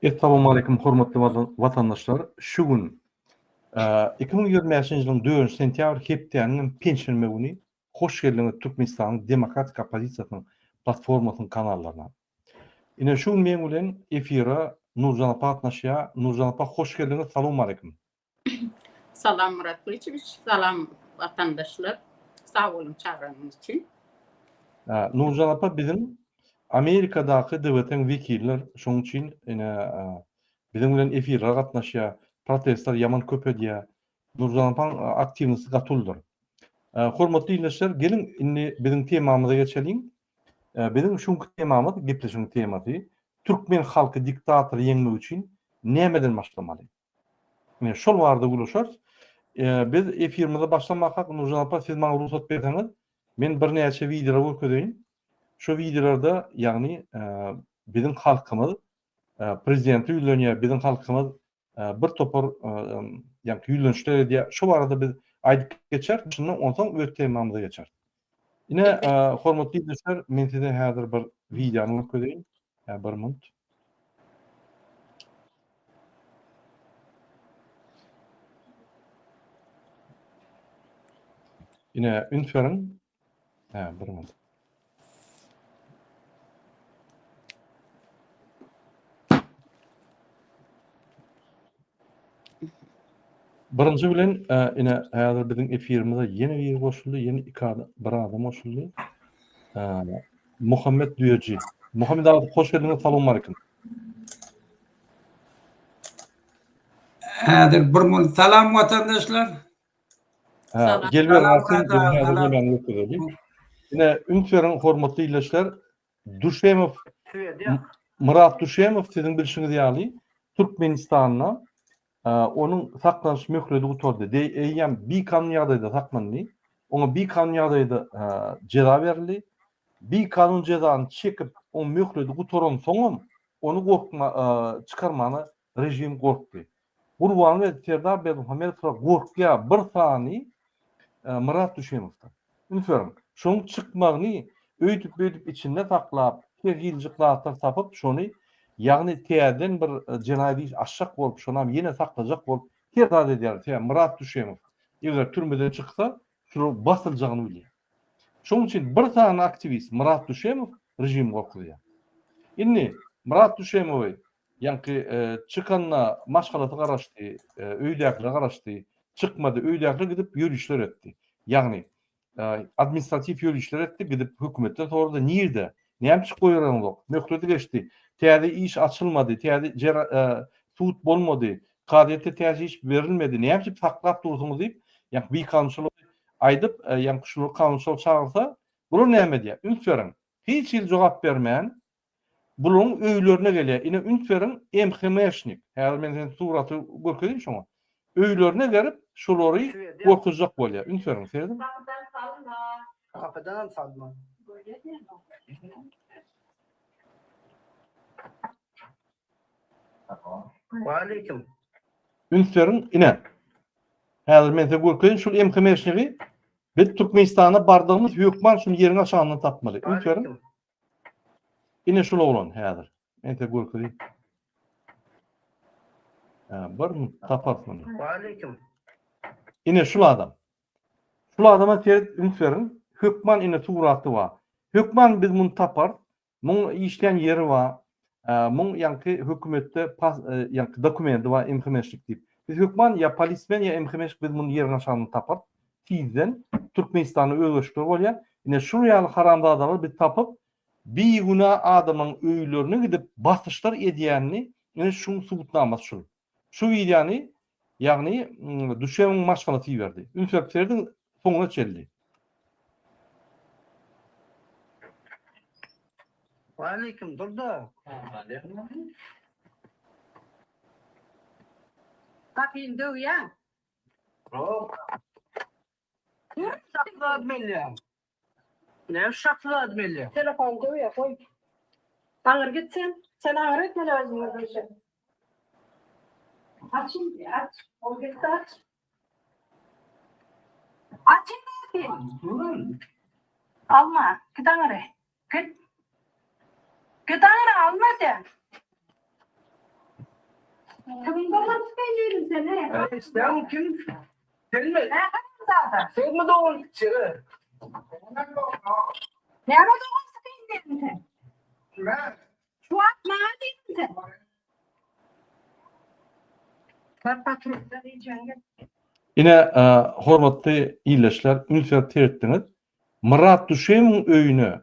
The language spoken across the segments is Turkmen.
Essalawmaleýkum hormatly watandaşlar! Şu gün 2025-nji ýylyň 4-nji sentýabr hepdäniň penşenbe güni hoş geldiňiz Türkmenistanyň demokratik oppozisiýasynyň platformasynyň kanallaryna. Ine şu gün meň bilen efire Nurjan apa gatnaşýar. Nurjan apa hoş geldiňiz, salowmaleýkum. Salam Murat Gylyçowiç, salam watandaşlar. Sag boluň çagyranyňyz üçin. Nurjan apa biziň Amerikadaky DWT-iň wekiller, şonuň üçin ine biziň bilen efirlere gatnaşýar, protestler ýaman köp edýär. Nurjan apaň aktiwnosy gaty uludyr. Hormatly ildeşler, geliň indi biziň temamyza geçeliň. Biziň şu günki temamyz, gepleşigiň temasy Türkmen halky diktatory ýeňmek üçin nämeden başlamaly? Ine, şol barada gürleşeris. Biz efirimize başlamakak, Nurjan apa, siz maňa rugsat berseňiz, men birnäçe wideolar görkezeýin. Şo wideolarda, ýagny biziň halkymyz prezidente ýüzlenýär, biziň halkymyz bir topar ýagny ýüzlenişler edýär. Şo barada biz aýdyp geçeris, şundan onsoň öz temamyza geçeris. Ine, hormatly ildeşler, men size häzir bir wideony görkezeýin. Bir minut. Ine, üns beriň. Hä, bir minut. Birinji bilen e, ine häzir biziň efirimize ýene biri goşuldy, ýene iki adam, bir adam goşuldy. E, Muhammet Düýeji. Muhammet aga hoş geldiňiz, salam aleyküm. Häzir bir mun salam watandaşlar. Ha, gel ber Rasim, biz häzir nemäni görkezeli. Ine üns beriň hormatly ildeşler, Duşemow Myrat Duşemow siziň bilşiňiz ýaly Türkmenistanda onuň saklanyş möhleti gutardy. Eýýäm bikanun ýagdaýda saklandy. Oňa bikanun ýagdaýda jeza berildi. Bikanun jezany çekip, oň möhleti gutaransoňam ony gorkma çykarmana režim gorkdy. Gurbanguly Serdar Berdimuhamedowlar gorkýar bir sany Myrat Düşemowdan. Üns beriň, şonuň çykmagyny öýdüp-beýdip içinde saklap, her hiljik zatlar tapyp, şony, ýagny täzeden bir jenaýat iş açjak bolup, şonam ýene saklajak bolup her zat edýärler. Sebäbi Myrat Düşemow eger türmeden çyksa, şular basyljagyny bilýär. Şonuň üçin bir sany aktiwist Myrat Düşemow režimi gorkuzýar. Indi Myrat Düşemowy Ýaňky çykanyna maşgalasy garaşdy, öýdäkiler garaşdy. Çykmady, öýdäkiler gidip ýörişler etdi. Ýagny, administratiw ýörişler etdi, gidip hökümetden sorady, nirde? Näme üçin goýbereňzok? Möhleti geçdi. Täze iş açylmady, täze sud bolmady, kazyýetde täze iş berilmedi. Näme üçin saklap dursuňyz diýip, ýaňky bikanunçylygy aýdyp, ýaňky şular kanunçylyk çagyrsa, bular näme edýär? Üns beriň, hiç hili jogap bermän, Bularyň öýlerine gelýär. Ine üns beriň MHM-şnik. Häzir men size suraty görkezeyim şoňa. Öýlerine gelip şulary gorkuzjak bolýar. Üns beriň serediň. Gapydan salma. Gapydanam salma. Waleýkim. Üns beriň ine. Häzir men size görkezeyim şul MHM-şnigi. Biz Türkmenistana bardygymyz hökman şuny ýeriň aşagyndan tapmaly. Üns beriň. Ine şul oglan häzir. Men size görkezeyim. Bir minut taparys muny. Waleýkim. Ine şul adam. Şul adama seret üns beriň. Hökman ine suraty bar. Hökman biz muny taparys. Muň işleýän ýeri bar. Muň ýaňky hökümetde pas ýaňky dokumenti bar MHM-şnik diýip. Biz hökman ýa polismen ýa MHM-şnik biz muny ýeriň aşagyndan taparys. Tizden Türkmenistanda özgerişikler bolýar. Ine şul ýaly haramzadalary biz tapyp, bigünä adamlaryň öýlerine gidip basyşlar edýänini ine şuň subutnamasy şul. Şu wideony ýagny Düşewiň maşgalasy iberdi. Üns berip serediň soňuna çenli. Waleýkim durda. Gapyny döwýäň. Şahzad melýän. Näme şahzad melýän? Telefon döwýär goý. Aňyr git sen. Sen aňyr git men özüm gürleşerin. Aç indi aç. Ol gitdi aç. Aç indi gapyny. Alma. Git aňyry. Git. Git aňyry alma de. Kimiň dogany sykaýyn diýdiň sen, he? Sen kim? Senmi? Hä, haramzada. Senmi dogan sikjegi? Näme dogan sykaýyn diýdiň sen? Kime? Şu wagt maňa diýdiň sen. Sen patrulda diýjeň gel. Ine, hormatly ildeşler, üns berip seretdiňiz. Myrat Düşemowyň öýüne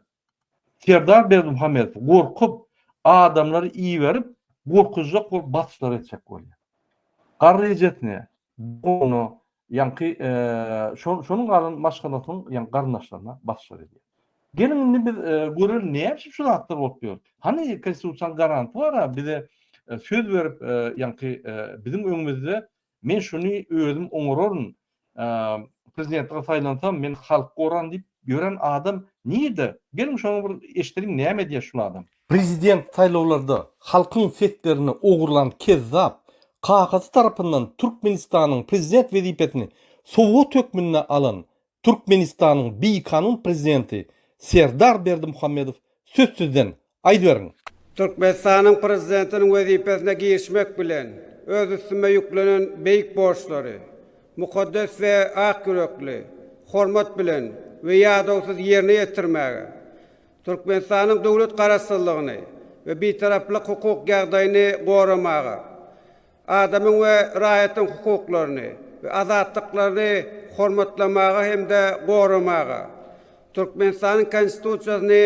Serdar Berdimuhamedow gorkup, adamlary iberip, gorkuzjak bolup basyşlar etjek bolýar. Garry ejesine, doganyna, ýaňky şonuň galan maşgalasynyň ýaňky garyndaşlaryna basyşlar edýär. Geliň indi biz göreli näme üçin şu zatlar bolup ýör. Hany konstitusiýanyň garanty bar-a bize söz berip ýaňky biziň öňümizde Men şuny özüm oňararyn, prezidentlige saýlansam men halky goraryn diýip ýören adam nirde? Geliň şony bir eşideliň näme edýär şul adam. Prezident saýlawlarda halkyň seslerini ogurlan kezzap, kakasy tarapyndan Türkmenistanyň prezident wezipesini sowgat hökmünde alan Türkmenistanyň bikanun prezidenti Serdar Berdimuhamedow söz sizden, aýdyberiň! Türkmenistanyň Prezidentiniň wezipesine girişmek bilen, öz üstüme ýüklenen beýik borçlary mukaddes we ak ýürekli, hormat bilen we ýadawsyz ýerine ýetirmäge, Türkmenistanyň döwlet Garaşsyzlygyny we Bitaraplyk hukuk ýagdaýyny goramaga, Adamyň we raýatyň hukuklaryny we azatlyklaryny hormatlamaga hem-de goramaga, Türkmenistanyň Konstitusiýasyny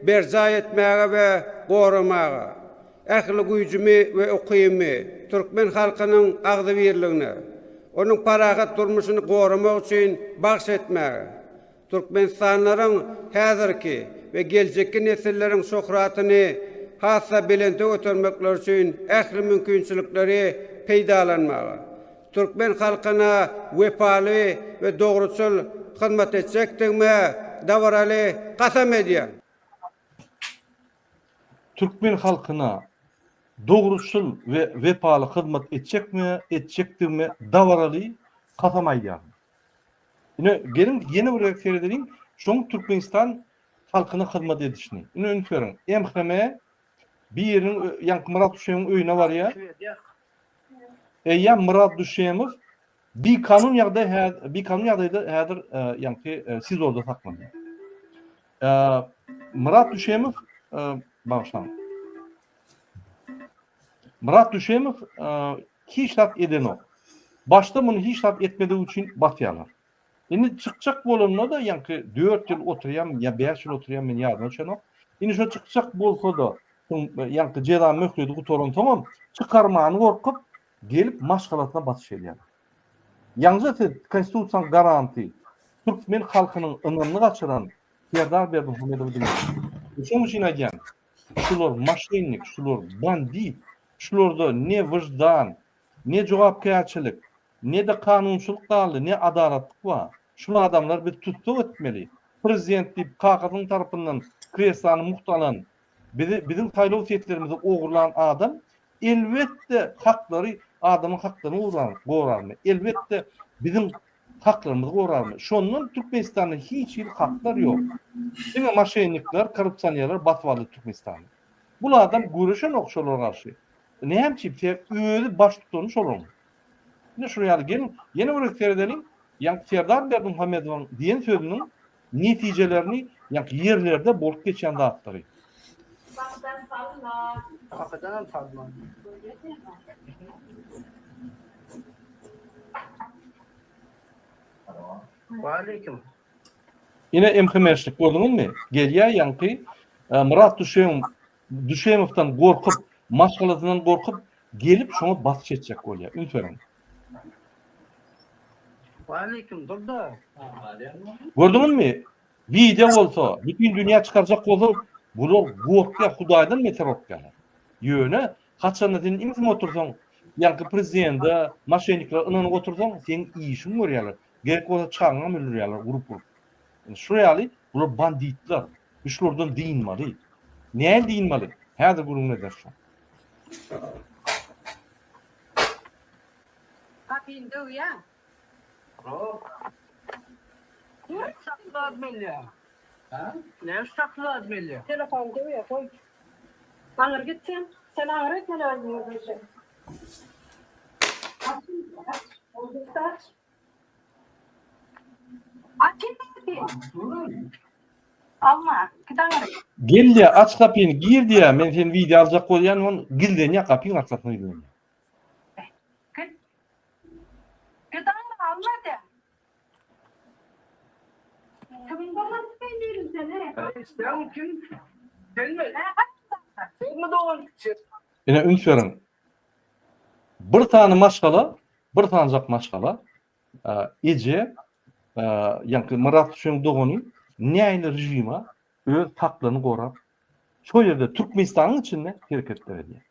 berjaý etmäge we goramaga, ähli güýjümi we ukybymy türkmen halkynyň agzybirligine, onuň parahat durmuşyny goramak üçin bagyş etmäge, Türkmenistanlylaryň häzirki we geljekki nesilleriň şöhratyny has-da belente götermekleri üçin ähli mümkinçilikleri peýdalanmaga, türkmen halkyna wepaly we dogruçyl hyzmat etjekdigime dabaraly kasam edýän. Türkmen halkyna dogruçyl we wepaly hyzmat etjekme etjekdigime dabaraly kasam aýdýaryn. Ine, geliň ýene bir gezek seredeliň, şoň Türkmenistan halkyna hyzmat edişini. Ine üns beriň, MHM biriniň ýaňky Myrat Düşemowyň öýüne barýar. Eýýäm Myrat Düşemow bikanun ýagdaý bikanun ýagdaýda häzir ýaňky SIZO-da saklanýar. Myrat Düşemow bagyşlaň. Myrat Düşemow hiç zat edenok. Başda muny hiç zat etmedigi üçin basýarlar. Indi çykjak bolanda-da ýaňky 4 ýyl oturýarmy ýa 5 ýyl oturýarmy men ýadyma düşenok. Indi şo çykjak bolsa-da ýaňky jeza möhleti gutaransoňam çykarmany gorkup gelip maşgalasyna basyş edýärler. Ýaňja siz konstitusiýanyň garanty türkmen halkynyň ynamyny gaçyran Serdar Berdimuhamedowy diňlediňiz. Şonuň üçin aýdýan, Şular maşennik, şular bandit, şularda ne wyždan, ne jogapkärçilik, ne-de kanunçylyk galdy, ne adalatlyk bar. Şul adamlary biz tussag etmeli. Prezident diýip kakasynyň tarapyndan kreslany mugt alan, bizi biziň saýlaw seslerimizi ogurlan adam elbetde haklary adamyň haklaryny gorarmy? Elbetde biziň Haklarymyzy gorarmy? Şondan Türkmenistanda hiç hili haklar ýok. Diňe maşennikler, korrupsionerler basyp aldy Türkmenistany. Bul adam göreşenok şolara garşy. Näme üçin? Sebäbi özi baştutany şolaryň. Ine şular ýaly geliň ýene bir gezek seredeliň. Ýaňky Serdar Berdimuhamedowyň diýen sözüniň netijelerini ýaňky ýerlerde bolup geçýän zatlary. Kafedanam salma. Waleýkim. Ine MHM-şlik gördüňizmi? Gelýär ýaňky e, Myrat Düşemow Düşemowdan gorkup, maşgalasyndan gorkup gelip şoňa basyş etjek bolýar. Üns beriň. Waleýkim dur-da. Gördüňizmi? Wideo bolsa, bütin dünýä çykarjak bolsa, bular gorkýar, Hudaýdan beter gorkýarlar. Ýöne Haçanda sen ümsüm otursaň, ýaňky prezidende, maşenniklere ynanyp otursaň, seň işiňi görýärler. Gerek bolsa çagaňam öldürýärler urup-urup. Indi şular ýaly bular banditler. Biz şulardan dynmaly. Nähili dynmaly? Häzir gürrüňini ederis şoň. Gapyny döwýäň. Telefon döwýär goý. Aňyr git sen. Sen aňyr git men özüm gürleşerin. Alma, git aňyry. Gel diýýär, aç gapyny, gir diýýär, men seni wideo aljak bolýan, ol gizlenýär, gapyň arkasyna gizlenýär. Git. Git aňyry, alma diýýär. Kimiň dogan sen diýdim sen, he? Sen kim? Senmi? Senmi dogan kiçi? Ine üns beriň. Bir sany maşgala, bir sanyjak maşgala, eje, ýaňky Myrat Düşeň dogany nähili režime öz haklaryny gorap, şo ýerde Türkmenistanyň içinde hereketler edýär.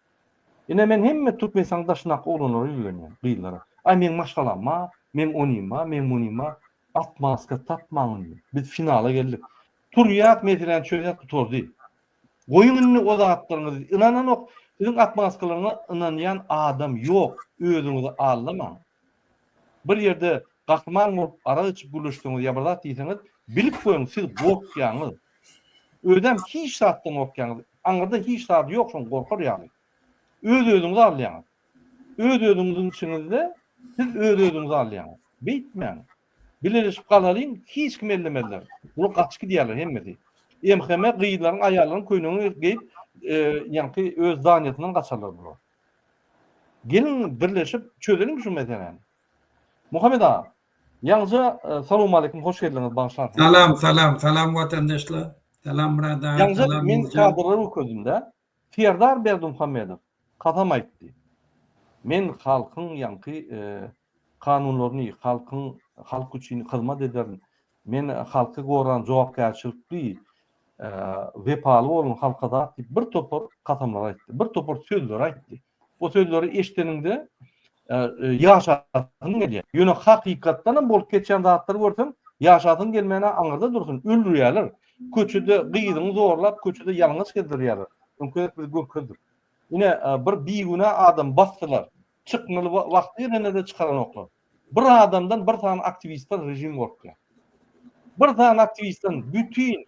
Ine men hemme Türkmenistanyň daşyndaky oglanlara ýüzlenýän, gyzlara. Aý meň maşgalam bar, meň onym bar, meň munym bar. Atmaska tapmaň indi. Biz finala geldik. Turýas meseläni çözýäs gutardy. Goýuň indi o zatlaryňyzy. Ynananok. Siziň atmaskalaryňyza ynanýan adam ýok. Özüňizi aldamaň. Bir ýerde gahryman bolup arak içip gürleşseňiz ýa bir zat diýseňiz, bilip goýuň siz gorkýaňyz. Özem hiç zatdan gorkýaňyz. Aňyrda hiç zady ýok şoň gorkar ýaly. Öz-özüňizi aldaýaňyz. Öz-özüňiziň içiňizde siz öz-özüňizi aldaýaňyz. Beýtmäň. Bileleşip galalyň, hiç kim ellemezler. Bular gaçyp gidýärler hemmesi. MHM gyzlaryň, aýallaryň köýnegini geýip, ýaňky öz zdanýasyndan gaçarlar bular. Geliň birleşip çözeliň şu meseläni. Muhammet aga, ýaňyja salowmaleýkim hoş geldiňiz bagyşlarsyňyz. Salam salam salam watandaşlar. Salam Myrat aga Ýaňyja salam men Nurjan. kadrlary görkezdim-de. Serdar Berdimuhamedow kasam aýtdy. Men halkyň ýaňky kanunlaryny, halkyň halk üçin hyzmat ederin. Men halky goran jogapkärçilikli, wepaly bolun halka zat diýip bir topar kasamlar aýtdy. Bir topar sözleri aýtdy. O sözleri eşideniňde ýaşasyň gelýär. Ýöne hakykatdan hem bolup geçýän zatlary görseň, ýaşasyň gelmän-ä aňyrda dursun, öldürýärler. Köçede gyzyňy zorlap, köçede ýalňyş gezdirýärler. Öňki gezek biz görkezdik. Ine, bir bigünä adamy basdylar. Çykmaly wagty gelende-de çykaranoklar. Bir adamdan bir sany aktiwistden režim gorkýar. Bir sany aktiwistden bütin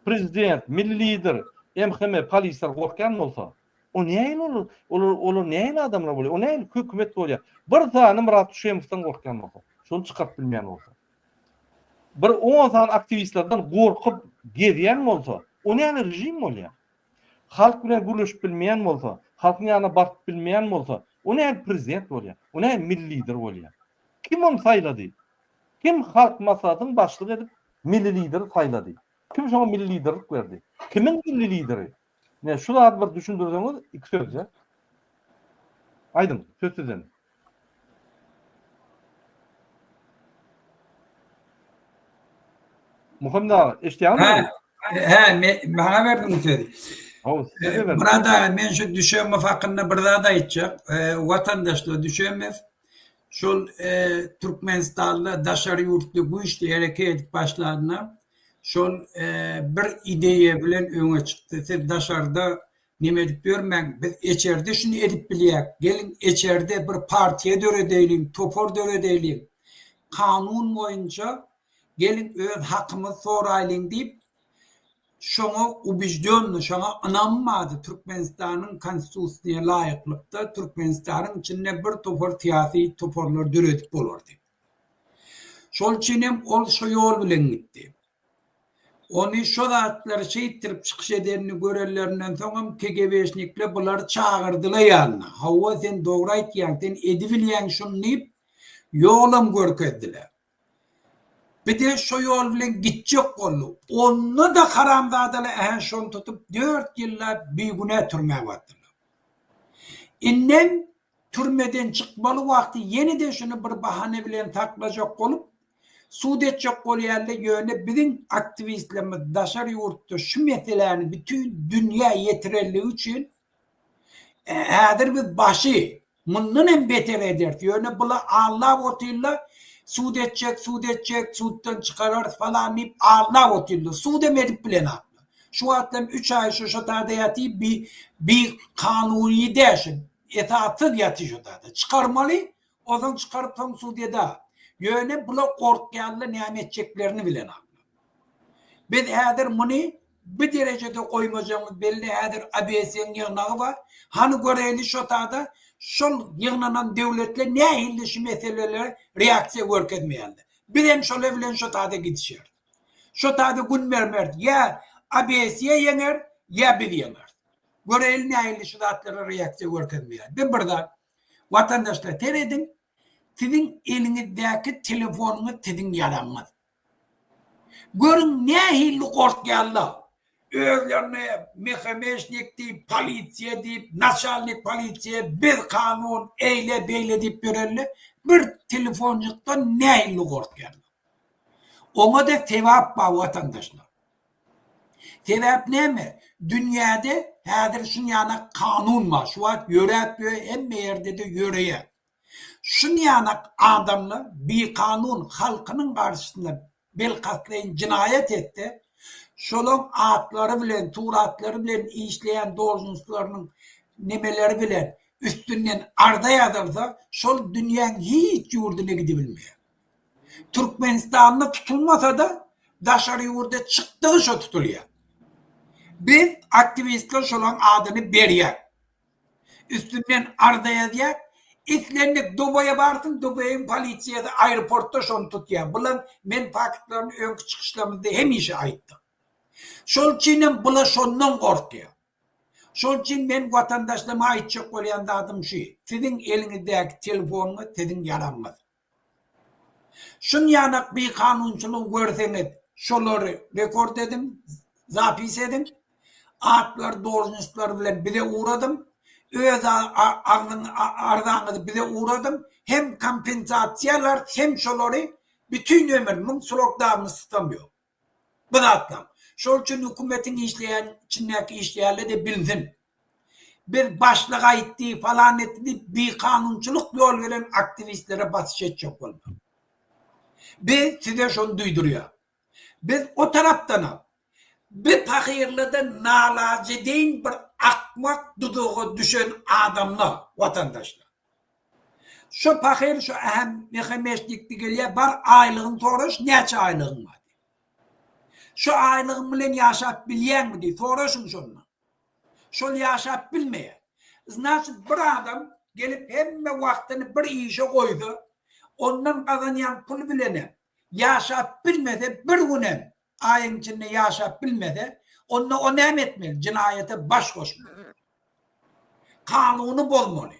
prezident, milli lider, MHM, polisler gorkýan bolsa, o nähili olar, olar, olar nähili adamlar bolýar? O nähili hökümet bolýar? Bir sany Myrat Düşemowdan gorkýan bolsa, şony çykaryp bilmeýän bolsa. Bir on sany aktiwistlerden gorkup gezýän bolsa, o nähili režim bolýar? Halk bilen gürleşip bilmeýän bolsa, halkyň ýanyna baryp bilmeýän bolsa, o nähili prezident bolýar? O nähili milli lider bolýar? Kim ony saýlady? Kim Halk Maslahatynyň başlygy edip milli lideri saýlady? Kim şoňa milli liderlik berdi? Kimiň milli lideri? Ine şu zady bir düşündirseňiz iki sözde. Aýdyň, söz sizden. Muhammet aga, eşidýäňizmi? Hä, hä, me, maňa berdiň sözi. Hawa, size berdim. Myrat aga, men şu Düşemow hakynda bir zat aýtjak. Watandaşlar, Düşemow şol Türkmenistanda daşary ýurtly güýçli hereket edip başlanda, şol bir ideýa bilen öňe çykdy. Siz daşarda Neme edip ýörmäň, biz eçerde şuny edip bilýäk, geliň eçerde bir partiýa döredeýliň, topar döredeýliň, kanun boýunça geliň öz hakymyzy soraýlyň diýip, şoňa ubeždýonnyý, şoňa ynam bardy, Türkmenistanyň Konstitusiýasyna laýyklykda Türkmenistanyň içinde bir topar syýasy toparlar döredip bolar diýip. Şol üçin hem ol şo ýol bilen gitdi. Ony şo zatlary şeýtdirip çykyş edenini görenlerinden soňam KGB-şnikler bulary çagyrdylar ýanyna. Hawa, sen dogry aýtýaň, sen edibilýäň şuny diýip, ýolam görkezdiler. Bir-de şo ýol bilen gitjek boldy. Onda-da haramzadalar ähä şony tutup dört ýyllap bigünä türmä basdylar. Indem Türmeden çykmaly wagty ýene-de şuny bir bahana bilen saklajak bolup, sud etjek bolýarlar, ýöne biziň aktiwistlerimiz daşary ýurtda şu meseläni bütin dünýä ýetirenligi üçin häzir biz başy mundan hem beter ederis, ýöne bular aldap otyrlar, sud etjek, sud etjek, suddan çykararys falan diýip aldap otyrlar, sud hem edip bilenoklar. Şu wagt hem üç aý şu şo taýda ýatyr, bi bi kanuny däl şu. Esassyz ýatyş o zada. Çykarmaly, ozan çykaryp soň sudýada. Ýöne bular gorkýarlar näme etjeklerini bilenoklar. Biz häzir muny bu derejede goýmajagymyz belli häzir ABS-iň ýygnagy bar. Hany göreýli şo tada. Şol ýygnanan döwletler nähili şu meselelere reaksiýa görkezmeýärler. Bizem şolar bilen şo taýda gidişeris. Şo taýda gün bermeris. Ýa ABSE ýeňer, ýa biz ýeňeris. Göreýli nähili şu zatlara reaksiýa görkezmeýär. Bir bir zat. Watandaşlar serediň, siziň eliňizdäki telefonyňyz siziň ýaragyňyz. Görüň nähili gorkýarlar. Özlerine MHM-şnik diýip, polisiýa diýip, naçalnik polisiýa, biz kanun, eýle beýle diýip ýörenler bir telefonjykdan nähili gorkýarlar. Oňa-da sebap bar watandaşlar. Sebäp näme? Dünýäde häzir şunýanak kanun bar. Şu wagt ýöräp ýör, hemme ýerde-de ýöreýär. Şunýanak adamlar bikanun halkynyň garşysyna bilkastlaýyn jenaýat etse, şolaň atlary bilen, suratlary bilen işleýän dolžnostlarynyň nemeleri bilen üstünden arza ýazylsa, şol dünýäň hiç ýurduna gidibilmeýär. Türkmenistanda tutulmasa-da, daşary ýurda çykdygy şo tutulýar. Biz aktiwistler şolaň adyny berýäs. Üstünden arza ýazýar. Islendik Dubaýa barsyn, Dubaýyň polisiýasy aeroportda şony tutýar. Bular men faktlaryny öňki çykyşlarymyzda hemişe aýtdyk. Şol üçinem bular şondan gorkýar. Şol üçin men watandaşlaryma aýtjak bolýan zadym şu, siziň eliňizdäki telefonyňyz siziň ýaragyňyz. Şunýanak bikanunçylygy görseňiz şolary rekord ediň, zapis ediň, atlary dolžnostlar bilen bize ugradyň, öz agzyň arzaňyzy bize ugradyň, hem kompensasiýa alarys hem şolary bütin ömür muň srok dawnostam ýok. Bu zatlaň. Şol üçin hökümetiň işleýän içindäki işleýänler-de bilsin. Biz başlyk aýtdy, falan etdi diýip bikanunçylyk ýol bilen aktiwistlere basyş etjek bolmaň. Biz size şony duýdurýas. Biz o tarapdanam bi pahyrlarda nalajedeýin bir akmak duzaga düşen adamlar, watandaşlar. Şo pahyr şo ähem mehemeşnikdi gelýär bar aýlygyny soraş näçe aýlygyň bar diýip. Şo aýlygyň bilen ýaşap bilýäňmi diýip soraşyň şondan. Şol ýaşap bilmeýär. Znaçit bir adam gelip hemme wagtyny bir işe goýsa ondan gazanýan puly bilenem ýaşap bilmese bir günem aýyň içinde ýaşap bilmese onda o näme etmeli jenaýata baş goşmaly. Kanuny bozmaly.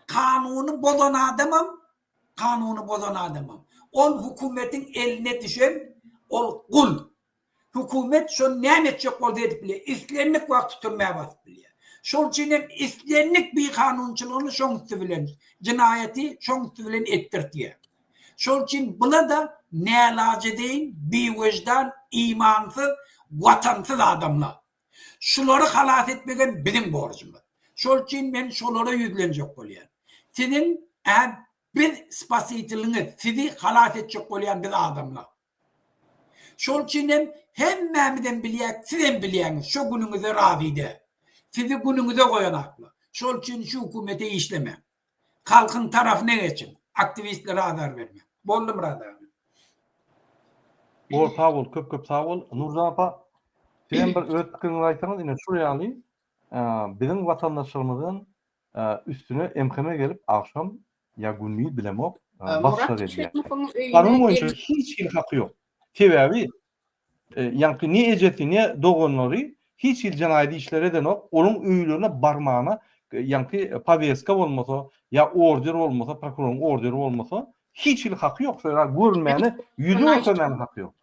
Kanuny bozan adamam, kanuny bozan adamam. Ol hökümetiň eline düşen ol gul. Hökümet şony näme etjek bolsa edip bilýär. Islendik wagty türmä basyp bilýär. Şol üçin hem islendik bikanunçylygyny şoň üsti bilen, jenaýaty şoň üsti bilen etdirtýär. Şol üçin bula-da nälajedeýin, biwejdan, imansyz, watansyz adamlar. Şulary halas etmegem biziň borjumyz. Şol üçin men şolara ýüzlenjek bolýan. Siziň ä biz spasiteliňiz, sizi halas etjek bolýan biz adamlar. Şol üçin hem hemmämizem bilýäk, sizem bilýäňiz, şo günüňize razy däl. Sizi günüňize goýanaklar. Şol üçin şu hökümete işlemäň. Halkyň tarapyna geçiň. Aktiwistlere azar bermäň. Boldy Myrat aga. Bor sag bol köp köp sag bol Nurjan apa sizem bir öz pikiriňizi aýtsaňyz ine şul ýaly biziň watandaşlarymyzyň üstüne MHM gelip agşam ýa gündiz bilemok basyşlar edýär. Kanun boýunça hiç hili haky ýok. Sebäbi Ýaňky ne ejesi, ne doganlary hiç hili jenaýat işleri edenok, olaň öýlerine barmana ýaňky poweska bolmasa, ýa order bolmasa, prokuroryň orderi bolmasa, hiç hili haky ýok, şo ýere görünmäne, ýüzi görkezmäne haky ýok.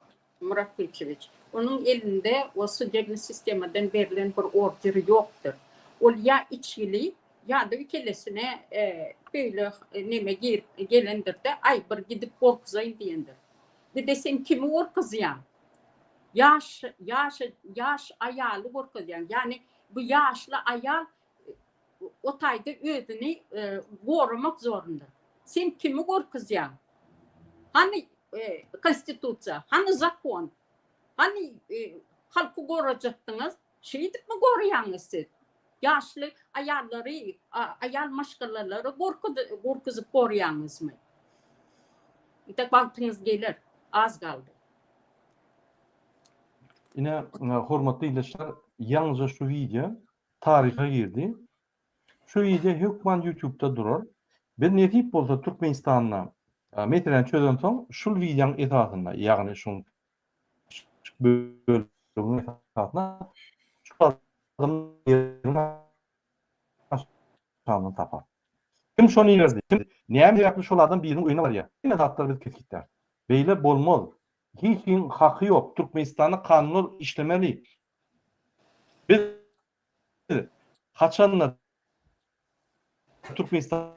Myrat Gülçewiç, onuň elinde o sudebny sistemadan berlen bir order ýokdur. Ol ýa içgili, ýa-da kellesine beýle neme girip gelendir-de, aý bir gidip gorkuzaýyn diýendir. Dede sen kimi gorkuzýaň? Ýaş ýaş ýaş aýaly gorkuzýaň. Ýagny bu ýaşly aýal o taýda özüni goramak zorunda. Sen kimi gorkuzýaň? Hany konstitusiýa, hany zakon? Hany halky gorajakdyňyz? Şeýdipmi goraýaňyz siz? Ýaşly aýallary, aýal maşgalalary gorkuzyp goraýaňyzmy? Entek bagtyňyz geler. Az galdy. Ine, hormatly ildeşler, ýaňyja şu wideo taryha girdi. Şu wideo hökman ýutubda durar. Biz nesip bolsa Türkmenistanda meseläni çözensoň şul wideoň esasynda ýagny şuň kiçijik böleginiň esasynda şu adamyň aşagyndan tapar. Kim şony iberdi? Kim näme sebäpli şol adam biriniň öýüne barýar? Hemme zatlary biz kesgitläris. Beýle bolmaz. Hiç kimiň haky ýok. Türkmenistanda kanunlar işlemeli. Biz haçanda Türkmenistan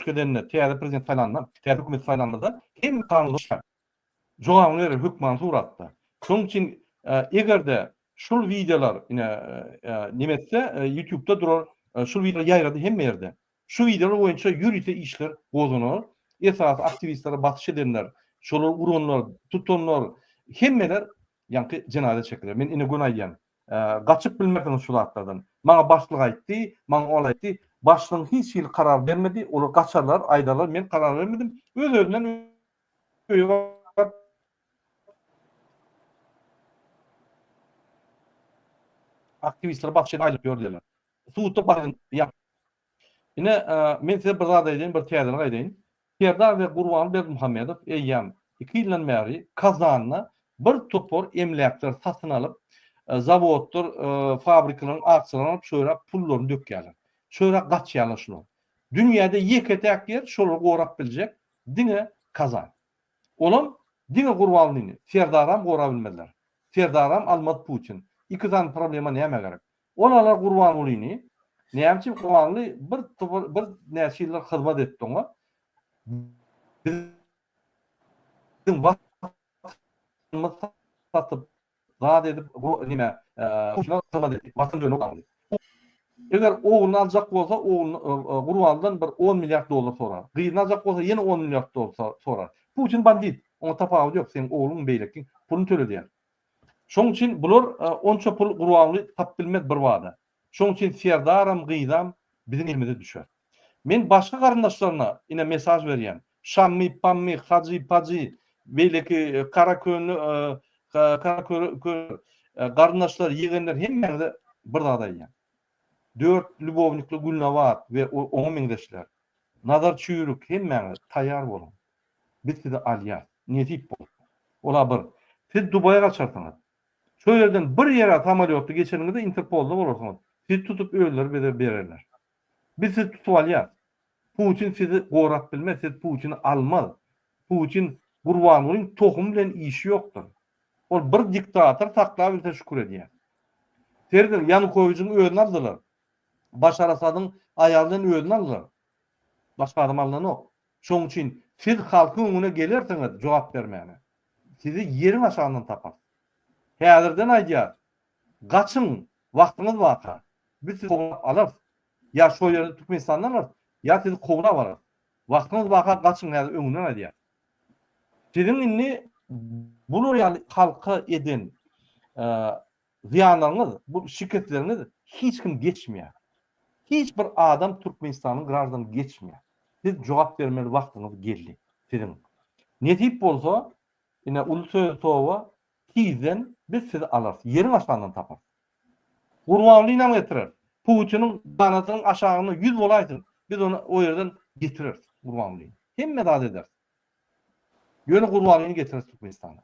edende täze prezident saýlanda, täze hökümet saýlananda hemme kanunlar işlär. Jogabyny berer hökmany suratda. Şonuň üçin eger-de şul wideolar ine neme etse ýutubda durar, şul wideolar ýaýrady hemme ýerde. Şu wideolar boýunça ýörite işler gozganar. Esasy aktiwistlere basyş edenler, şolary uranlar, tutanlar hemmeler ýaňky jenaýata çekiler. Men ine göni aýdýan. Gaçyp bilmersiňiz şu zatlardan. Maňa başlyk aýtdy, maňa ol aýtdy. Başlygyň hiç hili karar bermedi. Olar gaçarlar, aýdarlar, men karar bermedim. Öz-özünden öýe baryp aktiwistlere basyş edip aýlyp ýör diýerler. Sudda basyş Ine, men size bir zat aýdaýyn, bir täzelik aýdaýyn. Serdar we Gurbanguly Berdimuhamedow eýýäm iki ýyldan bäri Kazanda bir topar emläkleri satyn alyp, zawoddyr fabrikleriň aksiýalaryny alyp, şöýräk pullaryny dökýärler. Şöýräk gaçýarlar şular. Dünýäde ýeke-täk ýer şolary gorap biljek diňe Kazan. Olam diňe Gurbangulyny, Serdaram gorabilmezler. Serdaram almaz Putin. Iki sany problema nämä gerek? Ol alar Gurbangulyny. Näme üçin Gurbanguly bir topar bir näçe ýyllar hyzmat etdi oňa. Biziň watanymyzy satyp, zat edip nime Putine hyzmat etdi. Watan döwlet Gurbanguly. Eger ogluny aljak bolsa, ogluny Gurbangulydan bir on milliard dollar sorar. Gyzyny aljak bolsa ýene on milliard dollar sorar. Putin bandit. Oňa tapawudy ýok. Seň ogluň beýlekiň puluny töledýär. Şoň üçin bular onça pul Gurbanguly tapyp bilmez bir bada. Şoň üçin Serdaram gyzam biziň elimize düşer. Men başga garyndaşlaryna ine mesaj berýän. Şammy, Pammy, Hajy, Pajy, beýleki Karakönli garyndaşlar, ýegenler hemmäňize bir zat aýdýan. Dört lýubownikli Gülnabat we oňa meňzeşler. Nazar Çüýrük hemmäňiz taýýar boluň. Biz sizi alýas. Nesip bolsa. Ola bir. Siz Dubaýa gaçarsyňyz. Şo ýerden bir ýere samolýotda geçeniňizde Interpolda bolarsyňyz. Sizi tutup özleri bize bererler. Biz sizi tutup alýas. Putin sizi gorap bilmez, siz Putini almaz. Putin Gurbangulyň tohumy bilen işi ýokdur. Ol bir diktator saklabilse şükür edýär. Serediň, Ýanukowiçiň özüni aldylar. Başar Asadyň aýaly bilen özüni aldylar. Başga adam alnanok. Şoň üçin siz halkyň öňüne gelersiňiz jogap bermäne. Sizi ýeriň aşagyndan taparys. Häzirden aýdýar, gaçyň, wagtyňyz barka. Biz sizi kowlap alarys. Ýa şo ýerde Türkmenistandan alarys, ýa sizi kowlap alarys. Wagtyňyz barka gaçyň häzir öňünden aýdýar. Siziň indi bular ýaly halka eden Zyýanlaryňyz, bu şikesleriňiz hiç kim geçmeýär. Hiç bir adam Türkmenistanyň graždany geçmeýär. Siz jogap bermeli wagtyňyz geldi siziň. Nesip bolsa, ine uly söz toba, tizden biz sizi alarys. Ýeriň aşagyndan taparys. Gurbangulyny getireris. Putiniň ganatynyň aşagynda ýüz bolaýsyn, biz ony o ýerden getireris Gurbangulyny. Hemme zat ederis. Ýöne Gurbangulyny getireris Türkmenistana.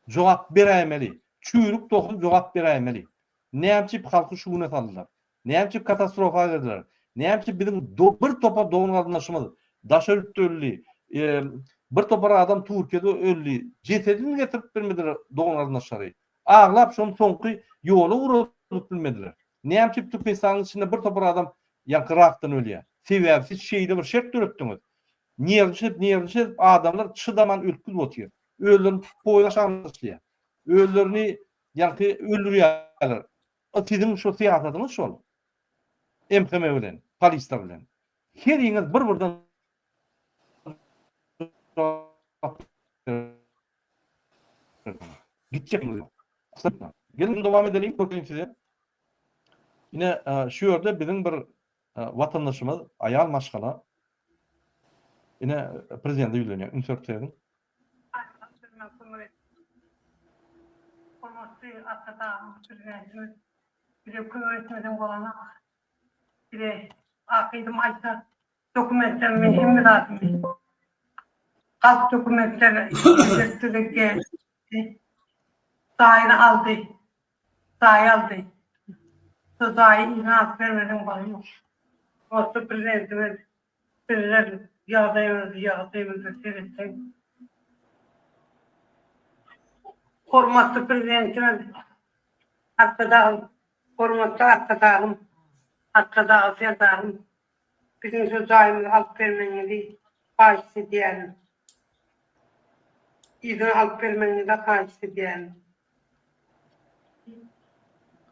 Jogap beräýmeli. Çüýrük tohum jogap beräýmeli. Nämçip halky şu güne saldylar? Nämçip katastrofa girdiler? Nämçip biziň bir topar dogan-garyndaşymyz daşary ýurtda öldi? Bir topar adam Türkiýede öldi. Jesedini getirip bilmediler dogan-garyndaşlary. Aglap şony soňky ýola ugradyp bilmediler. Nämçip Türkmenistanyň içinde bir topar adam ýaňky rakdan ölýär? Sebäbi siz şeýle bir şert döretdiňiz. Nerwçe, nerwçe edip adamlar çydaman ölüp gidip otyr. Özlerini poýuz aşagyna taşlaýar. Özlerini ýaňky öldürýärler. Siziň şu syýasatyňyz şol. MHM bilen, polisler bilen. Heriňiz bir-birden gitjek ýok. Geliň dowam edeliň, görkezeyim size. Ine, şu ýerde biziň bir watandaşymyz, aýal maşgala ine prezidente ýüzlenýär. Üns berip serediň. Hormatly Arkadagymyz Prezidentimiz bize kömek etmeseň bolanok. Bize akyldym aýtsa dokumentlerimi hemme zadymy galp dokumentler edipdirdik jaýyny aldy jaýy aldy şu jaýy yzyna alyp bermeseň bolanok. Hormatly Prezidentimiz bizler ýagdaýymyzy ýagdaýymyza seretseň Hormatly Prezidentimiz Arkadag Hormatly Arkadagym, Arkadagly Serdarym, biziň şu jaýymyzy alyp bermegiňizi haýyşt edýärin. Yzyna alyp bermegiňizi haýyşt edýärin.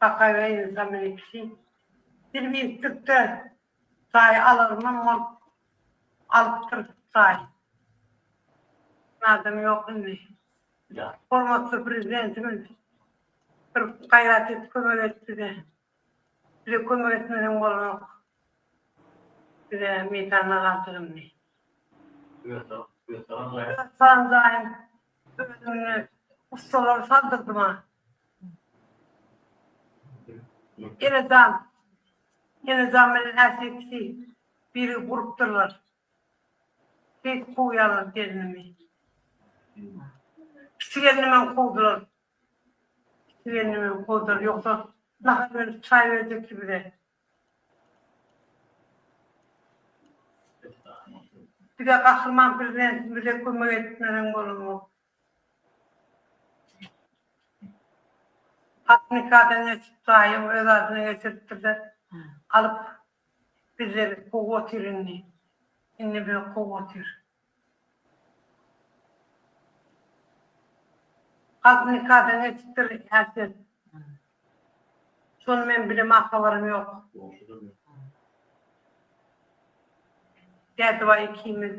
Kakaýewa Insa Melikşi, Bir birikdirip-de jaýy alarman bolup alypdyr jaý. Adam ýok indi. Hormatly Prezidentimiz bir gaýrat et kömek et bize. Bize kömek etmeseň bolanok. Bize meýdanda galdyk indi. Öz salan jaýym özümni ussalara saldyrdym a. Enejan Enejan bilen äşekisi biri gurupdyrlar. Şeýdip kowýarlar gelnimi. Kiçi gelnimem kowdular. Kiçi gelnimem kowdular. Ýogsa nahar berip, çaý berjekdi bize. Bize Gahryman Prezidentimize kömek etmeseň bolanok. Hak nikadan geçip jaýyň öz adyna geçiripdirler. Alyp bizleri kowup otyr indi. Indi bizi kowup otyr. Halk nikadan geçipdir Äsel. Şony men bilemok habarym ýok. Dädebaý ikimiz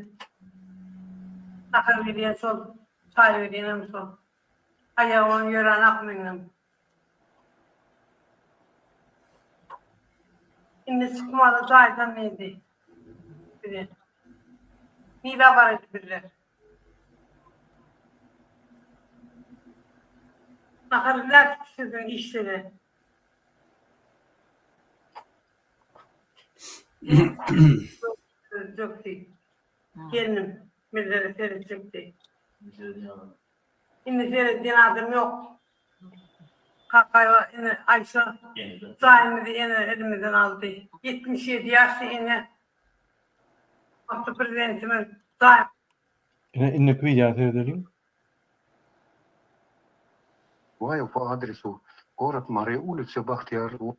nahar berýän şol, çaý berýänem şol. Aýagymam ýöränak meňňem. Indi çykmaly jaýdan diýdi bize. Nirä baraýdy bizler? Nahary nädip bişirdiň işdede? Seretjekdi. Gelnim bizlere seretjekdi. Indi seredýän adam ýok. Kakaýewa ene Aýşa jaýymyzy ene elimizden aldy. 77 ýaşly ene Hormatly Prezidentimiz jaý Ine indiki wideoa seredeliň. Baýew po adresu, Gorod Mary, ulica Bahtiýar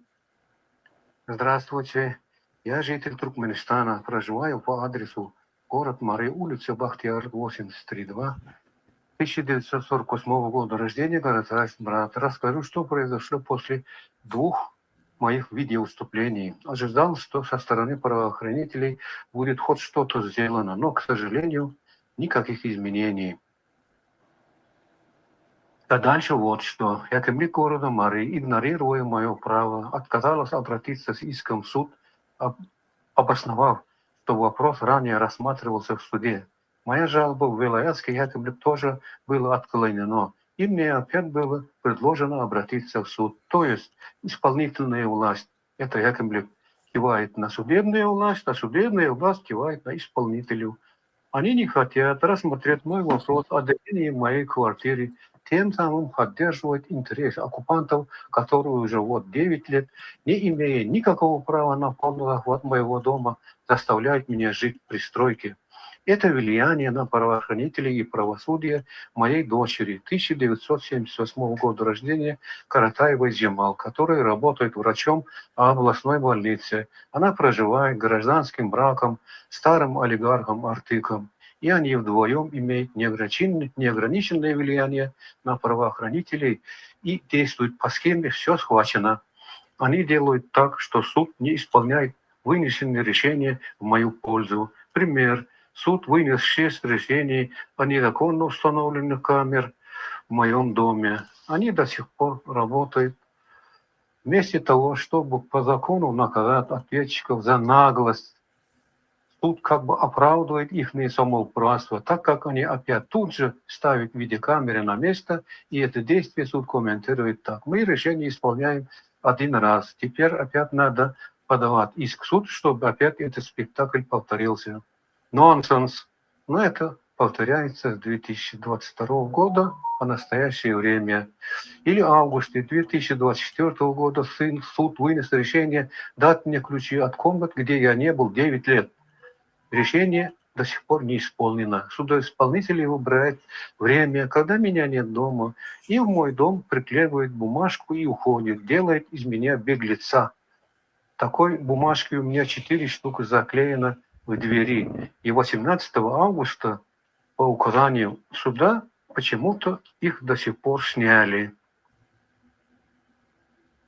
Здравствуйте, я житель Туркменистана, проживаю по адресу город Мары, улица Бахтияр, 83-2, 1948 года рождения, город брат. Расскажу, что произошло после двух моих видеовыступлений. Ожидал, что со стороны правоохранителей будет хоть что-то сделано, но, к сожалению, никаких изменений. А дальше вот что. Якимлик города Мары, игнорируя мое право, отказалась обратиться с иском в суд, обосновав, что вопрос ранее рассматривался в суде. Моя жалоба в Вилаятский Якимлик тоже была отклонена, и мне опять было предложено обратиться в суд. То есть исполнительная власть, это Якимлик, кивает на судебную власть, а судебная власть кивает на исполнителю. Они не хотят рассмотреть мой вопрос о делении моей квартиры, тем самым поддерживать интерес оккупантов, которые уже вот 9 лет, не имея никакого права на полный захват моего дома, заставляют меня жить в пристройке. Это влияние на правоохранителей и правосудие моей дочери 1978 года рождения Каратаевой Зимал, которая работает врачом в областной больнице. Она проживает гражданским браком старым олигархом Артыком, и они вдвоем имеют неограниченное влияние на правоохранителей и действуют по схеме «все схвачено». Они делают так, что суд не исполняет вынесенные решения в мою пользу. Пример. Суд вынес шесть решений о незаконно установленных камер в моем доме. Они до сих пор работают. Вместо того, чтобы по закону наказать ответчиков за наглость, суд как бы оправдывает их самоуправство, так как они опять тут же ставят видеокамеры на место, и это действие суд комментирует так. Мы решение исполняем один раз, теперь опять надо. подавать иск в суд, чтобы опять этот спектакль повторился. Нонсенс. Но это повторяется с 2022 года по настоящее время. Или в августе 2024 года сын, суд вынес решение дать мне ключи от комнат, где я не был 9 лет. Решение до сих пор не исполнено. Судоисполнители выбирают время, когда меня нет дома, и в мой дом приклеивают бумажку и уходит, делает из меня беглеца. Такой бумажки у меня 4 штуки заклеено в двери. И 18 августа по указанию суда почему-то их до сих пор сняли.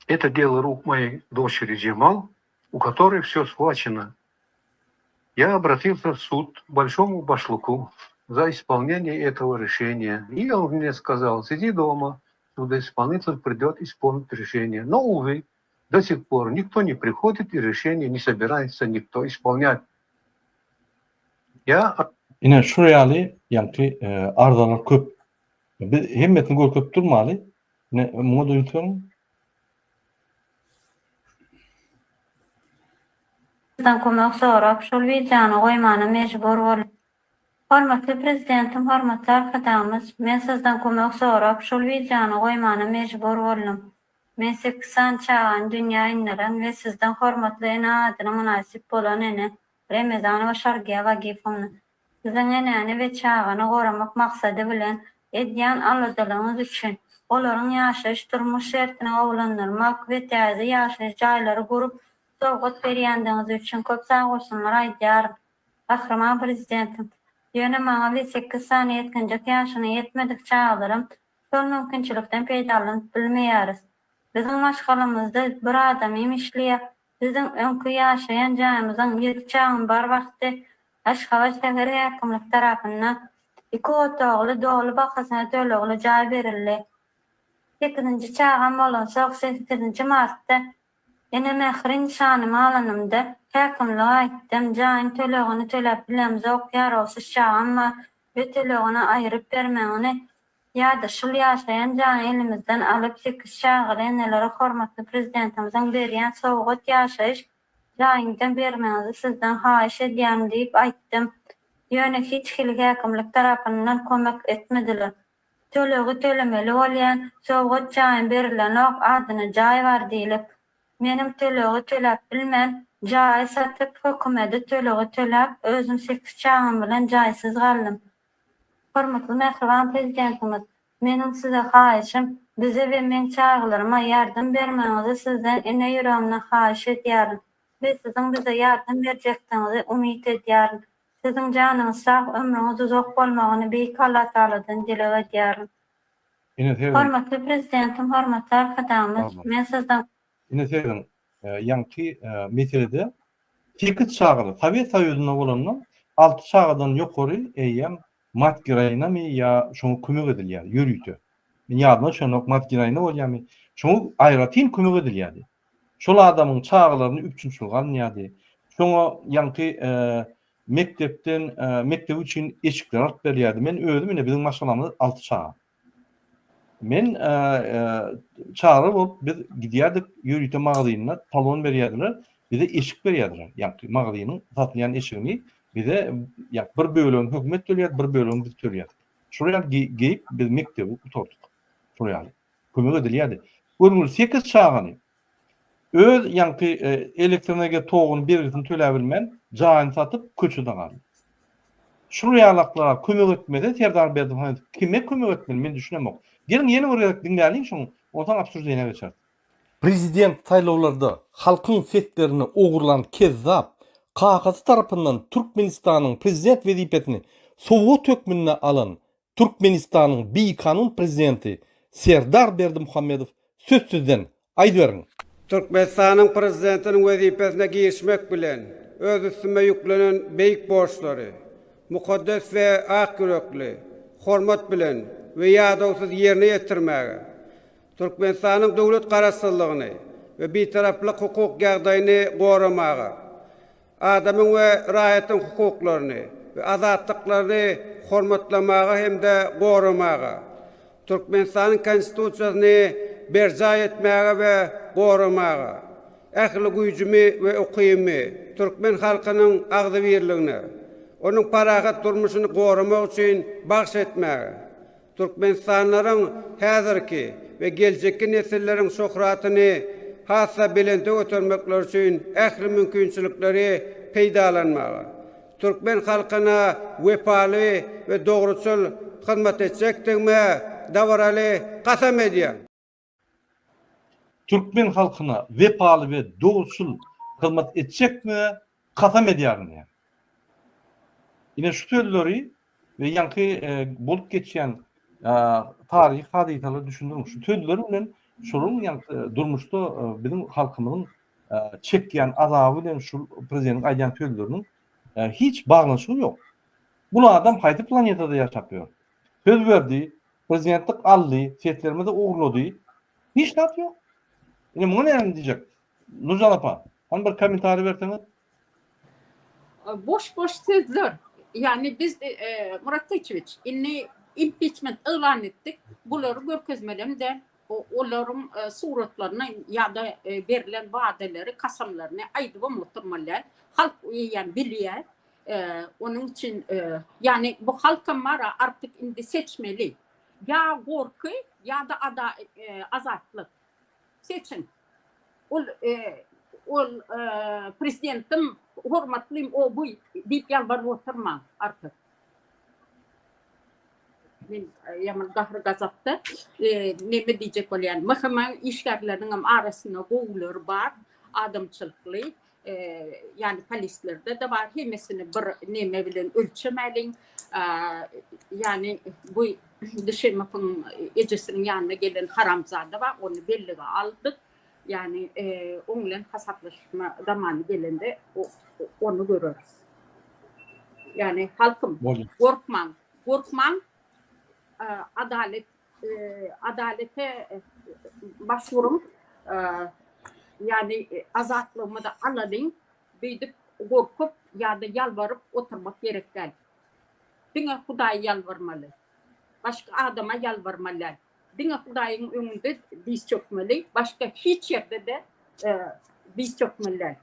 Это дело рук моей дочери Джемал, у которой все схвачено. Я обратился в суд к большому башлыку за исполнение этого решения. И он мне сказал, сиди дома, судоисполнитель придет исполнить решение. Но, увы, до сих пор никто не приходит и решение не собирается никто исполнять. Я Ine şu ýaly ýaňky arzalar köp. Biz hemmesini görkezip durmaly. Ine muňa-da üns beriň. Sizden kömek sorap, şol wideony goýmana mejbur boldum. Hormatly Prezidentim hormatly Arkadagymyz, men sizden kömek sorap, şol wideony goýmana mejbur boldum. Men sekiz sany çagany dünýä indiren we sizden hormatly ene adyna mynasyp bolan ene, Remezanowa Şargiýa Wagifowna. Siziň enäni we çagany goramak maksady bilen edýän aladalygyňyz üçin, olaryň ýaşaýyş-durmuş şertini gowulandyrmak we täze ýaşaýyş jaýlary gurup sowgat berýändigiňiz üçin köp sagbolsunlar aýdýaryn. Gahryman Prezidentim, ýöne maňa we sekiz sany ýetginjek ýaşyna ýetmedik çagalarym şol mümkinçilikden peýdalanyp bilmeýäris. Biziň maşgalamyzda bir adamym işleýär, Biziň öňki ýaşaýan jaýymyzyň ýedi çagym bar wagty Aşgabat şäher häkimligi tarapyndan iki otagly doly bahasyna tölegli jaý berildi. Sekizinji çagam bolansoň sekizinji martda Ene mähri nyşanymy alanymda häkimlige aýtdym, jaýyň tölegini töläp bilemzok, ýarawsyz çagam bar we tölegini aýyryp bermegini Ýa-da şul ýaşaýan jaýy elimizden alyp, sekiz çagaly enelere hormatly Prezidentimiziň berýän sowgat ýaşaýyş jaýyndan bermegiňizi sizden haýyş edýärin diýip aýtdym. Ýöne hiç hili häkimlik tarapyndan kömek etmediler. Tölegi tölemeli bolýan, sowgat jaýym berilenok, adyna jaý bar diýlip. Menem tölegi töläp bilmän, jaýy satyp, hökümede tölegi töläp, özüm sekiz çagam bilen jaýsyz galdym. Hormatly mähriban Prezidentimiz, meniň size haýyşym, bize we meň çagalaryma ýardam bermegiňizi sizden ene ýüregimden haýyş edýärin we siziň bize ýardam berjekdigiňizi umyt edýärin. Siziň janyňyz sag, ömrüňiz uzak bolmagyny Beýik Allatagaladan dileg edýärin. Ine serediň. Hormatly Prezidentim, hormatly Arkadagymyz, men sizden. Ine serediň, ýaňky meselede Sekiz çagaly, Sowet Soýuzynda bolanda alty çagadan ýokary eýýäm mat geroinamy ýa şoňa kömek edilýärdi ýörite. Men ýadyma düşenok mat geroina bolýamy, şoňa aýratyn kömek edilýärdi. Şol adamyň çagalaryny üpjünçilige alynýardy. Şoňa ýaňky mekdepden mekdep üçin eşikler alyp berilýärdi. Men özüm ine biziň maşgalamyzda alty çaga. Men çaga bolup biz gidýärdik ýörite magazyna talon berýärdiler, bize eşik berýärdiler. Ýagny magazynyň satylýan eşigini bize ýa bir bölegini hökümet töleýärdi, bir bölegini biz töleýärdik. Şol ýaly geýip biz mekdebi gutardyk. Şol ýaly kömek edilýärdi. Görgüli sekiz çagany Öz ýaňky elektroenergiýa toguny bergisini töläbilmän, jaýyny satyp, köçede galdy. Şul ýalaklara kömek etmese Serdar Berdimuhamedow kime kömek etmeli men düşünemok. Geliň ýene bir gezek diňläliň şuň, onsoň obsужdeniýa geçeris. Prezident saýlawlarda halkyň seslerini ogurlan kezzap, kakasy tarapyndan Türkmenistanyň prezident wezipesini sowgat hökmünde alan Türkmenistanyň bikanun prezidenti Serdar Berdimuhamedow söz sizden, aýdyberiň! Türkmenistanyň Prezidentiniň wezipesine girişmek bilen, öz üstüme ýüklenen beýik borçlary mukaddes we ak ýürekli, hormat bilen we ýadawsyz ýerine ýetirmäge, Türkmenistanyň döwlet Garaşsyzlygyny we Bitaraplyk hukuk ýagdaýyny goramaga, adamyň we raýatyň hukuklaryny we azatlyklaryny hormatlamaga hem-de goramaga, Türkmenistanyň Konstitusiýasyny berjaý etmäge we goramaga, ähli güýjümi we ukybymy türkmen halkynyň agzybirligine, onuň parahat durmuşyny goramak üçin bagyş etmäge, türkmenistanlylaryň häzirki we geljekki nesilleriň şöhratyny has-da belente götermekleri üçin ähli mümkinçilikleri peýdalanmaga, türkmen halkyna wepaly we dogruçyl hyzmat etjekdigime dabaraly kasam edýän. Türkmen halkyna wepaly we dogruçyl hyzmat etjekdigime kasam edýärin diýýär. Ine şu sözleri we ýaňky bolup geçýän taryhy hadysalary düşündiriň. Şu sözler bilen şolaryň ýaňky durmuşda biziň halkymyzyň çekýän azaby bilen şu prezidentiň aýdýan sözleriniň hiç baglanyşygy ýok. Bul adam haýsy planetada ýaşap ýör? Söz berdi, prezidentlik aldy, seslerimizi ogurlady. Hiç zat ýok. Ine muňa näme diýjek? Nurjan apa, hany bir kommentariý berseňiz. Boş boş sözler. Ýagny biz Murat Gylyçewiç indi impiçment yglan etdik. Bulary görkezmelem däl. Olaryň suratlaryny ýa-da berlen wadaleri, kasamlaryny aýdybam oturmaly däl. Halk eýýäm bilýär. Onuň üçin ýagny bu halkam bar-a artyk indi seçmeli. Ýa gorky ýa-da azatlyk. Seçiň. Ol ol prezidentim, hormatlym o bu diýip ýalbaryp oturmaň artyk. Men ýaman gahar gazapda neme diýjek bolýan. MHM-iň işgärleriniň hem arasynda gowulary bar, adamçylykly. Ýani polislerde-de bar. Hemmesini bir neme bilen ölçemäliň. Ýani bu Düşemowyň ejesiniň ýanyna gelen haramzada bar, ony bellige aldyk. Ýani oň bilen hasaplaşma zamany gelende ony göreris. Ýani halkym gorkmaň, gorkmaň adalet adalete baş uruň. Ýani azatlygymyzy alalyň. Beýdip gorkup ýa-da ýalbaryp oturmak gerek däl. Diňe Hudaýa ýalbarmaly. Başga adama ýalbarmaly däl. Diňe Hudaýyň öňünde diz çökmeli, başga hiç ýerde-de diz çökmeli däl.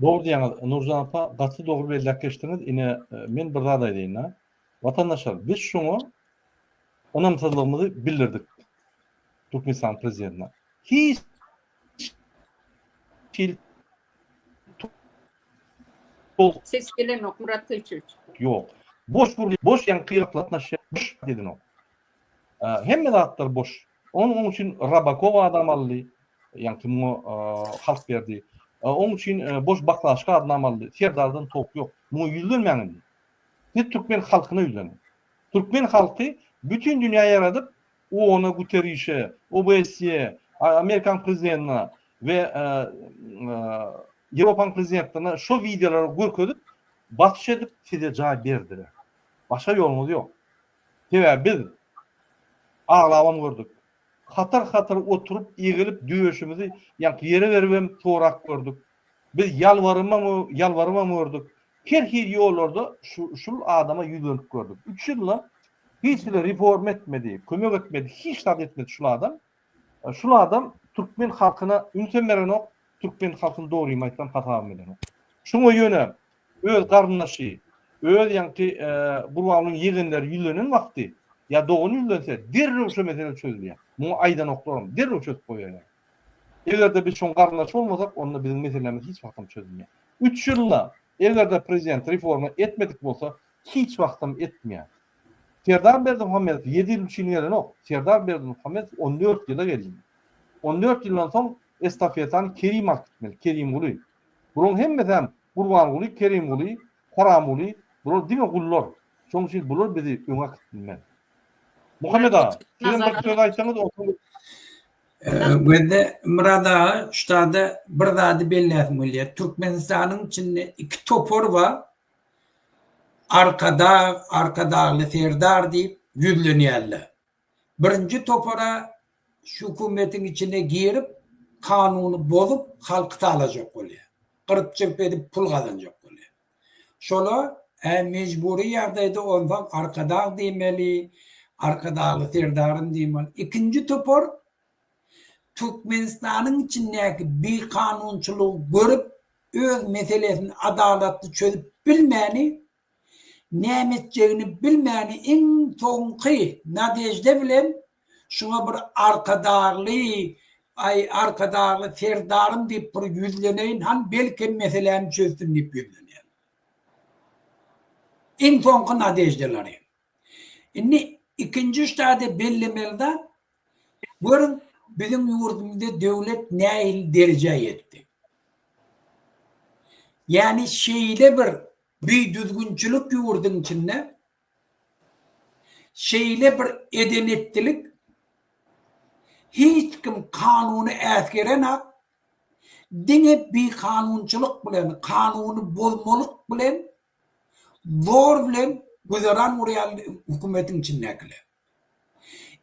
Dogry diýýäňiz, Nurjan apa, gaty dogry belläp geçdiňiz. Ine, men bir zat aýdaýyn-da. Watandaşlar, biz şoňa ynamsyzlygymyzy bildirdik Türkmenistanyň prezidentine. Hiç hili Ses gelenok Murat Gylyçowiç. Ýok. Boş gürrüň, boş ýaňky gatnaşýan boş edenok. Hemme zatlar boş. Onuň üçin Rabakow adam aldy. Ýaňky muňa halk berdi. Onuň üçin boş baklaşka adam aldy. Serdardan tok ýok. Muňa ýüzlenmäň indi. Siz türkmen halkyna ýüzleniň. Türkmen halky bütin dünýä ýaradyp, OON-a, Guterişe, OBSE, Amerikanyň prezidentine we Ýewropanyň prezidentlerine şo wideolary görkezip, basyş edip size jaý berdiler. Başga ýoluňyz ýok. Sebäbi biz aglabam gördük. Hatar-hatar oturyp, egilip döşümizi ýaňky ýere beribem sorap gördük. Biz ýalbarybam ýalbarybam gördük. Her hili ýollarda şu şul adama ýüzlenip gördük. Üç ýylda hiç hili reforma etmedi, kömek etmedi, hiç zat etmedi şul adam. Şul adam türkmen halkyna ünsem berenok, türkmen halkyny dogrymy aýtsam hasabam edenok. Şuňa ýöne öz garyndaşy, öz ýaňky Gurbangulyň ýegenleri ýüzlenen wagty ýa dogany ýüzlense derrew şo mesele çözülýär. Muňa aýdanoklaram, derrew çözüp goýýarlar. Eger-de biz şoň garyndaşy bolmasak, onda biziň meselämiz hiç wagtam çözülmeýär. Üç ýylda eger-de prezident reforma etmedik bolsa, hiç wagtam etmeýär. Serdar Berdimuhamedow ýedi ýyl üçin gelenok. Serdar Berdimuhamedow 14 ýyla geldi. 14 ýyldan soň estafetany Kerim alyp gitmeli, Kerimguly. Bularyň hemmesem Gurbanguly, Kerimguly, Haramguly, bular diňe gullar. Şonuň üçin bular bizi öňe äkidip bilmez. Muhammet aga, sizem bir söz aýtsaňyz, onsoň Gözde Myrat aga ştada bir zady belläsim gelýär. Türkmenistanyň içinde iki topar bar. Arkadag, Arkadagly Serdar diýip ýüzlenýärler. Birinji topara şu hökümetiň içine girip, kanuny bozup halky talajak bolýar. Gyryp-çyryp edip pul gazanjak bolýar. Şola mejbury ýagdaýda onsoň Arkadag diýmeli, Arkadagly Serdarym diýmeli. Ikinji topar. Türkmenistanyň içindäki bikanunçylygy görüp öz meselesini adalatly çözüp bilmäni, näme etjegini bilmäni iň soňky nadežde bilen şuňa bir Arkadagly, aý Arkadagly Serdarym diýip bir ýüzleneýin, han belkem meselämi çözsün diýip ýüzlenýär. Iň soňky nadeždalary. Indi ikinji ştada bellemeli zat, görüň biziň ýurdumyzda döwlet nähili derejä ýetdi. Ýagny şeýle bir bidüzgünçilik ýurduň içinde, şeýle bir eden-etdilik, hiç kim kanuny äsgerenak, diňe bikanunçylyk bilen, kanuny bozmalyk bilen Zor bilen güzeran gurýan hökümetiň içindäkiler.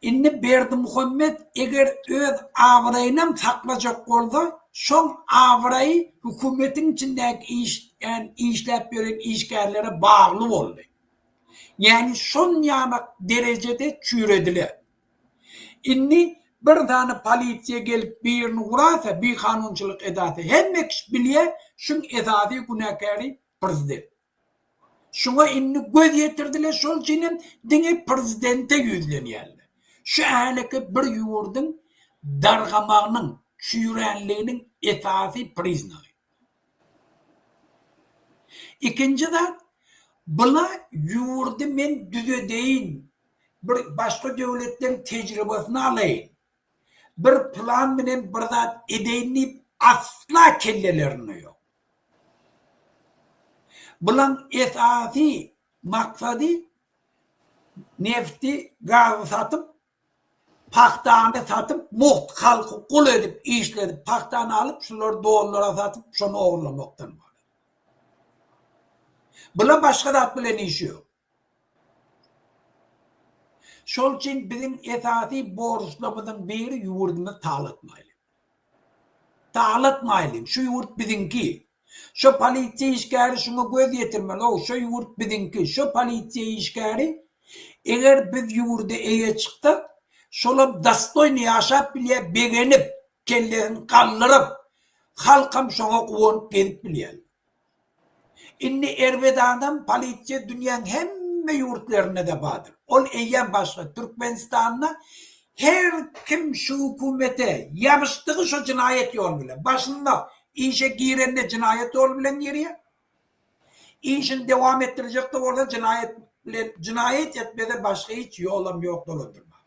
Indi Berdimuhamet eger öz abraýynam saklajak bolsa, şoň abraýy hökümetiň içindäki işlän işläp ýören işgärlere bagly boldy. Ýagny şonýanak derejede çüýrediler. Indi bir sany polisiýa gelip birini urasa, bikanunçylyk edase hemme kişi bilýär, şuň esasy günäkäri Prezident. Şuňa indi göz ýetirdiler, şol üçinem diňe prezidente ýüzlenýärler. Şu häleki bir ýurduň dargamagynyň, çüýränliginiň esasy priznagy. Ikinji zat, bula ýurdy men düzedeýin, bir başga döwletleň tejribesini alaýyn, bir plan bilen bir zat edeýin diýip asla kellelerinde ýok. Bulaň esasy maksady nefti, gazy satyp, pagtany satyp, mugt halky gul edip işledip, pagtany alyp şulary dollara satyp şony ogurlamakdan ybarat. Bula başga zat bilen işi ýok. Şol üçin biziň esasy borçlarymyzyň biri ýurdumyzy talatmaýlyň. Talatmaýlyň, şu ýurt biziňki. Şo polisiýa işgäri şuňa göz ýetirmeli, ow, şo ýurt biziňki, şo polisiýa işgäri eger biz ýurda eýe çyksak, şolam dostoýny ýaşap bilýär, begenip, kellesini galdyryp, halkam şoňa guwanyp gezip bilýär. Indi erbet adam polisiýa dünýäň hemme ýurtlarynda-da bardyr. Ol eýýäm başga. Türkmenistanda her kim şu hökümete ýabyşdygy şo jenaýat ýol bilen. Başynda işe girende jenaýat ýol bilen girýär. Işini dowam etdirjek-de bolsa jenaýat bilen jenaýat etmese başga hiç ýolam ýok dolandyrmaga.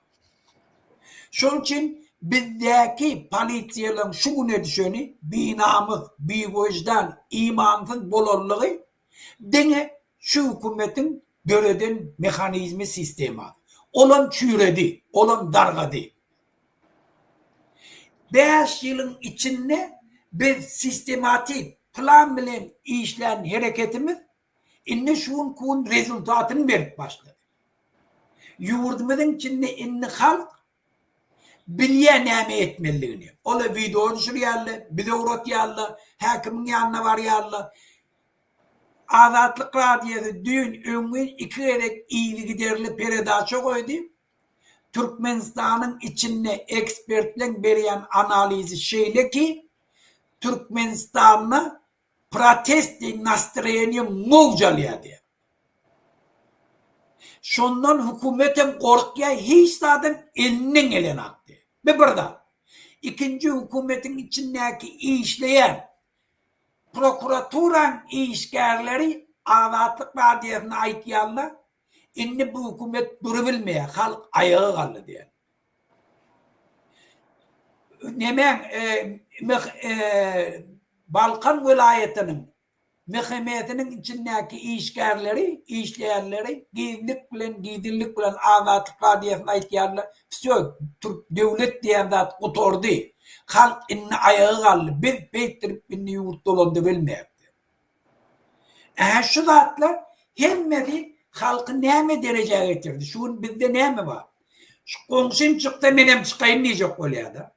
Şol üçin bizdäki polisiýalaryň şu güne düşeni binamys, biwyždan, imansyz bolanlygy diňe şu hökümetiň döreden mehanizmi sistemasy. Olam çüýredi, olam dargady. Bäş ýylyň içinde biz sistematik plan bilen işlän hereketimiz Indi şu günki gün rezultatyny berip başlady. Ýurdumyzyň içinde indi halk bilýär näme etmelidigini. Olar wideo düşürýärler, bize ugratýarlar, häkimiň ýanyna barýarlar. Azatlyk Radiosy düýn, öňňin iki gezek yzygiderli peredaça goýdy. Türkmenistanyň içinde ekspertleň berýän analizi şeýle ki, Türkmenistanda protestnyý nastroýeniýe mowj alýar diýýär. Şondan hökümetem gorkýar, hiç zadam elinden gelenok diýýär. Bu bir zat. Ikinji hökümetiň içindäki işleýän prokuraturaň işgärleri Azatlyk Radiosyna aýtýarlar, indi bu hökümet durubilmeýär, halk aýaga galdy diýýär. Nemäň Balkan welaýatynyň MHM-siniň içindäki işgärleri, işleýänleri gizlik bilen, gizlinlik bilen Azatlyk Radiosyna aýtýarlar, Wsýo, türk döwlet diýen zat gutardy. Halk indi aýaga galdy. Biz beýtdirip indi ýurt dolandybilmeris. Ähä şu zatlar hemmesi halky näme derejä getirdi? Şu gün bizde näme bar? Şu goňşym çyksa menem çykaýyn diýjek bolýada.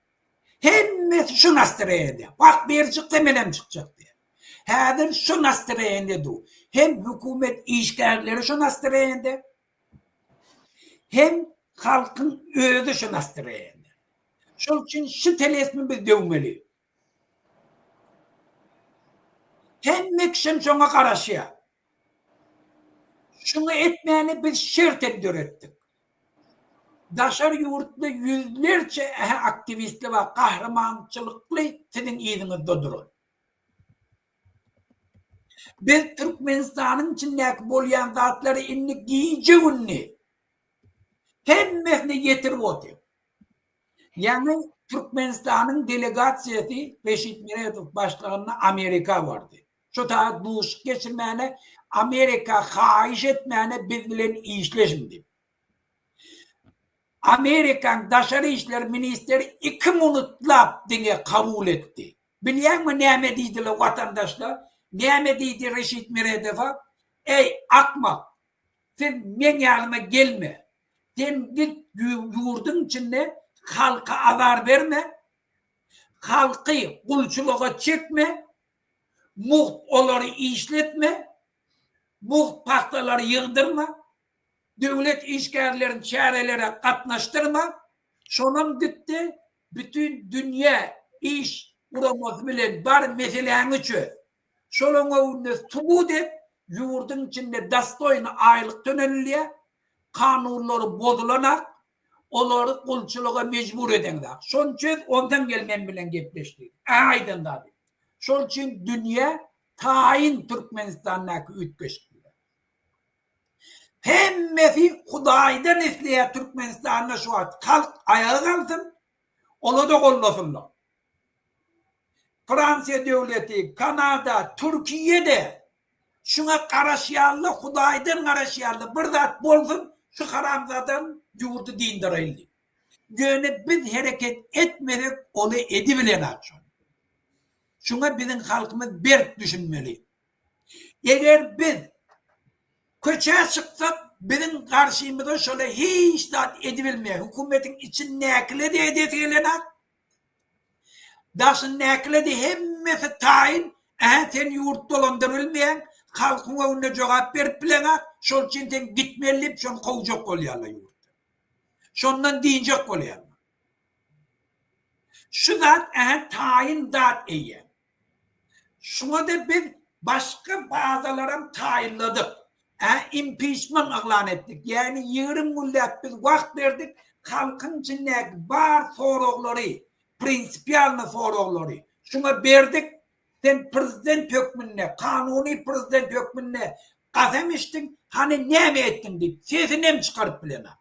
Hemmesi şu nastroýeniýada. Wah biri çyksa menem çykjak diýýär. Häzir şu nastroýeniýada dur. Hem hökümet işgärleri şu nastroýeniýada, hem halkyň özi şu nastroýeniýada. Şol üçin şu telesmi biz döwmeli. Hemme kişem şoňa garaşýar. Şuňa etmäni biz şert hem döretdik. Daşary ýurtly ýüzlerçe ähä aktiwistler bar, gahrymançylykly siziň yzyňyzda duran. Biz Türkmenistanyň içindäki bolýan zatlary indi gije-gündiz hemmesine ýetirip otyr. Ýaňy Türkmenistanyň delegasiýasy Reşit Meredow başlygynda Amerika bardy. Şo taýda duşuşyk geçirmäne, Amerika haýyş etmäne biz bilen işleşiň diýip. Amerikaň daşary işler ministri iki munutlap diňe kabul etdi. Bilýäňmi näme diýdiler watandaşlar? Näme diýdi Reşit Meredowa? Eý, akmak! Sen meň ýanyma gelme. Sen git ýurduň içinde halka azar berme. Halky gulçulyga çekme. Mugt olary işletme. Mugt pagtalary ýygdyrma. Döwlet işgärlerini çärelere gatnaşdyrma. Şonam gitde bütin dünýä iş guramasy bilen bar meseläňi çöz. Şolaň öňünde subut et, ýurduň içinde dostoýny aýlyk tönelilýär, kanunlary bozulanak, olary gulçulyga mejbur edeňzak. Şony çöz, onsoň gel men bilen gepleş diýdi. Ä aýdan zady. Şol üçin dünýä taýyn Türkmenistandaky üýtgeşiklige. Hemmesi Hudaýdan isleýär Türkmenistanda şu wagt halk aýaga galsyn, ola-da gollasynlar. Fransiýa döwleti, Kanada, Türkiýe-de şuňa garaşýarlar, Hudaýdan garaşýarlar, bir zat bolsun, şu haramzadan ýurdy dyndyraýyn diýip. Ýöne biz hereket etmesek, oly edibilenok şony. Şuňa biziň halkymyz berk düşünmeli. Eger biz köçä çyksak, biziň garşymyza şola hiç zat edibilmeýär. Hökümetiň içindäkile-de edesi gelenok, Daşyndäkilede hemmesi taýyn, ähä sen ýurt dolandyrybilmeýäň, halkyň öňünde jogap berip bileňak, şol üçin sen gitmeli diýip şony kowjak bolýarlar ýurtdan. Şondan dynjak bolýarlar. Şu zat ähä taýyn zat eýýäm. Şuňa-da biz başga bazalaram taýynladyk. Ä impiçment yglan etdik. Ýagny 20 günläp biz wagt berdik, halkyň içindäki bar soraglary, prinsipialny soraglary şuňa berdik. Sen prezident hökmünde, kanuny prezident hökmünde kasam içdiň, hany näme etdiň diýip, sesinem çykaryp bilenok.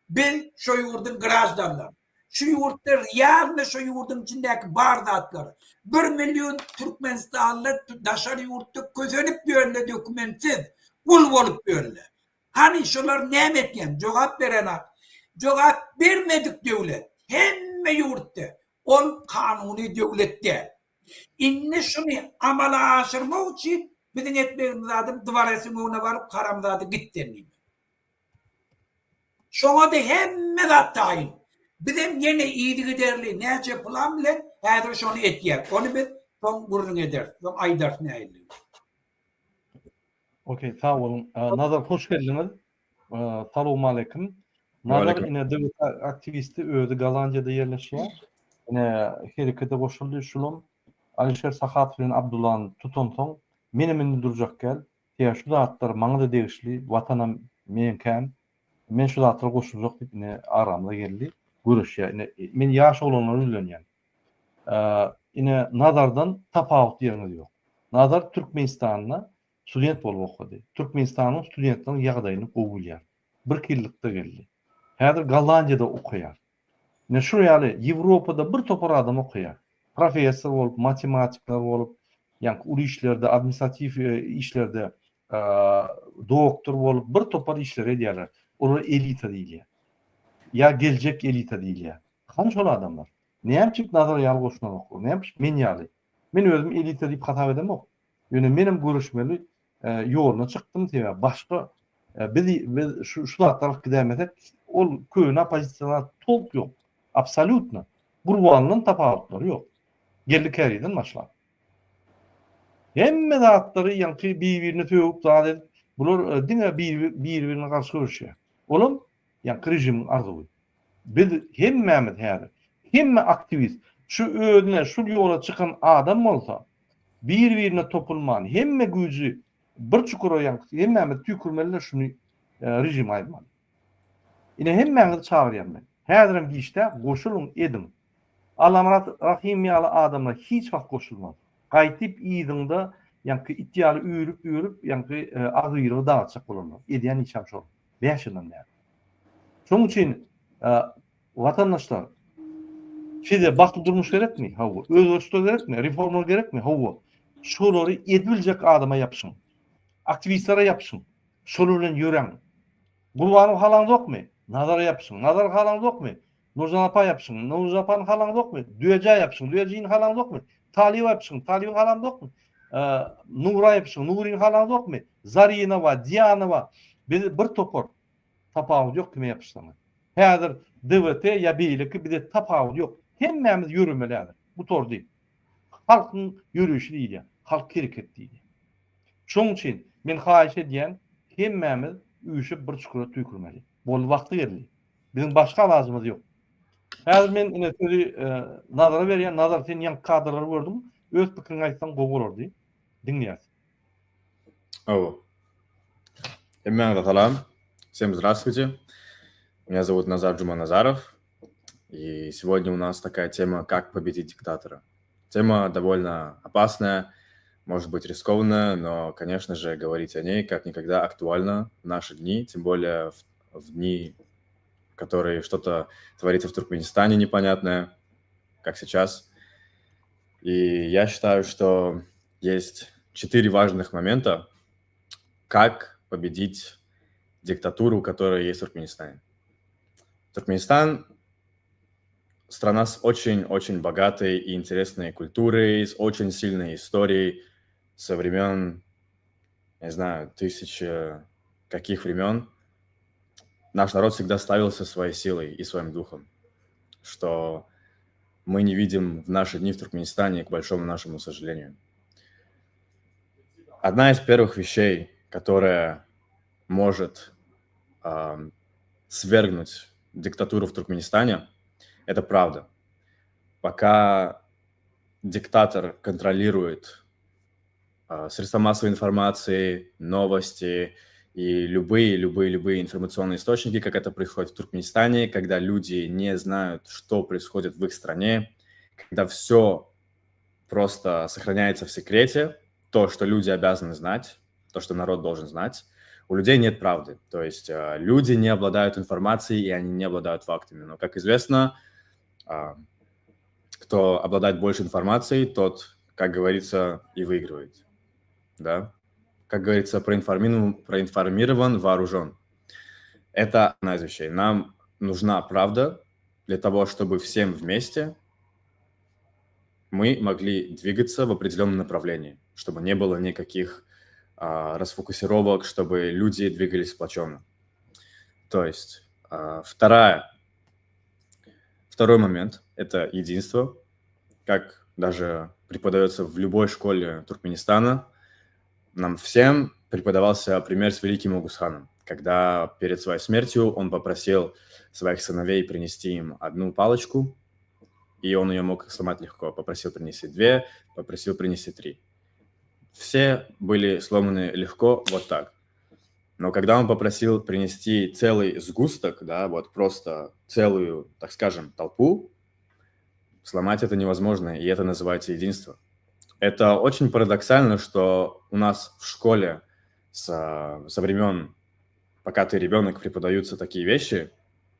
Biz şo ýurduň graždanlary. Şu ýurtda realny şo ýurduň içindäki bar zatlar. Bir million türkmenistanly daşary ýurtda kösenip ýörle dokumentsiz, gul bolup ýörle. Hany şolar näme etýän? Jogap berenak. Jogap bermedik döwlet hemme ýurtda ol kanuny döwlet däl. Indi şuny amala aşyrmak üçin biziň etmegimiz zadym dworesiň öňüne baryp haramzada git sen diýmek. Şoňa-da hemme zat taýyn. Bizem ýene yzygiderli näçe plan bilen häzir şony etýäris. Ony biz soň gürrüň ederis, soň aýdarys nähilidigini. Okey, sag boluň. Nazar hoş geldiňiz. Salowmaleýkim. Nazar ine döwlet aktiwisti özi Gollandiýada ýerleşýär. Ine herekete goşuldy şulam. Alişer Sahatow bilen Abdullany tutansoň menem indi durjak däl. Sebäbi şu zatlar maňa-da degişli, Watanam meňkäm, men şu zatlara goşuljak diýip ine aramyza geldi, göreşýär. Ine men ýaş oglanlara ýüzlenýän. Ine Nazardan tapawutly ýeriňiz ýok. Nazar Türkmenistanda student bolup okady. Türkmenistanyň studentleriniň ýagdaýyny gowy bilýär. Birki ýyllykda geldi. Häzir Gollandiýada okaýar. Ine şu ýaly Ýewropada bir topar adam okaýar. Professor bolup, matematikler bolup, ýaňky uly işlerde, administratiw işlerde doktor bolup bir topar işleri edýärler. Olara elita diýilýär. Ýa geljek elita diýilýär. Hany şol adamlar? Näme üçin Nazar ýaly goşulanoklar? Näme üçin men ýaly? Men özümi elita diýip hasap edemok. Ýöne menem göreşmeli ýoluna çykdym, sebäbi başga biz biz şu şu zatlar alyp gidäýmesek, ol köne oppozisiýadan tolk ýok. Absolýutno. Gurbandan tapawutlary ýok. Geldi Kärizden başlap. Hemme zatlary ýaňky bir-birine sögüp zat edip, bular diňe bir-birine garşy göreşýär. Olam ýaňky režimiň arzuwy. Biz hemmämiz häzir. Hemme aktiwist şu özüne şul ýola çykan adam bolsa, bir-birine topulman, hemme güýji bir çukura ýaňky hemmämiz tüýkürmeli-de şuny režimi aýyrmaly. Ine hemmäňizi çagyrýan men. Häzirem giçdä goşulyň ediň. Allamyrat Rahym ýaly adamlar hiç wagt goşulmaz. Gaýtyp yzyňda ýaňky it ýaly üýrüp üýrüp ýaňky agzybirligi dagytjak bolarlar. Edýän işem şol. 5 ýyldan bäri. Şonuň üçin watandaşlar size bagtly durmuş gerekmi? Hawa. Özgerişler gerekmi? Reformalar gerekmi? Hawa. Şolary edibiljek adama ýapyşyň. Aktiwistlere ýapyşyň. Şolar bilen ýöräň. Gurbanowy halaňzokmy? Nazara ýapyşyň. Nazary halaňzokmy? Nurjan apa ýapyşyň. Nurjan apany halaňzokmy? Düýejä ýapyşyň. Düýejini halaňzokmy? Talyba ýapyşyň. Talyby halaňzokmy? Nura ýapyşyň. Nuryny halaňzokmy? Zarinowa, Diýanowa. Biz bir topar. Tapawudy ýok kime ýapyşsaňyz. Häzir DWT ýa beýleki bize tapawudy ýok. Hemmämiz ýöremeli häzir. Gutardy. Halkyň ýörişi diýilýär. Halk hereketi diýilýär. Şoň üçin men haýyş edýän hemmämiz üýşüp bir çukura tüýkürmeli. Boldy wagty geldi. Biziň başga alajymyz ýok. Häzir men ine sözi Nazara berýän. Nazar sen ýaňky kadrlary gördüň. Öz pikiriňi aýtsaň gowy bolardy. Diňleýäs. Hawa. Hemmäňize salam. Всем здравствуйте. Меня зовут Назар Джуманазаров. И сегодня у нас такая тема, как победить диктатора. Тема довольно опасная, может быть рискованная, но, конечно же, говорить о ней как никогда актуально в наши дни, тем более в, в дни, в которые что-то творится в Туркменистане непонятное, как сейчас. И я считаю, что есть четыре важных момента, как победить диктатуру, которая есть в Туркменистане. Туркменистан – страна с очень-очень богатой и интересной культурой, с очень сильной историей со времен, не знаю, тысячи каких времен. Наш народ всегда славился своей силой и своим духом, что мы не видим в наши дни в Туркменистане, к большому нашему сожалению. Одна из первых вещей, которая может э, свергнуть диктатуру в Туркменистане, это правда. Пока диктатор контролирует э, средства массовой информации, новости и любые, любые, любые информационные источники, как это происходит в Туркменистане, когда люди не знают, что происходит в их стране, когда все просто сохраняется в секрете, то, что люди обязаны знать, то, что народ должен знать, у людей нет правды. То есть э, люди не обладают информацией, и они не обладают фактами. Но, как известно, э, кто обладает больше информацией, тот, как говорится, и выигрывает. Да? Как говорится, проинформирован, проинформирован вооружен. Это одна из вещей. Нам нужна правда для того, чтобы всем вместе мы могли двигаться в определенном направлении, чтобы не было никаких а, расфокусировок, чтобы люди двигались сплоченно. То есть а, вторая, второй момент – это единство, как даже преподается в любой школе Туркменистана. Нам всем преподавался пример с великим Огузханом, когда перед своей смертью он попросил своих сыновей принести им одну палочку, и он ее мог сломать легко. Попросил принести две, попросил принести три. Все были сломаны легко вот так. Но когда он попросил принести целый сгусток, да, вот просто целую, так скажем, толпу, сломать это невозможно, и это называется единство. Это очень парадоксально, что у нас в школе со, со времен, пока ты ребенок, преподаются такие вещи,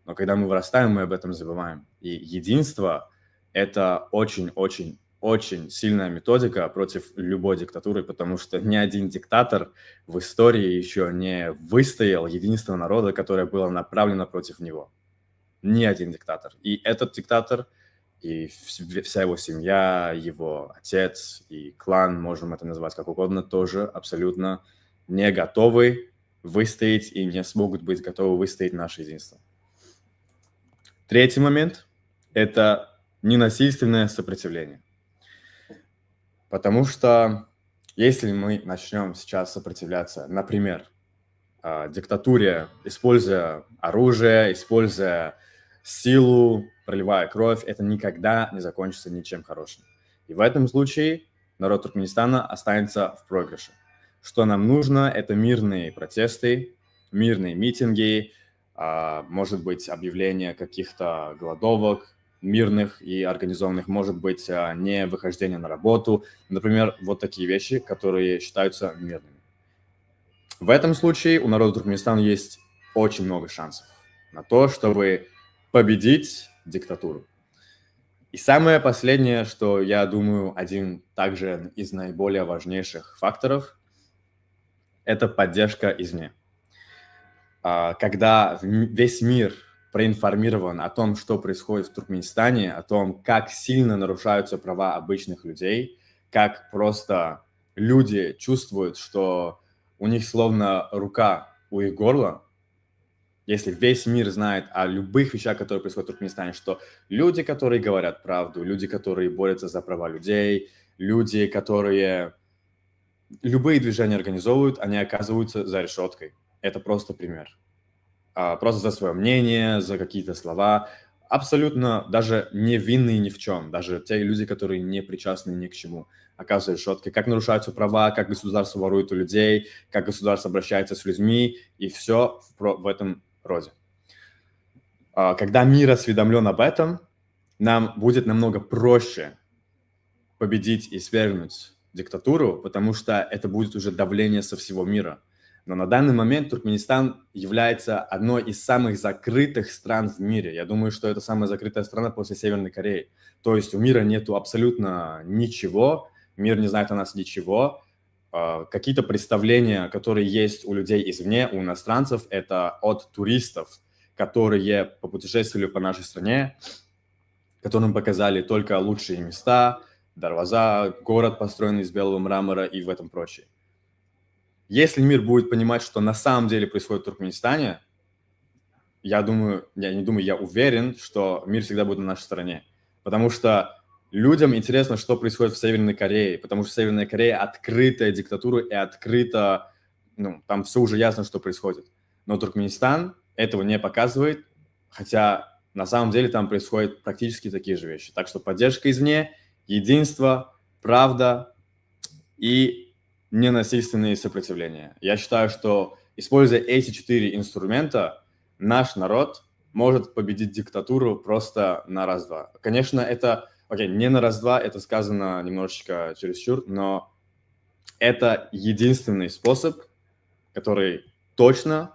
но когда мы вырастаем, мы об этом забываем. И единство – это очень-очень очень сильная методика против любой диктатуры, потому что ни один диктатор в истории еще не выстоял единство народа, которое было направлено против него. Ни один диктатор. И этот диктатор, и вся его семья, его отец и клан, можем это назвать как угодно, тоже абсолютно не готовы выстоять и не смогут быть готовы выстоять наше единство. Третий момент – это ненасильственное сопротивление. Потому что если мы начнем сейчас сопротивляться, например, а, диктатуре, используя оружие, используя силу, проливая кровь, это никогда не закончится ничем хорошим. И в этом случае народ Туркменистана останется в проигрыше. Что нам нужно, это мирные протесты, мирные митинги, а, может быть, объявление каких-то голодовок мирных и организованных, может быть, а, не выхождение на работу. Например, вот такие вещи, которые считаются мирными. В этом случае у народа Туркменистана есть очень много шансов на то, чтобы победить диктатуру. И самое последнее, что я думаю, один также из наиболее важнейших факторов, это поддержка извне. А, когда весь мир проинформирован о том, что происходит в Туркменистане, о том, как сильно нарушаются права обычных людей, как просто люди чувствуют, что у них словно рука у их горла, если весь мир знает о любых вещах, которые происходят в Туркменистане, что люди, которые говорят правду, люди, которые борются за права людей, люди, которые любые движения организовывают, они оказываются за решеткой. Это просто пример. А, просто за свое мнение, за какие-то слова. Абсолютно даже невинные ни в чем. Даже те люди, которые не причастны ни к чему, оказываются решеткой. Как нарушаются права, как государство ворует у людей, как государство обращается с людьми, и все в, в этом роде. А, когда мир осведомлен об этом, нам будет намного проще победить и свергнуть диктатуру, потому что это будет уже давление со всего мира. Но на данный момент Туркменистан является одной из самых закрытых стран в мире. Я думаю, что это самая закрытая страна после Северной Кореи. То есть у мира нету абсолютно ничего, мир не знает о нас ничего. А, какие-то представления, которые есть у людей извне, у иностранцев, это от туристов, которые попутешествовали по нашей стране, которым показали только лучшие места, Дарваза, город, построенный из белого мрамора и в этом прочее. Если мир будет понимать, что на самом деле происходит в Туркменистане, я думаю, я не думаю, я уверен, что мир всегда будет на нашей стороне. Потому что людям интересно, что происходит в Северной Корее, потому что Северная Корея открытая диктатура и открыто, ну, там все уже ясно, что происходит. Но Туркменистан этого не показывает, хотя на самом деле там происходят практически такие же вещи. Так что поддержка извне, единство, правда и ненасильственные сопротивления. Я считаю, что используя эти четыре инструмента, наш народ может победить диктатуру просто на раз-два. Конечно, это, окей, не на раз-два, это сказано немножечко чересчур, но это единственный способ, который точно,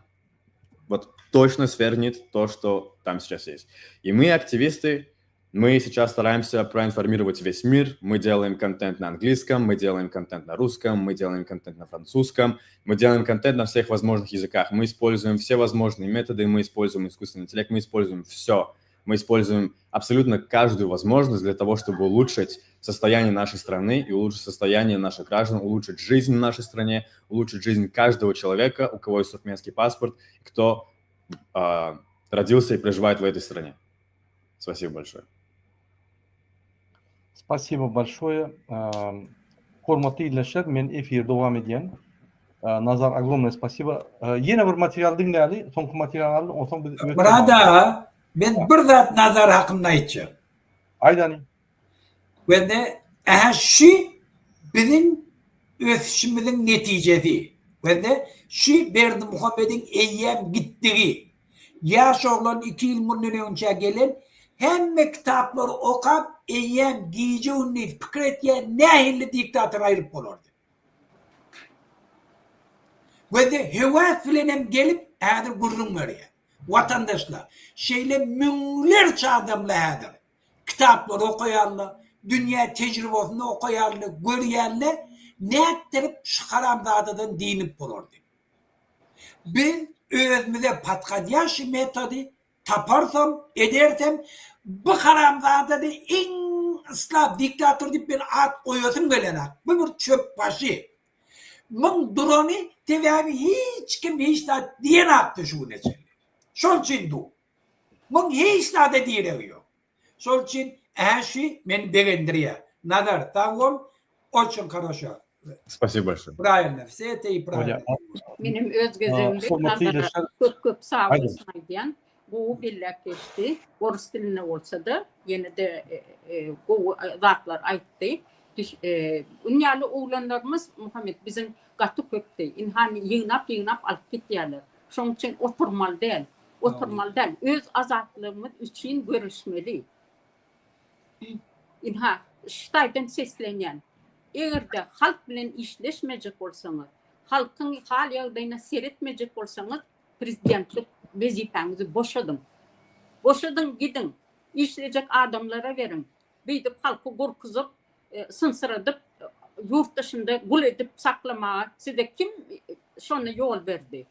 вот точно свергнет то, что там сейчас есть. И мы, активисты, мы сейчас стараемся проинформировать весь мир. Мы делаем контент на английском, мы делаем контент на русском, мы делаем контент на французском, мы делаем контент на всех возможных языках. Мы используем все возможные методы, мы используем искусственный интеллект, мы используем все. Мы используем абсолютно каждую возможность для того, чтобы улучшить состояние нашей страны и улучшить состояние наших граждан, улучшить жизнь в нашей стране, улучшить жизнь каждого человека, у кого есть туркменский паспорт, кто э, родился и проживает в этой стране. Спасибо большое. Spasibo bolşoýe. Hormatly ildeşler, men efiri dowam edýän. Nazar ogromное spasibo. Ýene bir material diňläli, soňky material aldy, onsoň biz Myrat aga, men bir zat Nazar hakynda aýtjak. Aýdany. Wende ähä şü biziň ösüşimiziň netijesi. Wende şü Berdimuhamediň eýýäm gitdigi. Ýaş oglan iki ýyl mundan öňçä gelen, hemme kitaplary okap, eýýäm gije-gündiz pikir etýän nähili diktator aýryp bolar diýip. Gözde höwes bilenem gelip häzir gürrüň berýär. Watandaşlar, şeýle müňlerçe adamlar häzir kitaplary okaýarlar, dünýä tejribesini okaýarlar, görýärler, nätdirip şu haramzadadan dynyp bolar diýip. Biz özümize podhodýaşiý metody taparsam, edersem, bu haramzadany iň yslap diktator diýip men at goýasym gelenok. Bu bir çöpbaşy. Muň durany sebäbi hiç kim hiç zat diýenakdy şu güne çenli. Şol üçin du. Muň hiç zada diregi ýok. Şol üçin ä şu meni begendirýär. Nazar sag bol oçin horoşo. Spasibo bolşoe. Pravilno vse eto i pravilno. Menem öz gezegimde Nazara köp köp sag bolsun aýdýan. Gowy belläp geçdi. Orus dilinde bolsa-da, ýene-de gowy zatlar aýtdy. Ün ýaly oglanlarymyz, Muhammet, biziň gaty köpdi. Ynha, ýygnap-ýygnap alyp gitýärler. Şonuň üçin oturmaly däl. Oturmaly däl. Öz azatlygymyz üçin göreşmeli. Ynha, şu taýdan seslenýän. Eger-de halk bilen işleşmejek bolsaňyz, halkyň hal-ýagdaýyna seretmejek bolsaňyz, prezidentlik wezipäňizi boşadyň. Boşadyň, gidiň. Işlejek adamlara beriň. Beýdip halky gorkuzyp, synsyradyp, ýurt daşynda gul edip saklamaga size kim şony ýol berdi?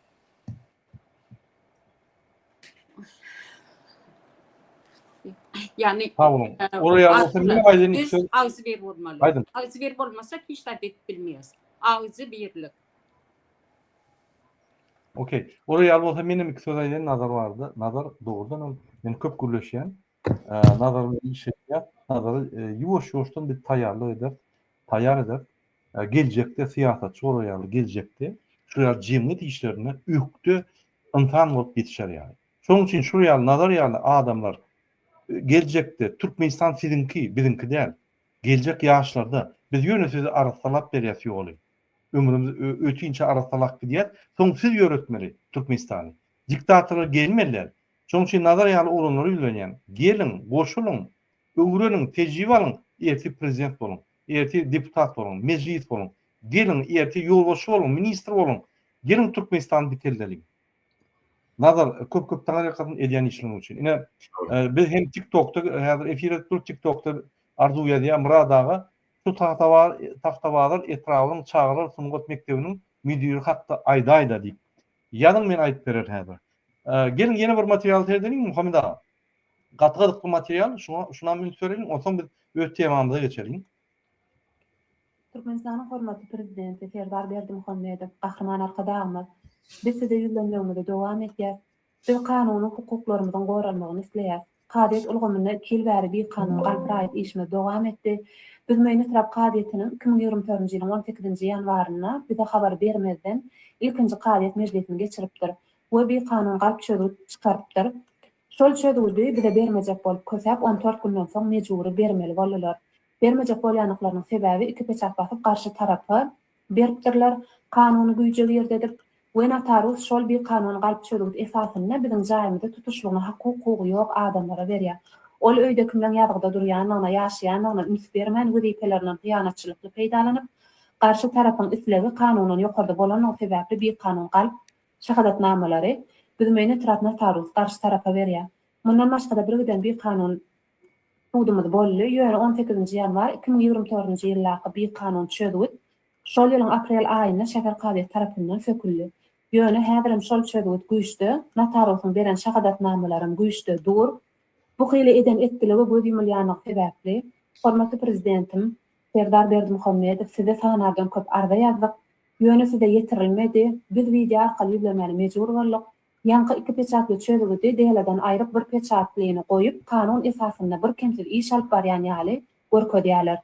Ýagny, Sag boluň. Olar ýaly bolsa men aýdyn biz söz. agzybir bolmaly. Aýdyň. Agzybir bolmasak hiç zat edip bilmeýäs. Agzybirlik. Okey. Olar ýaly bolsa menem iki söz aýdaýyn Nazar barada. Nazar dogrudan hem men köp gürleşýän. Nazar bilen iş edýär. Nazary ýuwaş-ýuwaşdan biz taýýarlyk ederis. Taýýar ederis. Geljekde syýasatçy bolar ýaly geljekde şu ýaly jemgyýet işlerinde ökde ynsan bolup ýetişer ýaly. Şonuň üçin şul ýaly Nazar ýaly adamlar geljekde Türkmenistan siziňki, biziňki däl. Geljek ýaşlarda biz ýöne sizi arassalap berýäs ýoly. Ömrümiz ötinçä arassalap gidýäs. Soň siz ýöretmeli Türkmenistany. Diktatorlar gelmeli däl. Şonuň üçin Nazar ýaly oglanlara ýüzlenýän. Geliň, goşulyň, öwreniň, tejribe alyň, ertir prezident boluň, ertir deputat boluň, mejlis boluň. Geliň, ertir ýolbaşçy boluň, ministr boluň. Geliň Türkmenistany dikeldeliň. Nazar, köp köp taňryýalkasyn edýän işleriň üçin. Ine, biz hem TikTokda häzir efir edip durus, TikTokda Arzuw ýazýar, Myrat aga, şu Tagtabazar etrabynyň çagalar sungat mekdebiniň müdiri hakda aýdaýda diýip. Ýazyň men aýdyp bererin häzir. Geliň ýene bir materialy seredeliň Muhammet aga. Gaty gyzykly material, şuňa şunam üns bereliň, onsoň biz öz temamyza geçeliň. Türkmenistanyň hormatly Prezidenti Serdar Berdimuhamedow, Gahryman Arkadagymyz, biz Size ýüzlenmegimizi dowam edýäs. Biz kanuny hukuklarymyzyň goralmagyny isleýäs. Kazyýet ulgamynda iki ýyl bäri bikanun galp raýat işimiz dowam etdi. Büzmeýin etrap kazyýetiniň 2024-nji ýylyň on sekizinji ýanwarynda bize habar bermezden ilkinji kazyýet mejlisini geçiripdir we bikanun galp çözgüt çykarypdyr. Şol çözgüdi bize bermejek bolup kösäp on dört günden soň mejbury bermeli boldular. Bermejek bolýandyklarynyň sebäbi iki peçat basyp garşy tarapa beripdirler, kanuny güýje girdedip we notarius şol bikanun galp çözgüt esasynda biziň jaýymyzy tutuşlygyna haky-hukugy ýok adamlara berýär. Ol öýde kimleň ýazgyda durýandygyna, ýaşaýandygyna üns bermän wezipelerinden hyýanatçylykly peýdalanyp, garşy tarapyň islegi kanundan ýokarda bolanlygy sebäpli bikanun galp şahadatnamalary Büzmeýin etrap notarius garşy tarapa berýär. Mundan başga-da birgiden bikanun sudumyz boldy, ýöne on sekizinji ýanwar 2024-nji ýyldaky bikanun çözgüt şol ýylyň aprel aýynda şäher kazyýeti tarapyndan söküldi. Ýöne häzirem şol çözgüt güýçde, notariusyň beren şahadatnamalaram güýçde dur. Bu hili eden-etdilige göz ýumulýanlygy sebäpli, hormatly Prezidentim Serdar Berdimuhamedow size sanardan köp arza ýazdyk, ýöne size ýetirilmedi, biz wideo arkaly ýüzlenmäne mejbur bolduk. Ýaňky iki peçatly çözgüdi deladan aýryp bir peçatlyny goýup kanun esasynda birkemsiz iş alyp barýan ýaly görkezýärler.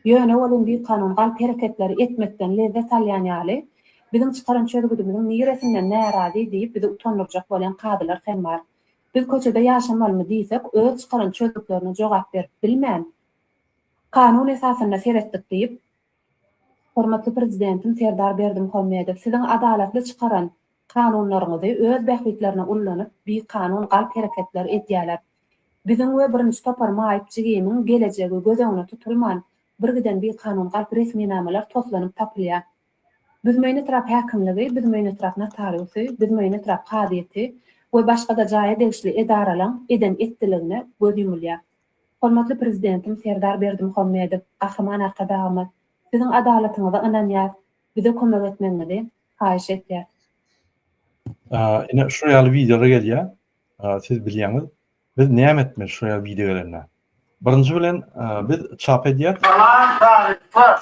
Ýöne welin bikanun galp hereketleri etmekden lezzet alýan ýaly, biziň çykaran çözgüdimiziň niresinden närazy diýip bizi utandyrjak bolýan kazylar hem bar. Biz köçede ýaşamalymy diýsek öz çykaran çözgütlerine jogap berip bilmän, kanun esasynda seretdik diýip, Hormatly Prezidentim Serdar Berdimuhamedow siziň adalatly çykaran kanunlaryňyzy öz bähbitlerine ullanyp bikanun galp hereketler edýäler. Biziň we birinji topar maýyp jigimiň gelejegi göz öňüne tutulman birgiden bikanun galp resminamalar toslanyp tapylýar. Büzmeýin etrap häkimligi, Büzmeýin etrap notariusy, Büzmeýin etrap kazyýeti we başgada jaýa degişli edaralaň eden etdiligine göz ýumulýar. Hormatly Prezidentim Serdar Berdimuhamedow, Gahryman Arkadagymyz, Siziň adalatyňyza ynanýas, bize kömek etmegiňizi haýyş etýäs. Ine şu ýaly wideolar gelýär. Siz bilýäňiz. Biz näme etmeli şu ýaly wideo gelende? Birinji bilen biz çap edýäs. Salam talyplar.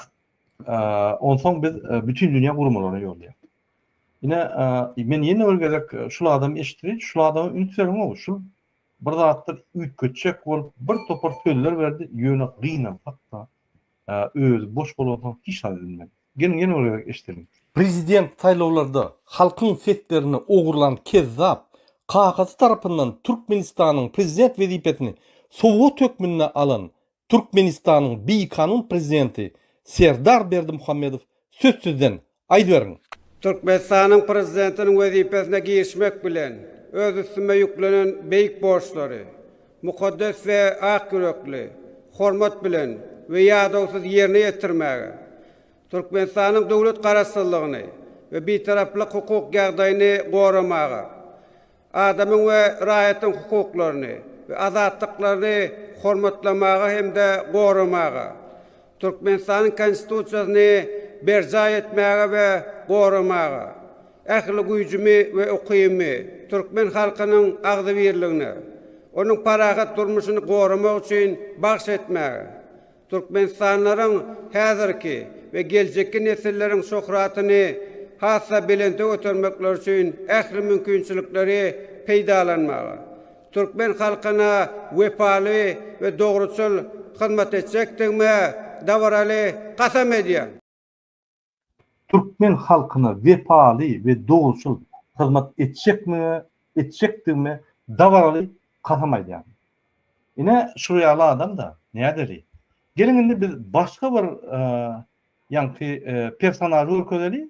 Onsoň biz bütin dünýä guramalaryna ýollaýas. Ine men ýene bir gezek şul adamy eşitdirin. Şul adama üns beriň-ow. Şul bir zatlar üýtgetjek bolup bir topar sözler berdi, ýöne gynansak-da özi boş bolansoň hiç zat edilmedi. Geliň ýene bir gezek eşideliň. Prezident saýlawlarda halkyň seslerini ogurlan kezzap. Kakasy tarapyndan Türkmenistanyň prezident wezipesini sowgat hökmünde alan Türkmenistanyň bikanun prezidenti Serdar Berdimuhamedow söz sizden, aýdyberiň! Türkmenistanyň Prezidentiniň wezipesine girişmek bilen, öz üstüme ýüklenen beýik borçlary mukaddes we ak ýürekli, hormat bilen we ýadawsyz ýerine ýetirmäge, Türkmenistanyň döwlet Garaşsyzlygyny we Bitaraplyk hukuk ýagdaýyny goramaga, adamyň we raýatyň hukuklaryny we azatlyklaryny hormatlamaga hem-de goramaga, Türkmenistanyň Konstitusiýasyny berjaý etmäge we goramaga, ähli güýjümi we ukybymy türkmen halkynyň agzybirligine, onuň parahat durmuşyny goramak üçin bagyş etmäge, Türkmenistanlylaryň häzirki we geljekki nesilleriň şöhratyny has-da belente götermekleri üçin ähli mümkinçilikleri peýdalanmaga, türkmen halkyna wepaly we dogruçyl hyzmat etjekdigime dabaraly kasam edýän. Türkmen halkyna wepaly we dogruçyl hyzmat etjekmige etjekdigime dabaraly kasam aýdýaryn. Ine şu ýaly adam-da, nädeli. Geliň indi biz başga bir ýaňky personažy görkezeli.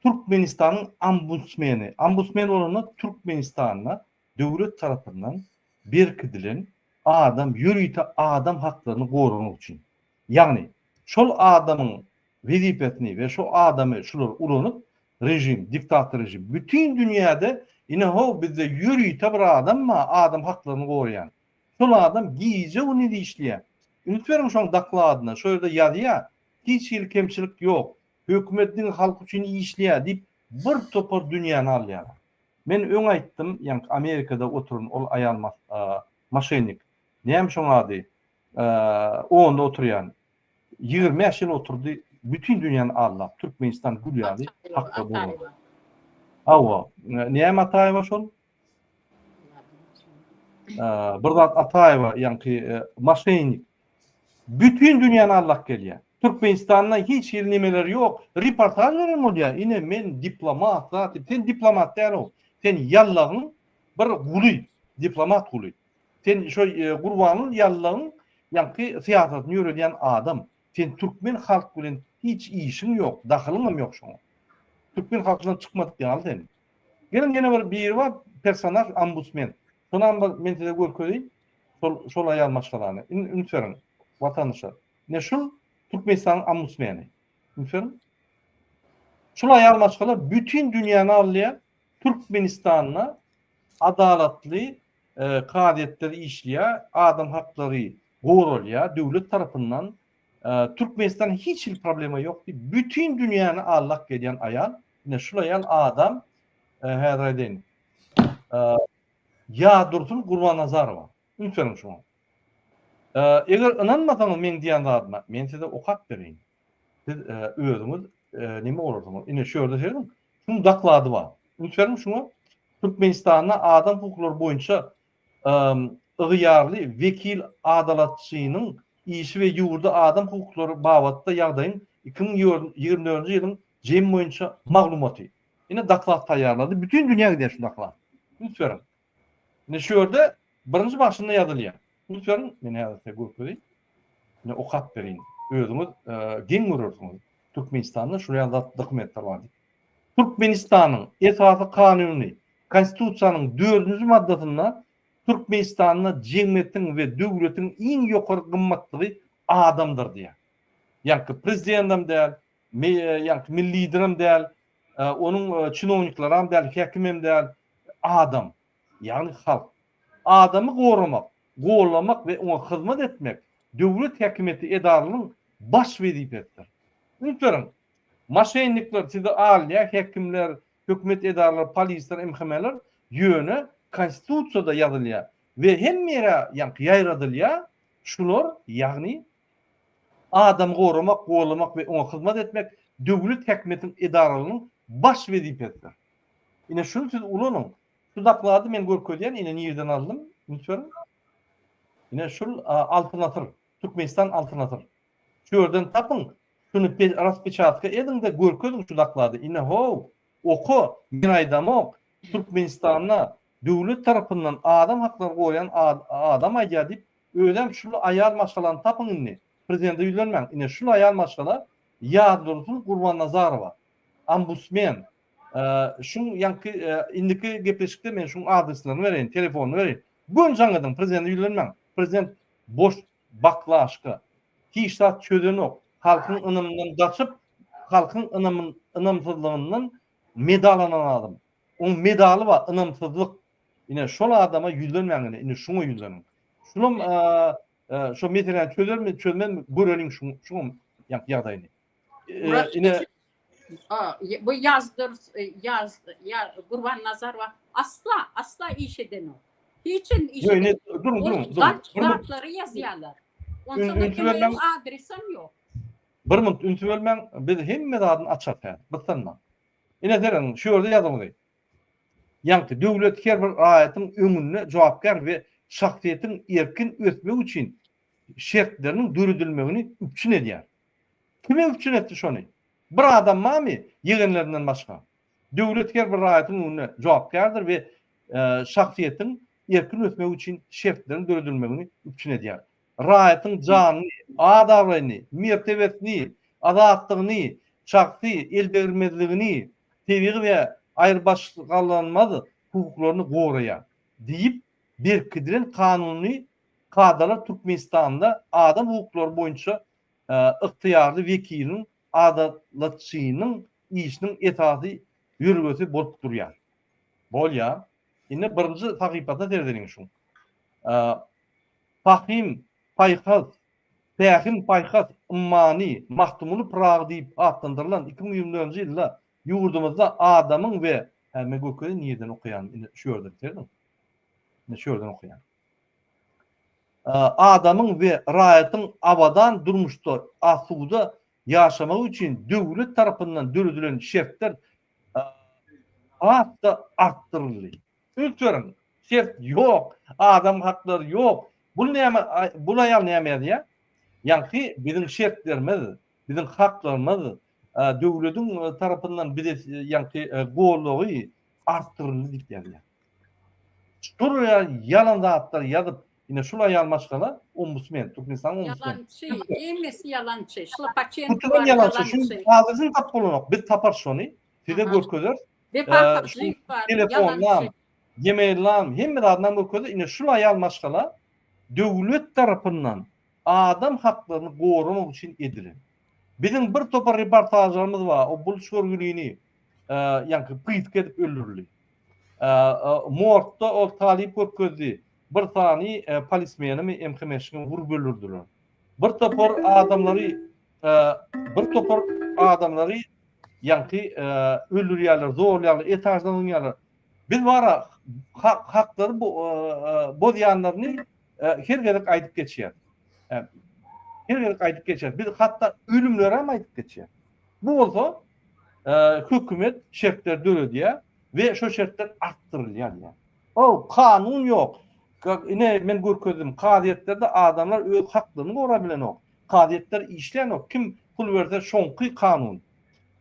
Türkmenistanyň ombudsmeni. Ombudsmen bolanda Türkmenistanda döwlet tarapyndan berkidilen adam ýörite adam haklaryny goramak üçin. Ýagny, şol adamyň wezipesini we şo adamy şular ulanyp, režim, diktator režim bütin dünýäde ine how bizde ýörite bir adam bar adam haklaryny goraýan. Şol adam gije-gündiz işleýär. Üns beriň şoň dokladyna, şo ýerde ýazýar, hiç hili kemçilik ýok, hökümet diňe halk üçin işleýär diýip bir topar dünýäni alýarlar. Men öň aýtdym, ýaňky Amerikada oturan ol aýal moşennik, näme şoň ady, onda oturýan 25 ýyl oturdy, bütin dünýäni aldap, Türkmenistan gül ýaly hakda boldy. Hawa, näme Ataýewa şol? Bir zat Ataýewa, ýaňky moşennik. Bütin dünýäni aldap gelýär. Türkmenistanda hiç hili nemeler ýok. Reportaž beren bolýar. Ine men diplomat zat diýip. Sen diplomat däl-ow. Sen ýallagyň bir guly, diplomat guly. Sen şo Gurbanguly ýallagyň ýaňky syýasatyny ýöredýän adam. Sen türkmen halk bilen hiç işiň ýok, dahylyňam ýok şoňa. Türkmen halkyndan çykmadyk ýaly sen. Geliň ýene bir biri bar, personaž ombudsmen. Şonam bir men size görkezeýin. Şol şol aýal maşgalany. Indi üns beriň, watandaşlar. Ine şul Türkmenistanyň ombudsmeni. Üns beriň. Şul aýal maşgala bütin dünýäni alýar. Türkmenistanda adalatly kazyýetler işleýär, adam haklary goralýar döwlet tarapyndan. Türkmenistanda hiç hili problema ýok diýip, bütin dünýäni allak gelýän aýal, ine şul aýal adam, häzir aýdaýyn. Ýadursun Gurbannazarowa. Üns beriň şuňa. Eger ynanmasaňyz meň diýen zadyma, men size okap bereýin. Siz özüňiz neme bolarsyňyz. Ine şu ýerde serediň. Şuň doklady bar. Üns beriň şuňa. Türkmenistanda adam hukuklary boýunça ygtyýarly wekil adalatçynyň işi we ýurda adam hukuklary babatda ýagdaýyň 2024-nji ýylyň jemi boýunça maglumaty. Ine doklad taýýarlady. Bütin dünýä gidýär şu doklad. Üns beriň. Ine şu ýerde birinji başynda ýazylýar. Üns beriň, men häzir size görkezeýin. Ine okap bereýin. Özüňiz geň görersiňiz. Türkmenistanda şular ýaly zat dokumentler bar diýip. Türkmenistanyň esasy kanuny, Konstitusiýanyň dördünji maddasynda Türkmenistanda jemgyýetiň we döwletiň iň ýokary gymmatlygy adamdyr diýýär. Ýaňky prezidendem däl, ýaňky milli liderem däl, onuň çinowniklaram däl, häkimem däl, adam, ýagny halk. Adamy goramak, gollamak we oňa hyzmat etmek döwlet häkimiýeti edaralarynyň baş wezipesidir. Üns beriň, moşennikler sizi alýar, häkimler, hökümet edaralary, polisler, MHM-ler, ýöne konstitusiýada ýazylýar we hemme ýere ýaňky ýaýradylýar, şular, ýagny Adamy goramak, gollamak we oňa hyzmat etmek döwlet häkimiýetiniň edaralarynyň baş wezipesidir. Ine şuny siz ulanyň. Şu doklady men görkezýän, ine nirden aldym, üns beriň. Ine şul Altyn asyr, Türkmenistan Altyn asyr. Şu ýerden tapyň, şuny raspeçatka ediň-de görkeziň şu doklady. Ine how, oka, men aýdamok, Türkmenistanda. Döwlet tarapyndan adam haklary goraýan adam aýdýar diýip, özem şul aýal maşgalany tapyň indi. Prezidente ýüzlenmäň. Ine şul aýal maşgala Ýazdursun Gurbannazarowa. Ombudsmen. Şuň ýaňky indiki gepleşikde men şuň adreslerini bereýin, telefonyny bereýin. Göni jaň ediň, prezidente ýüzlenmäň. Prezident boş baklaşka. Hiç zat çözenok. Halkyň ynamyndan gaçyp, halkyň ynamsyzlygyndan medal alan adam. Oň medaly bar, ynamsyzlyk. Ine şol adama ýüzlenmäň ine, indi şuňa ýüzleniň. Şulam şo meseläni çözermi, çözmezmi göreliň şuň şuňam ýagdaýyny. Ine bu ýazdyr ýaz ýa Gurbannazarowa asla asla iş edenok. Hiç hem iş edenok. Duruň, duruň, duruň. Zatlary ýazýarlar. Onsoň adresem ýok. Bir minut ünsi bölmäň, biz hemme zadyny açarys häzir. Gyssanmaň. Ine serediň, şu ýerde ýazylgy. Ýaňky döwlet her bir raýatyň öňünde jogapkär we şahsyýetiň erkin ösmegi üçin şertleriniň döredilmegini üpjün edýär. Kime üpjün etdi şony? Bir adam barmy ýegenlerinden başga? Döwlet her bir raýatyň öňünde jogapkärdir we şahsyýetiň erkin ösmegi üçin şertleriň döredilmegini üpjün edýär. Raýatyň janyny, at-abraýyny, mertebesini, azatlygyny, şahsy eldegrilmezligini, tebigy we aýrybaşgalanmaz hukuklaryny goraýar diýip berkidilen kanuny kadalar Türkmenistanda adam hukuklary boýunça ygtyýarly wekiliniň adalatçynyň işiniň esasy ýörelgesi bolup durýar. Bolýar. Indi birinji sahypasyna seredeliň şuň. Pahym, paýhas, Pähim-paýhas ummany Magtymguly Pyragy diýip atlandyrylan 2024-nji ýylda ýurdumyzda adamyň we Hä, men görkezeýin nireden okaýanymy, ine şu ýerden serediň. Ine şu ýerden okaýan. Adamyň we raýatyň abadan durmuşda, asuda ýaşamagy üçin döwlet tarapyndan döredilen şertler has-da artdyryldy. Üns beriň, şert ýok, adam haklary ýok. Bul näme, bul aýal näme ýazýar? Ýaňky biziň şertlerimiz, biziň haklarymyz döwlediň tarapyndan bize ýaňky goldawy artdyryldy diýip ýazýar. Şol ýalan zatlary ýazyp, ine şul aýal maşgala ombudsmen, Türkmenistanyň ombudsmeni. Ýalançy, hemmesi ýalançy. Şlapaçenko bar ýalançy. Şuň adresini tapyp bolanok. Biz taparys şony. Size görkezeris. Wepa Hajyýew bar, Telefonlam, e-maillam, hemme zadynam görkezdi. Ine şul aýal maşgala döwlet tarapyndan adam haklaryny goramak üçin edilen. Biziň bir topar reportažlarymyz bar. O buluç görgülini ýaňky pytga edip öldürildi. Morgda ol talyp görkezdi. Bir sany polismenimi MHM-şini urup öldürdiler. Bir topar adamlary bir topar adamlary ýaňky öldürýärler, zorlaýarlar, etaždan zyňýarlar. Biz bara haklary bozýanlaryny her gezek aýdyp geçýäris. Her gezek aýdyp geçýäris. Biz hatda ölümleri hem aýdyp geçýäris. Bu bolsa hökümet şertler döredýär we şo şertler artdyrylýar diýýär. O kanun ýok. Ine men görkezdim, kazyýetlerde adamlar öz haklaryny gorap bilenok. Kazyýetler işlänok. Kim pul berse şoňky kanun.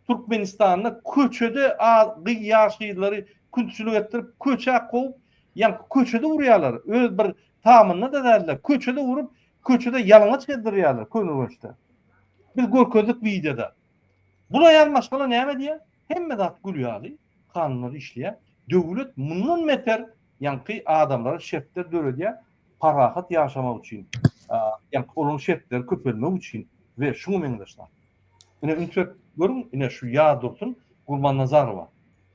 Türkmenistanda köçede gyz ýaş gyzlary külçülik etdirip köçä kowup ýaňky köçede urýarlar. Öz bir tamynda-da däldir. Köçede urup köçede ýalaňaç gezdirýärler Köneürgençde. Biz görkezdik wideoda. Bul aýal maşgala näme diýýär? Hemme zat gül ýaly, kanunlar işleýär. Döwlet mundan beter ýaňky adamlara şertler döredýär, parahat ýaşamak üçin, ýaňky olaryň şertleri köpelmegi üçin we şuňa meňzeş zat. Ine üns berip görüň, ine şu Ýazdursun Gurbannazarowa.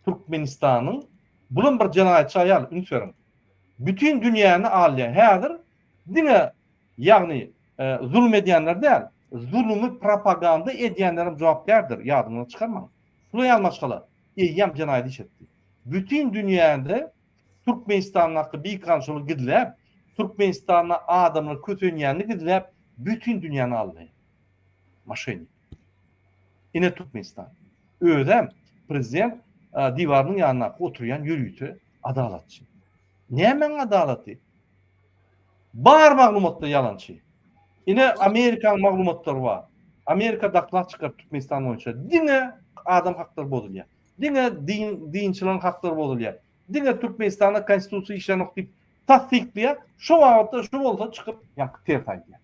Türkmenistanyň bulam bir jenaýatçy aýal, üns beriň. Bütin dünýäni alýar. Häzir diňe ýagny zulum edýänler däl, zulumy propaganda edýänlerem jogapkärdir, ýadyňyzdan çykarmaň. Şul aýal maşgala eýýäm jenaýat iş etdi. Bütin dünýäde Türkmenistandaky bikanunçylygy gizläp, Türkmenistanda adamlar kösenýänini gizläp, bütin dünýäni aldy. Moşennik. Ine Türkmenistan. Özem prezident diwarynyň ýanyndaky oturýan ýörite adalatçy. Nämäň adalaty? Bar maglumatlar ýalançy. Ine Amerikanyň maglumatlary bar. Amerika doklad çykaryp Türkmenistan boýunça diňe adam haklary bozulýar. Diňe din dinçileriň haklary bozulýar. Diňe Türkmenistanda konstitusiýa işlänok diýip tassyklaýar. Şo babatda şu bolsa çykyp ýaňky ters aýdýar.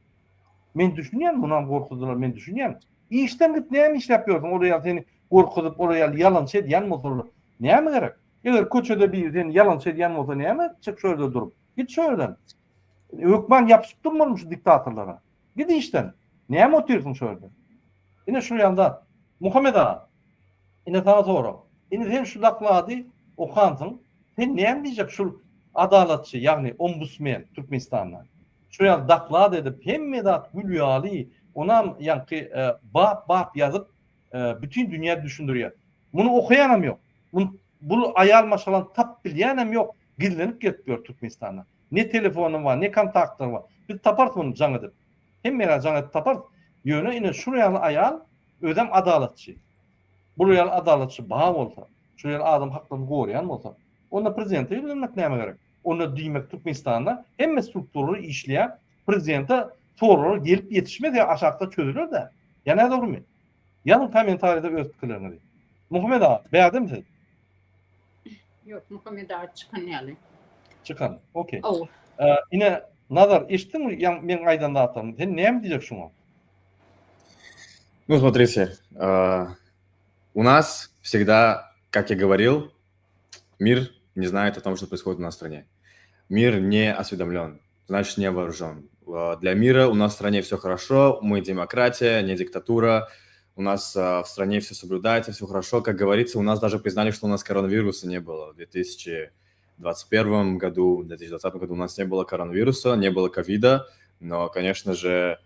Men düşünýän munam gorkuzdylar men düşünýän. Işden git näme işläp ýörsüň olar ýaly seni gorkuzyp olar ýaly ýalançy edýän bolsalar näme gerek? Eger köçede biri seni ýalançy edýän bolsa näme etjek şo ýerde durup? Git şo ýerden. Hökman ýapyşyp durmalymy şu diktatorlara? Git işden. Näme otyrsyň şo ýerde? Ine şu ýaly zat. Muhammet aga, ine saňa sorag. Indi sen şu doklady okansyň. Sen näme diýjek şul adalatçy, ýagny ombusmen Türkmenistanda. Şu ýaly doklad edip, hemme zat gül ýaly, onam ýaňky bap-bap ýazyp, bütin dünýä düşündirýär. Muny okaýanam ýok. Muny bul aýal maşgalany tap bilýänem ýok, gizlenip gezip ýör Türkmenistanda. Ne telefony bar, ne kontaktlary bar. Biz taparys muny jaň edip. Hemmeler jaň edip taparys. Ýöne ine şul ýaly aýal özem adalatçy. Bul ýaly adalatçy bar bolsa, şul ýaly adam haklaryny goraýan bolsa, onda prezidente ýüzlenmek nämä gerek? Onda diýmek Türkmenistanda hemme strukturalar işleýär, prezidente soraglar gelip ýetişmez ýa aşakda çözüler-dä. Ýa nädogrymy? Ýazyň kommentariýada öz pikirleriňizi. Muhammet aga, bärdemi siz? Ýok, Muhammet aga çykan ýaly. Çykan. Okey. Ine, Nazar, eşitdiňmi ýa meň aýdan zatlarymy? Sen näme diýjek şuňa? Ну, смотрите, у нас всегда, как я говорил, мир не знает о том, что происходит у нас в стране. Мир не осведомлен, значит, не вооружен. Для мира у нас в стране все хорошо, мы демократия, не диктатура, у нас в стране все соблюдается, все хорошо. Как говорится, у нас даже признали, что у нас коронавируса не было в 2021 году, в 2020 году у нас не было коронавируса, не было ковида, но, конечно же,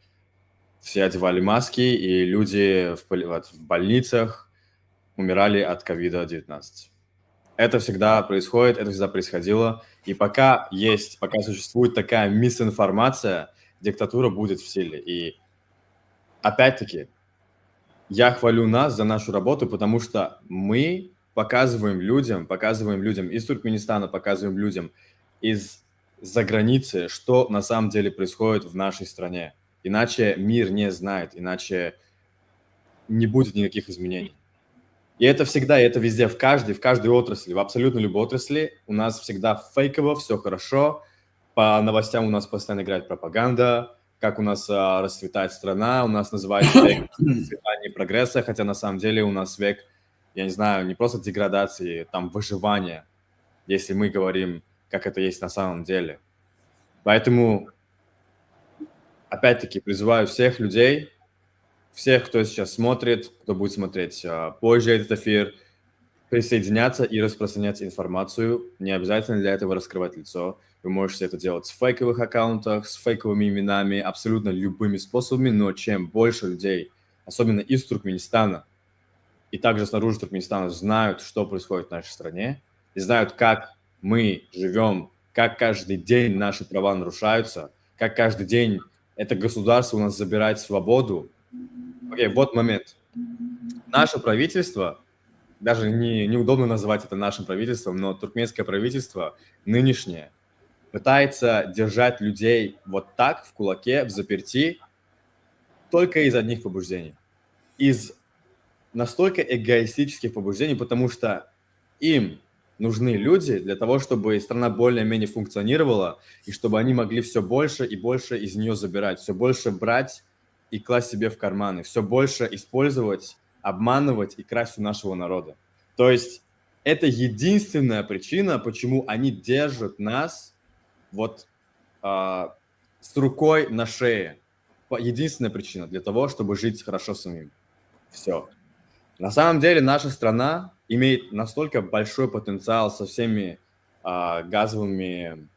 все одевали маски, и люди в, в больницах умирали от ковида-19. Это всегда происходит, это всегда происходило. И пока есть, пока существует такая мисинформация, диктатура будет в силе. И опять-таки, я хвалю нас за нашу работу, потому что мы показываем людям, показываем людям из Туркменистана, показываем людям из за границы, что на самом деле происходит в нашей стране. Иначе мир не знает, иначе не будет никаких изменений. И это всегда, и это везде, в каждой, в каждой отрасли, в абсолютно любой отрасли у нас всегда фейково, все хорошо, по новостям у нас постоянно играет пропаганда, как у нас а, расцветает страна, у нас называется век процветания и прогресса, хотя на самом деле у нас век, я не знаю, не просто деградации, там выживания, если мы говорим, как это есть на самом деле. Поэтому, опять-таки, призываю всех людей, всех, кто сейчас смотрит, кто будет смотреть а, позже этот эфир, присоединяться и распространять информацию. Не обязательно для этого раскрывать лицо. Вы можете это делать с фейковых аккаунтах, с фейковыми именами, абсолютно любыми способами, но чем больше людей, особенно из Туркменистана, и также снаружи Туркменистана, знают, что происходит в нашей стране, и знают, как мы живем, как каждый день наши права нарушаются, как каждый день это государство у нас забирает свободу. Окей, вот момент. Наше правительство, даже не, неудобно называть это нашим правительством, но туркменское правительство нынешнее пытается держать людей вот так в кулаке, в заперти, только из одних побуждений. Из настолько эгоистических побуждений, потому что им нужны люди для того, чтобы страна более-менее функционировала, и чтобы они могли все больше и больше из нее забирать, все больше брать и класть себе в карманы, все больше использовать, обманывать и красть у нашего народа. То есть это единственная причина, почему они держат нас вот а, с рукой на шее. Единственная причина для того, чтобы жить хорошо самим. Все. На самом деле наша страна имеет настолько большой потенциал со всеми а, газовыми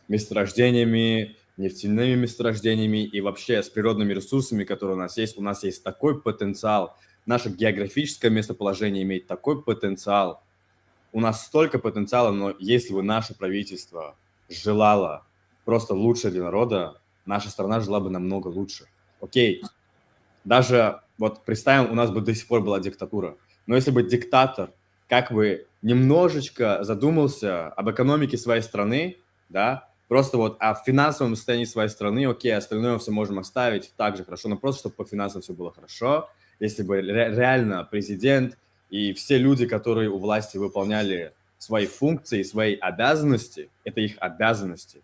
месторождениями, нефтяными месторождениями и вообще с природными ресурсами, которые у нас есть. У нас есть такой потенциал. Наше географическое местоположение имеет такой потенциал. У нас столько потенциала, но если бы наше правительство желало просто лучше для народа, наша страна жила бы намного лучше. Окей, даже вот представим, у нас бы до сих пор была диктатура. Но если бы диктатор как бы немножечко задумался об экономике своей страны, да, просто вот о финансовом состоянии своей страны, окей, остальное все можем оставить так же хорошо, но просто чтобы по финансам все было хорошо, если бы ре- реально президент и все люди, которые у власти выполняли свои функции, свои обязанности, это их обязанности,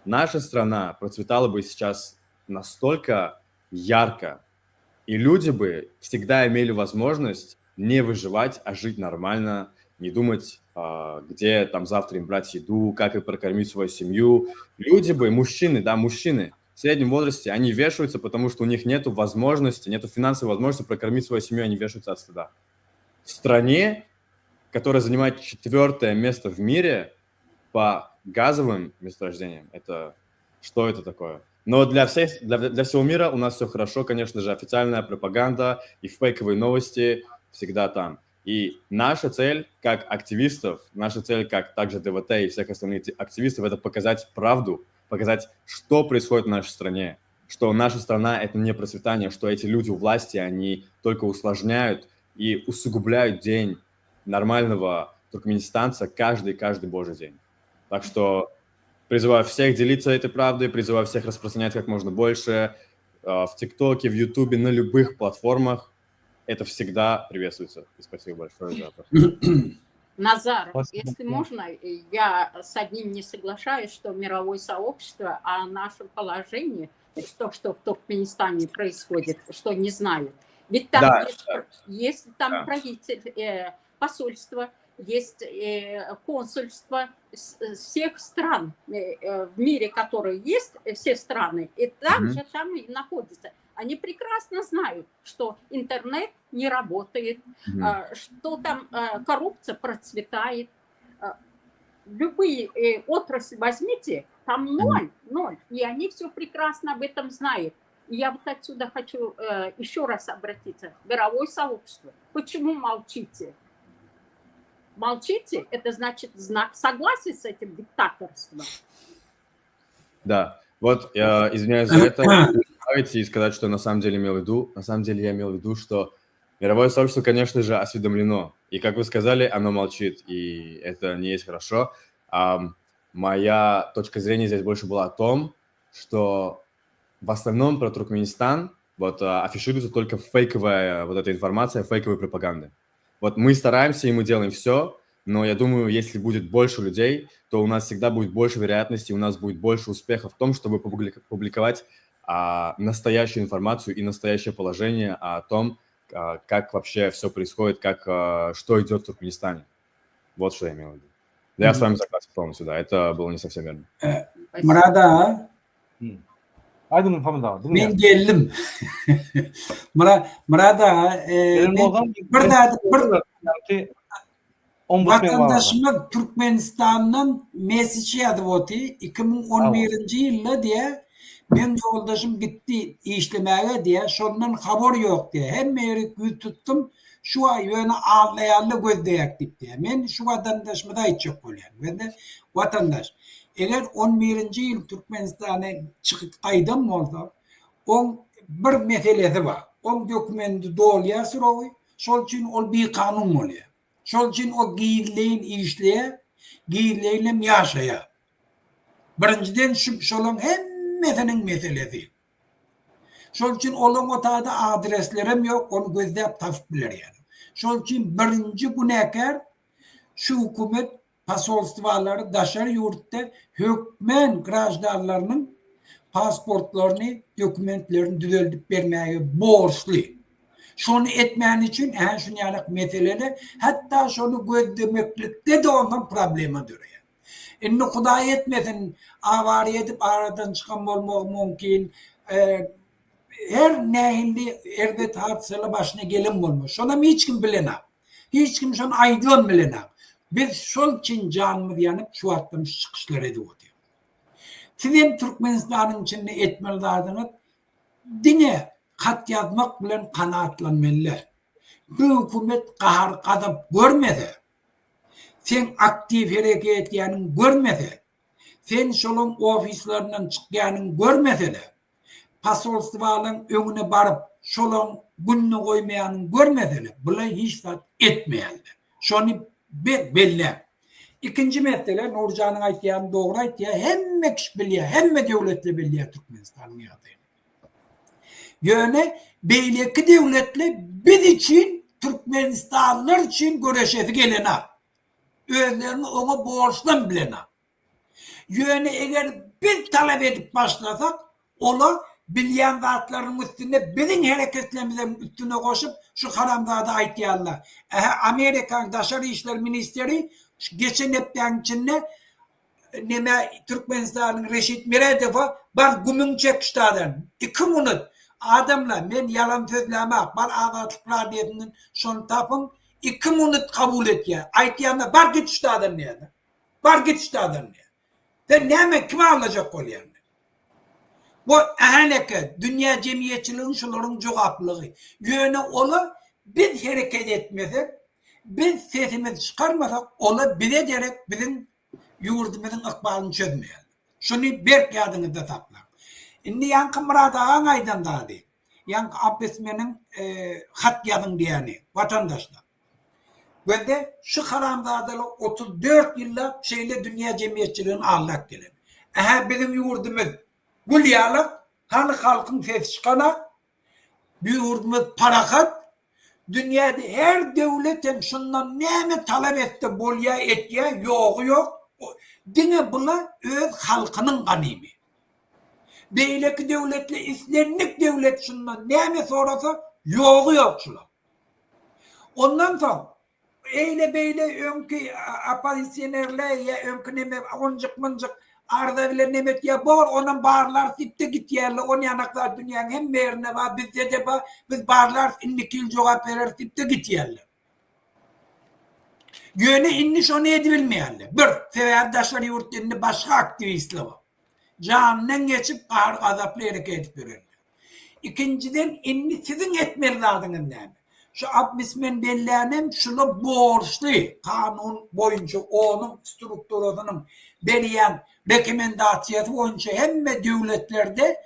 наша страна процветала бы сейчас настолько ярко, и люди бы всегда имели возможность не выживать, а жить нормально, не думать, а, где там завтра им брать еду, как и прокормить свою семью. Люди бы, мужчины, да, мужчины в среднем возрасте, они вешаются, потому что у них нету возможности, нету финансовой возможности прокормить свою семью, они вешаются от стыда. В стране, которая занимает четвертое место в мире по газовым месторождениям, это что это такое? Но для, всех, для, для всего мира у нас все хорошо, конечно же, официальная пропаганда и фейковые новости всегда там. И наша цель как активистов, наша цель как также ДВТ и всех остальных активистов, это показать правду, показать, что происходит в нашей стране, что наша страна – это не процветание, что эти люди у власти, они только усложняют и усугубляют день нормального туркменистанца каждый-каждый божий день. Так что призываю всех делиться этой правдой, призываю всех распространять как можно больше э, в ТикТоке, в Ютубе, на любых платформах. Это всегда приветствуется. И спасибо большое за это. Назар, спасибо. если можно, я с одним не соглашаюсь, что мировое сообщество о нашем положении, что, что в Туркменистане происходит, что не знают. Ведь там да, есть, да. есть там да. правитель, э, посольство, есть э, консульство всех стран э, э, в мире, которые есть, все страны, и там mm-hmm. же там и находятся. Они прекрасно знают, что интернет не работает, mm-hmm. что там коррупция процветает. Любые отрасли возьмите, там ноль, ноль. И они все прекрасно об этом знают. И я вот отсюда хочу еще раз обратиться. Мировое сообщество. Почему молчите? Молчите, это значит знак согласия с этим диктаторством. Да, вот я извиняюсь за это, и сказать, что на самом деле имел в виду. На самом деле я имел в виду, что мировое сообщество, конечно же, осведомлено. И, как вы сказали, оно молчит, и это не есть хорошо. А, моя точка зрения здесь больше была о том, что в основном про Туркменистан вот а, афишируется только фейковая вот эта информация, фейковая пропаганда. Вот мы стараемся, и мы делаем все, но я думаю, если будет больше людей, то у нас всегда будет больше вероятности, у нас будет больше успеха в том, чтобы публиковать а, настоящую информацию и настоящее положение о том, а, как вообще все происходит, как, а, что идет в Туркменистане. Вот что я имел в виду. Я mm-hmm. с вами согласен полностью, да, это было не совсем верно. Murad aga. Aýdyň Muhammet aga. Men geldim. Murad Murad aga, e, bir zat bir Watandaşymyz Türkmenistandan message ýazyp oty, 2011-nji ýylda diýä, meň ýoldaşym gitdi işlemäge diýä, şondan habar ýok diýä. Hemme ýerik ýüz tutdum, şu aý ýöne aldaýarlar gözleýäk diýip diýä. Men şu watandaşymyza aýtjak bolýan. Gözle, watandaş, eger on birinji ýyl Türkmenistana çykyp gaýdan bolsa, oň bir meselesi bar. Oň dokumendi dolýar srogy, şol üçin ol bikanun bolýar. Şol üçin o gizleýin işleýär, gizleýinem ýaşaýar. Birinjiden şu şolaň hemmesiniň meselesi. Şol üçin olaň o taýda adreslerem ýok, ony gözläp tapyp biler ýaly. Şol üçin birinji günäkär şu hökümet posolstwalary daşary ýurtda hökmän graždanlarynyň pasportlaryny, dokumentlerini düzeldip bermäge borçly. Şony etmäni üçin ä şuny ýalak meseleler, hatda şony gözlemeklikde-de onsoň problema döreýär. Indi Hudaý etmesin, awariýa edip aradan çykan bolmagy mümkin, her nähili erbet hadysalar başyna gelen bolmaly. Şonam hiç kim bilenok. Hiç kim şony aýdybam bilenok. Biz şol üçin janymyz ýanyp şu wagtdan şu çykyşlary edip otyrys. Sizem Türkmenistanyň içinde etmeli zadyňyz diňe hat ýazmak bilen kanaatlanmaly däl. Bu hökümet gahar-gazap görmese, seň aktiw hereket edýäniňi görmese, sen şolaň ofislerinden çykýanyňy görmeseler, posolstwalaň öňüne baryp şolaň gününe goýmaýanyňy görmeseler, bular hiç zat etmeýärler. Şony berk belläň. Ikinji mesele, Nurjanyň aýtýany dogry aýtýar, hemme kişi bilýär, hemme döwletler bilýär Türkmenistanyň ýagdaýyny. Ýöne beýleki döwletler biz üçin, türkmenistanlylar üçin göreşesi gelenok. Özlerini oňa borçlam bilenok. Ýöne eger biz talap edip başlasak, olar bilýän zatlarynyň üstünde biziň hereketlerimizem üstüne goşup şu haramzada aýtýarlar. Ähä Amerikanyň daşary işler ministeri şu geçen hepdäniň içinde neme Türkmenistanyň Reşit Meredowa bar gümüňi çek ştadan. Iki munut. Adamlar men ýalan sözlämak bar Azatlyk radiosyndan şony tapyň. Iki munut kabul etýär. Aýtýanda bar git ştadan diýýärler. Bar git ştadan diýýär. Sen näme kimi aldajak bolýaň? Bu äheneke dünýä jemgyýetçiliginiň şularyň jogaplygy. Ýöne ola biz hereket etmesek, biz sesimizi çykarmasak, ola bize derek biziň ýurdumyzyň ykbalyny çözmeýärler. Şuny berk ýadyňyzda saklaň. Indi ýaňky Myrat agaň aýdan zady, ýaňky ombudsmeniň hat ýazyň diýýäni, watandaşlar. Gözde şu haramzadalar 34 ýyllap şeýle dünýä jemgyýetçiligini aldap gelen. Ähä biziň ýurdumyz gül ýalak, hany halkyň sesi çykanak, bu ýurdumyz parahat, dünýäde her döwlet hem şundan näme talap etse bolýa etýä ýogy ýok, diňe bula öz halkynyň ganymy. Beýleki döwletler islendik döwlet şundan näme sorasa ýogy ýok şulaň. Ondan soň eýle-beýle öňki oppozisionerler ýa öňki neme onjyk-mynjyk arza bilen neme etýär, bor onam barlarys diýip-de gitýärler. On ýanak zat dünýäň hemme ýerinde bar, bizde-de bar, biz barlarys, indiki ýyl jogap bereris diýip-de gitýärler. Ýöne indi şony edibilmeýärler. Bir, sebäbi daşary ýurtda indi başga aktiwistler bar. Janyndan geçip gahar-gazaply hereket edip ýörenler. Ikinjiden indi siziň etmeli zadyňyz näme? Şu ombudsmen bellänem şula borçly kanun boýunça onuň strukturasynyň berýän rekomendasiýasy boýunça hemme döwletlerde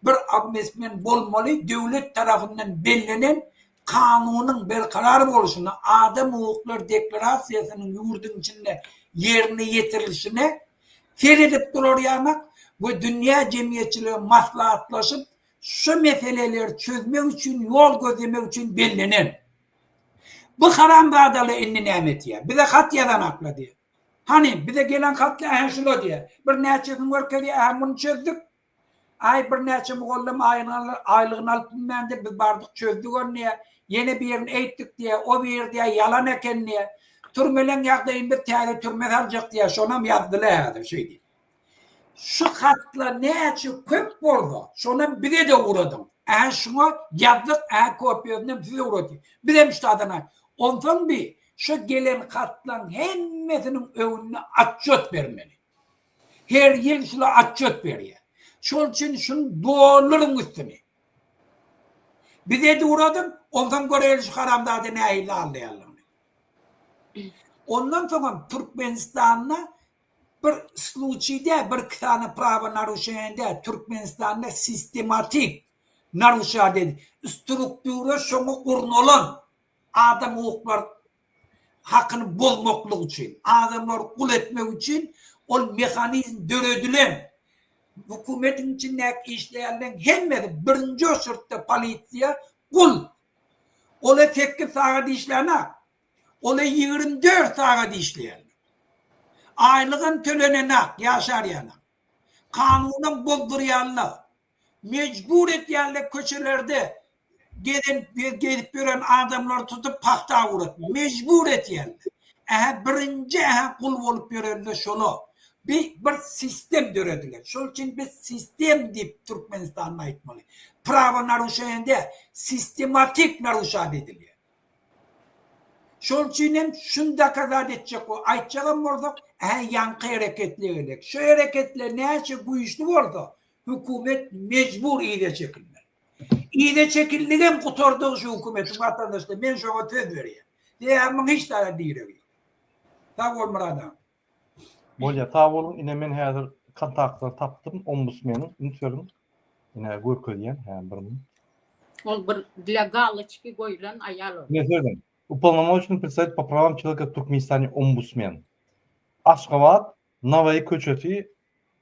bir ombudsmen bolmaly döwlet tarapyndan bellenen kanunyň berkarar bolşuna adam hukuklary deklarasiýasynyň ýurduň içinde ýerine ýetirilişine seredip durar ýanak we dünýä jemgyýetçiligi maslahatlaşyp şu meseleleri çözmek üçin ýol gözlemek üçin bellenen. Bu haramzadalar indi näme etýär? Bize hat ýazanaklar diýýär. Hany, bize gelen hatlar ähä şular diýýär. Birnäçesini görkezýär, ähä muny çözdük. Aý birnäçe mugallym aýlygyny alyp bilmändir, biz bardyk çözdük ony diýýär. Ýene birini eýtdik diýýär, o biri diýýär ýalan eken diýýär. Türmeleň ýagdaýyny biz täze türme saljak diýýär, şonam ýazdylar häzir şeý diýip. Şu hatlar näçe köp bolsa, şonam bize-de ugradyň. Ä şuňa ýazdyk, ä kopiýasyny hem size ugradýas. Bizem şu taýdan aý. Onsoň bi şu gelen hatlaryň hemmesiniň öňünde otçýot bermeli. Her ýyl şula otçýot berýär. Şol üçin şuny dolduryň üstüni. Bize-de ugradyň, onsoň göreýli şu haramzada nähili aldaýanlygyny. Ondan soňam Türkmenistanda bir sluçiý däl, bir iki sany prawo naruşeniýe däl, Türkmenistanda sistematik naruşat edip, struktura şoňa gurnalan adam hukuklar hakyny bozmaklyk üçin, adamlary gul etmek üçin ol mehanizm döredilen. Hökümetiň içindäki işleýänleň hemmesi birinji oçurtda polisiýa gul. Ola sekiz sagat işlänak. Ola 24 sagat işleýärler. Aýlygam tölenenak, ýaşar ýanak. Kanunam bozdurýarlar. Mejbur etýärler köçelerde gezen gezip ýören adamlary tutup pagta urat. Mejbur etýärler. Ähä birinji ähä gul bolup ýörenler şola. Bi bir sistem döredilen. Şol üçin biz sistem diýip Türkmenistanda aýtmaly. Prawo naruşeniýe däl, sistematik naruşat edilýär. Şol üçin hem şuny dokazat etjek bol, aýtjagam bolsak, ähä ýaňky hereketler gerek. Şu hereketler näçe güýçli bolsa, hökümet mejbur yza çekilmeli. Yza çekildigem gutardygy şu hökümetiň watandaşlar, men şoňa söz berýän. Sebäbi muň hiç zada diregi ýok. Sag bol Myrat aga. Bolýa sag boluň ine men häzir kontaktlary tapdym ombudsmeniň üns beriň ine görkezýän hä bir minut. Ol bir dla galoçki goýulan aýal ol. Ine sözüm. Uполномоченный представитель по правам человека в Туркменистане ombudsmen. Aşgabat Nawaýy köçesi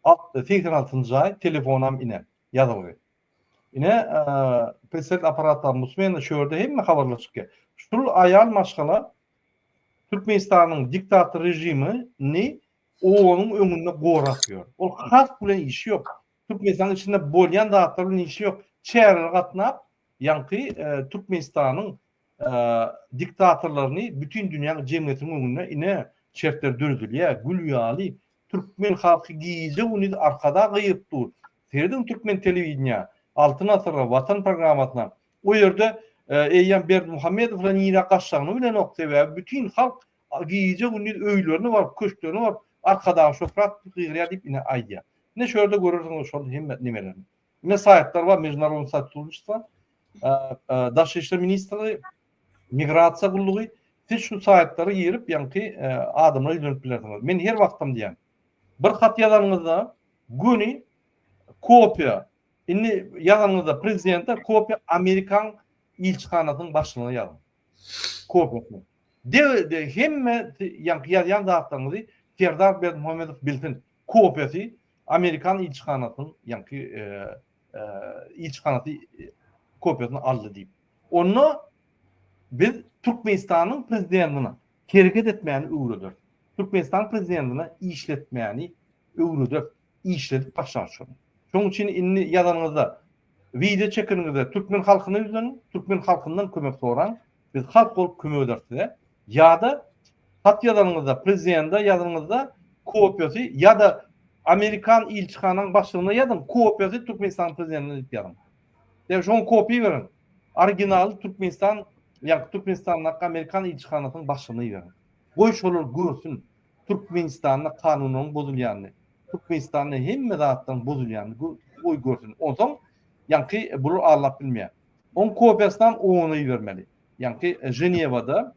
86-njy jaý telefonam ine ýazylgy. Ine predstavitelь apparata ombudsmena şu ýerde hemme habarlar çykýar. Şul aýal maşgala. Türkmenistanyň diktator režimini OON-yň öňünde gorap ýör. Ol halk bilen işi ýok. Türkmenistanyň içinde bolýan zatlar bilen işi ýok. Çärelere gatnap, ýaňky Türkmenistanyň diktatorlaryny bütin dünýäň jemgyýetiniň öňünde ine şertler döredilýär. Gül ýaly türkmen halky gije-gündiz Arkadag gygyryp dur. Serediň türkmen telewideniýä, Altyn asyra, Watan programmasyna. O ýerde eýýäm Berdimuhamedow bilen nirä gaçjagyny bilenok, sebäbi bütin halk gije-gündiz öýlerine baryp, köşklerine baryp Arkadagyň şöhrat diýip gygyrýar diýip ine aýdýar. Ine şu ýerde görersiňiz şol hemme nemelerini. Ine saýtlar bar, Межdunarодное сотрудничество, Daşary işler ministrligi, Migrasiýa gullugy. Siz şu saýtlara girip, ýaňky adamlara ýüzlenip bilersiňiz. Men her wagtam diýýän. Bir hat ýazanyňyzda göni kopiýa, indi ýazanyňyzda prezidente kopiýa Amerikan ilçihanasynyň başlygyna ýazyň. Kopiýasyny. De, hemme ýaňky ýazýan zatlaryňyzy Serdar Berdimuhamedow bilsin. Kopiýasy Amerikan ilçihanasynyň ýaňky ilçihanasy kopiýasyny aldy diýip. Onda biz Türkmenistanyň prezidentine hereket etmäni öwrederis. Türkmenistanyň prezidentine işletmäni öwrederis. Işledip başlar şony. Şonuň üçin indi ýazanyňyzda, wideo çekeniňizde türkmen halkyna ýüzleniň, türkmen halkyndan kömek soraň. Biz halk bolup kömek ederis size. Ýa-da hat ýazanyňyzda, prezidente ýazanyňyzda kopiýasy ýa-da amerikan ilçihanaň başlygyna ýazyň, kopiýasy Türkmenistanyň prezidentine diýip ýazyň. Ýa şoňa kopiýa beriň. Originaly Türkmenistan, ýa Türkmenistandaky amerikan ilçihanasynyň başlygyna iberiň. Goý şolar görsün Türkmenistanda kanunlaryň bozulýanyny, Türkmenistanda hemme zatlaryň bozulýanyny goý görsün. Onsoň ýaňky bular aldap bilmeýär. Oň kopiýasynam OON-a ibermeli. Ýaňky Ženewada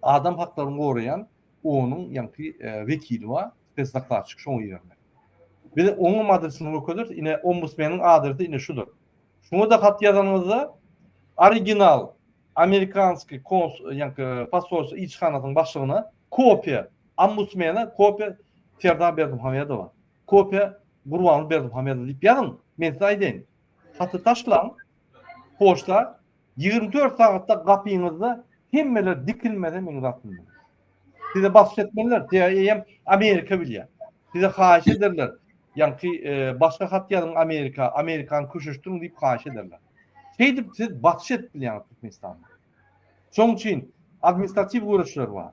adam haklaryny goraýan OON-yň ýaňky wekili bar, spesdokladçik şoňa ibermeli. Biz oňam adresini görkezeris, ine ombudsmeniň adresi ine şudur. Şuňa-da hat ýazanyňyzda original amerikanskiý kons ýaňky posolstwo ilçihanasynyň başlygyna kopiýa, ombudsmene kopiýa Serdar Berdimuhamedowa, kopiýa Gurbanguly Berdimuhamedowa diýip ýazyň, men size aýdaýyn. Haty taşlaň, poçta 24 sagatda gapyňyzda hemmeler dikilmese meň zat bilmem. Size basyş etmeliler, eýýäm Amerika bilýär. Size haýyş ederler. Ýaňky e, başga hat ýazyň Amerika, Amerikany köşeşdiriň diýip haýyş ederler. Şeýdip siz basyş edip bilýäňiz Türkmenistanda. Şonuň üçin administratiw göreşler bar.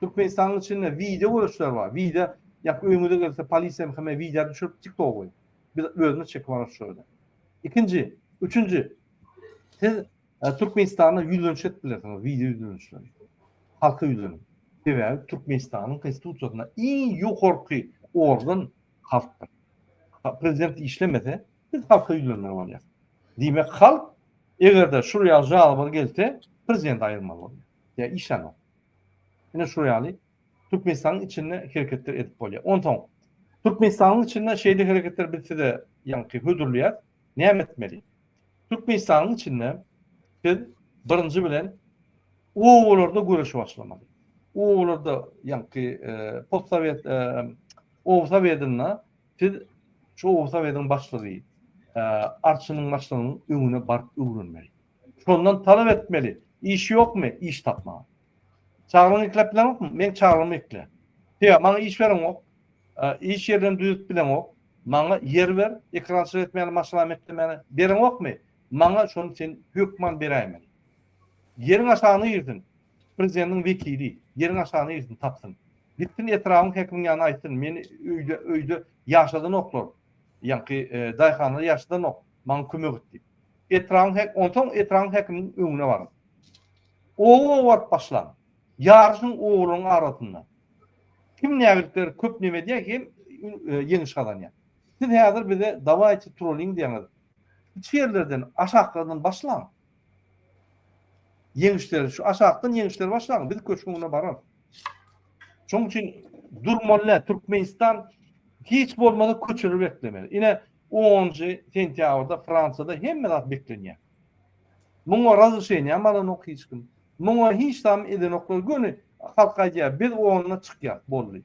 Türkmenistanyň içinde wideo göreşler bar. Wideo, ýa öýüňize gelse polisiýa hem wideo düşürip TikTok goýup. Biz özümiz çekip alarys şo ýerde. Ikinji, üçünji, siz e, Türkmenistanda ýüzleniş edip bilersiňiz, wideo ýüzlenişleri. Halka ýüzleniň. Sebäbi Türkmenistanyň konstitusiýasynda iň ýokarky organ halkdyr. Prezident işlemese, biz halka ýüzlenmeli bolýarys. Diýmek, halk eger-de şul ýaly žalba gelse, prezidenti aýyrmaly bolýar. Ýa işlänok. Ine şul ýaly Türkmenistanyň içinde hereketler edip bolýar. Onsoň Türkmenistanyň içinde şeýle hereketler biz size ýaňky hödürleýäris. Näme etmeli? Türkmenistanyň içinde siz birinji bilen obalarda göreşe başlamaly. Obalarda ýaňky e, postsowet e, oba sowetinde siz şu oba sowetiň başlygy, e, arçynyň başlygynyň öňüne baryp öwrenmeli. Şondan talap etmeli. Iş ýokmy? Iş tapmaga. Çagalaryňy ekläp bileňokmy? Meň çagalarymy ekle. Sebäbi maňa iş bereňok. Iş ýerlerini düzedip bileňok. Maňa ýer ber, ekerançylyk etmäne, maşgalamy eklemäne. Bereňokmy? Maňa şony sen hökman beräýmeli. Ýeriň aşagyna girsin. Prezidentiň wekili ýeriň aşagyna girsin, tapsyn. Gitsin etrabyň häkiminiň ýanyna aýtsyn, meni öýde öýde ýaşadanoklar. Ýaňky daýhanlar ýaşadanok. Maňa kömek et diýip. Etrabyň häk onsoň etrabyň häkiminiň öňüne baryň. Oba-oba baryp başlaň. Ýaryşyň obalaryň arasynda. Kim nägilikleri köp neme edýär hem ýeňiş gazanýar. Siz häzir bize dawaýte turalyň diýýäňiz. Kiçi ýerlerden, aşaklardan başlaň. Ýeňişleri şu aşakdan ýeňişleri başlaň. Biz köşgüň öňüne bararys. Şonuň üçin durmaly däl. Türkmenistan hiç bolmasa köçeleri beklemeli. Ine onunjy sentýabrda Fransiýada hemme zat beklenýär. Muňa razrşeniýam alanok hiç kim. Muňa hiç zam edenoklar göni halk aýdýar biz onuna çykýas boldy.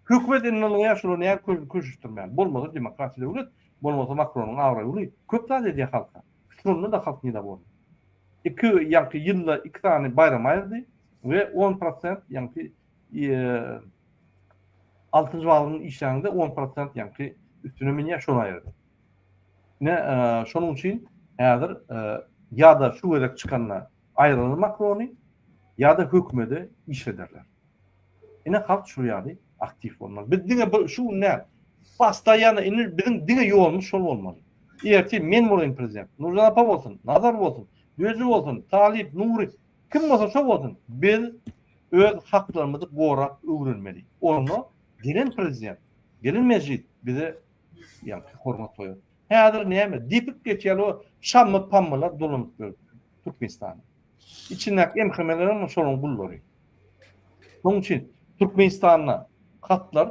Hökümet indi ylgaýar şular näme köşeşdirmän. Bolmasa demokratiýa döwlet, bolmasa Makronyň abraýy uly. Köp zat edýär halka. Şonda-da halk nedowolny. Iki ýaňky ýylda iki sany baýram aýyrdy. We on prosent ýaňky altynjy balygyň işläniňde on prosent ýaňky üstüne münýär şony aýyrdy. Ine şonuň üçin häzir ýa-da şu gezek çykanda aýyralar Makrony ýa-da hökümede işlederler. Ine halk şul ýaly aktiw bolmaly. Biz diňe bir şu gün däl. Postoýanno indi biziň diňe ýolumyz şol bolmaly. Ertir men bolaýyn prezident. Nurjan apa bolsun, Nazar bolsun, Döji bolsun, Talyp, Nury kim bolsa şo bolsun. Biz öz haklarymyzy gorap öwrenmeli. Onda gelen prezident, gelen mejlis bize ýagny hormat goýar. Häzir näme? Depip geçýär o şammy pammylar dolanyp ýör Türkmenistanda. Içindäki MHM-ler hem şolaryň gullary. Şonuň üçin Türkmenistanda hatlar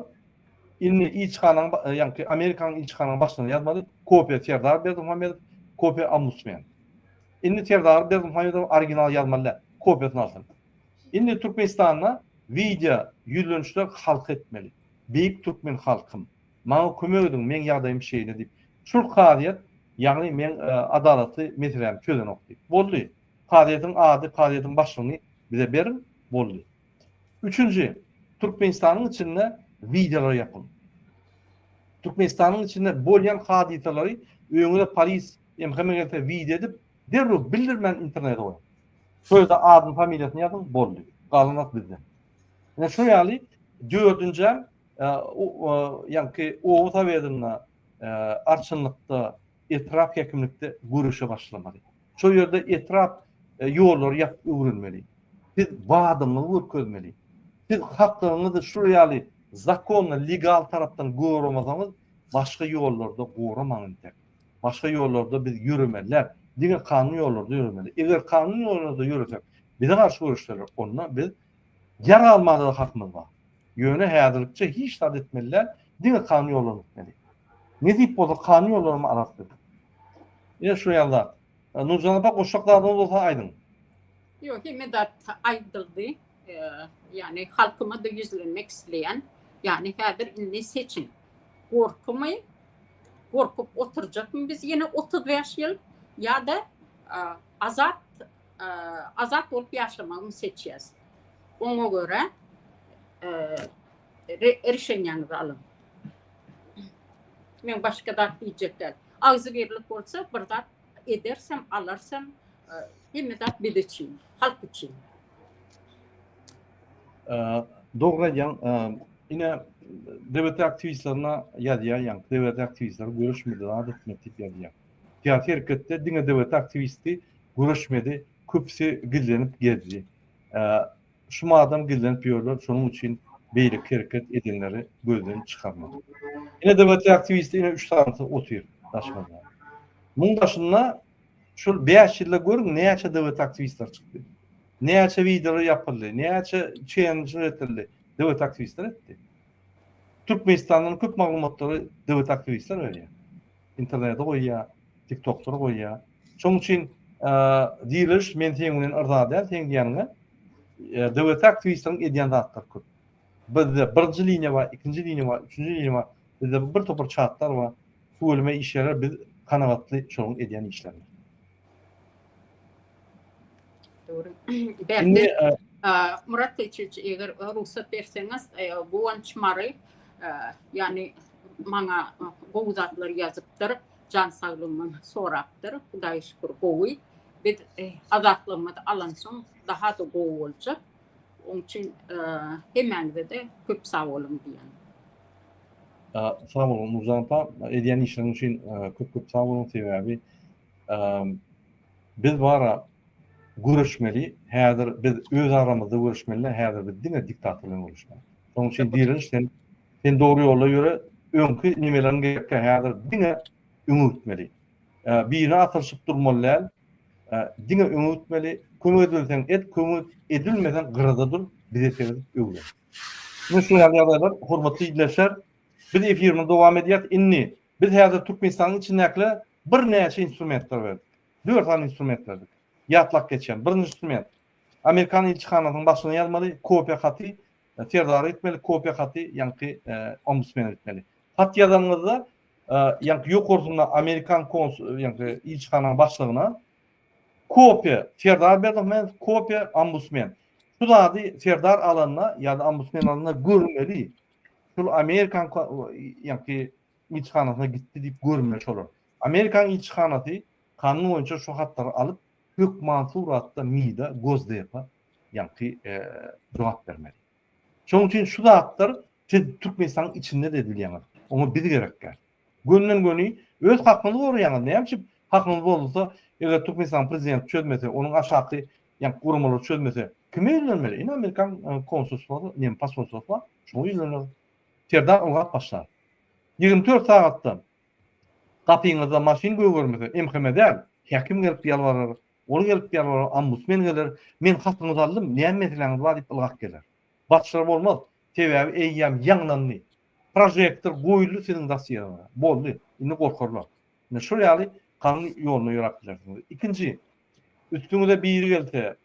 indi ilçihanaň ýagny Amerikanyň ilçihanaň başlygyna ýazmaly, kopiýa Serdar Berdimuhamedow, kopiýa ombudsmen. Indi Serdar Berdimuhamedow original ýazmaly däl, kopiýasyny alsyn. Indi Türkmenistanda wideo ýüzlenişler halka etmeli. Beýik türkmen halkym, maňa kömek ediň, meň ýagdaýym şeýle diýip. Şul kazyýet, ýagny meň adalatly meselämi çözenok diýip. Boldy. Kazyýetiň ady, kazyýetiň başlygyny bize beriň, boldy. Üçünji, Türkmenistanyň içinde wideolar ýapyň. Türkmenistanyň içinde bolýan hadysalary öňüňize polis, MHM gelse wideo edip, derrew bildirmän internete goýuň. Şo ýerde adyny, familiýasyny ýazyň, boldy. Galan zat bizden. Ine şu ýaly dördünjem ýaňky oba sowetinde, arçynlykda, etrap häkimlikde göreşe başlamaly. Şo ýerde etrap ýollary ýapyp öwrenmeli. Siz badyňyzy görkezmeli. Siz haklaryňyzy şul ýaly zakonny, legal tarapdan goramasaňyz, başga ýollarda goramaň intek. Başga ýollarda biz ýöremeli däl. Diňe kanun ýollarda ýöremeli. Eger kanun ýollarda ýöresek, bize garşy göreşseler, onda biz ýarag almaga-da hakymyz bar. Ýöne häzirlikçe hiç zat etmeli däl, diňe kanun ýollaryny gitmeli. Nesip bolsa kanun ýollaryny alarys biz. Ine şu ýaly zat. Nurjan apa goşjak zadyňyz bolsa aýdyň. Ýok, hemme zat aýdyldy. Ýagny halkyma-da ýüzlenmek isleýän. Ýagny häzir indi seçiň. Gorkumy? Gorkup oturjakmy biz ýene 35 ýyl ýa-da azat azat bolup ýaşamagymy seçýäs. Oňa görä rişenýäňizi alyň. Men başga zat diýjek däl. Agzybirlik bolsa bir zat edersem, alarsam, hemme zat biz üçin, halk üçin. Dogry aýdýaň. Ine DBT aktiwistlerine ýazýar, ýaňky DBT aktiwistleri görüşmedi, zat etmedi diýip ýazýar. Syýasy hereketde diňe DBT aktiwisti görüşmedi, köpüsi gizlenip gezdi. Şu madam gizlenip ýörler, şonuň üçin beýleki hereket edenleri gözden çykarmaly. Ine DBT aktiwisti ine üç sanysy otyr daşymyzda. Muň daşynda şul 5 ýylda görüň näçe DBT aktiwistler çykdy. Näçe wideolar ýapyldy, näçe çenjler etildi, DBT aktiwistler etdi. Türkmenistandan köp maglumatlary DBT aktiwistler berýär. Internete goýýar, TikToklara goýýar. Şonuň üçin diriliş men seň bilen yrza däl, seň diýýäniňe DWT aktiwistleriň edýän zatlary köp. Bizde birinji liniýa bar, ikinji liniýa bar, üçünji liniýa bar. Bizde bir topar çatlar bar. Tüweleme işgärler biz kanagatly şolaryň edýän işlerine. Dogry. Bärde Murat Seçiç eger rugsat berseňiz, Guwanç Mary ýagny maňa gowy zatlar ýazypdyr. Jan saglygymy sorapdyr. Hudaýa şükür gowy. Biz azatlygymyzy alansoň daha-da gowy boljak. Oň üçin hemmäňize-de köp sag boluň diýýän. Sag boluň Nurjan apa, edýän işleriň üçin köp köp sag boluň sebäbi biz bara göreşmeli, häzir biz öz aramyzda göreşmeli, häzir biz diňe diktator bilen göreşmeli. Şonuň üçin diriliş sen Sen dogry ýolda ýöre, öňki nemeleriň gerekkä häzir diňe öňe gitmeli. Birine atylyşyp durmaly däl, diňe öňe gitmeli. Kömek edilseň et, kömek edilmeseň gyrada dur, bize seredip öwren. Ine şu ýaly ýagdaýlar, hormatly ildeşler, biz efirimizi dowam edýäris. Indi biz häzir Türkmenistanyň içindäkilere birnäçe instrumentler berdik. Dört sany instrument berdik. Ýatlap geçýän. Birinji instrument. Amerikan ilçihanasynyň başlygyna ýazmaly, kopiýa haty Serdara gitmeli, kopiýa haty ýaňky ombudsmene gitmeli. Hat ýazanyňyzda ýaňky ýokarsynda amerikan kons ýaňky ilçihanaň başlygyna kopiýa Serdar Berdimuhamedow, kopiýa ombudsmen. Şu zady Serdar alanda ýa-da ombudsmen alanda görmeli. Şul Amerikan ýaňky ilçihanasyna gitdi diýip görmeli şolar. Amerikan ilçihanasy kanun boýunça şu hatlary alyp hökman suratda MİD-a, Gosdepa ýaňky jogap bermeli. Şonuň üçin şu zatlar siz Türkmenistanyň içinde-de edilýäňiz. Oňa biz gerek däl. Gönden-göni öz hakyňyzy goraýaňyz. Näme üçin hakyňyz bozulsa, eger Türkmenistanyň prezidenti çözmese, onuň aşaky ýaňky guramalary çözmese, kime ýüzlenmeli? Ine amerikan konsulstwasy, neme posolstwasy bar, şoňa ýüzlener. Serdar ylgap başlar. 24 sagatda gapyňyzda maşyn gögermese, MHM däl, häkim gelip ýalbarar, ol gelip ýalbarar, ombudsmen geler, men hakyňyzy aldym, näme meseläňiz bar diýip ylgap geler. Batyşlar bolmaz. Sebäbi eýýäm ýaňlandy. Prožektor goýuldy siziň dosýeňize. Boldy. Indi gorkarlar. Ine şol ýaly kanun ýoluna ýöräp bilersiňiz. Ikinji, üstüňize biri gelse,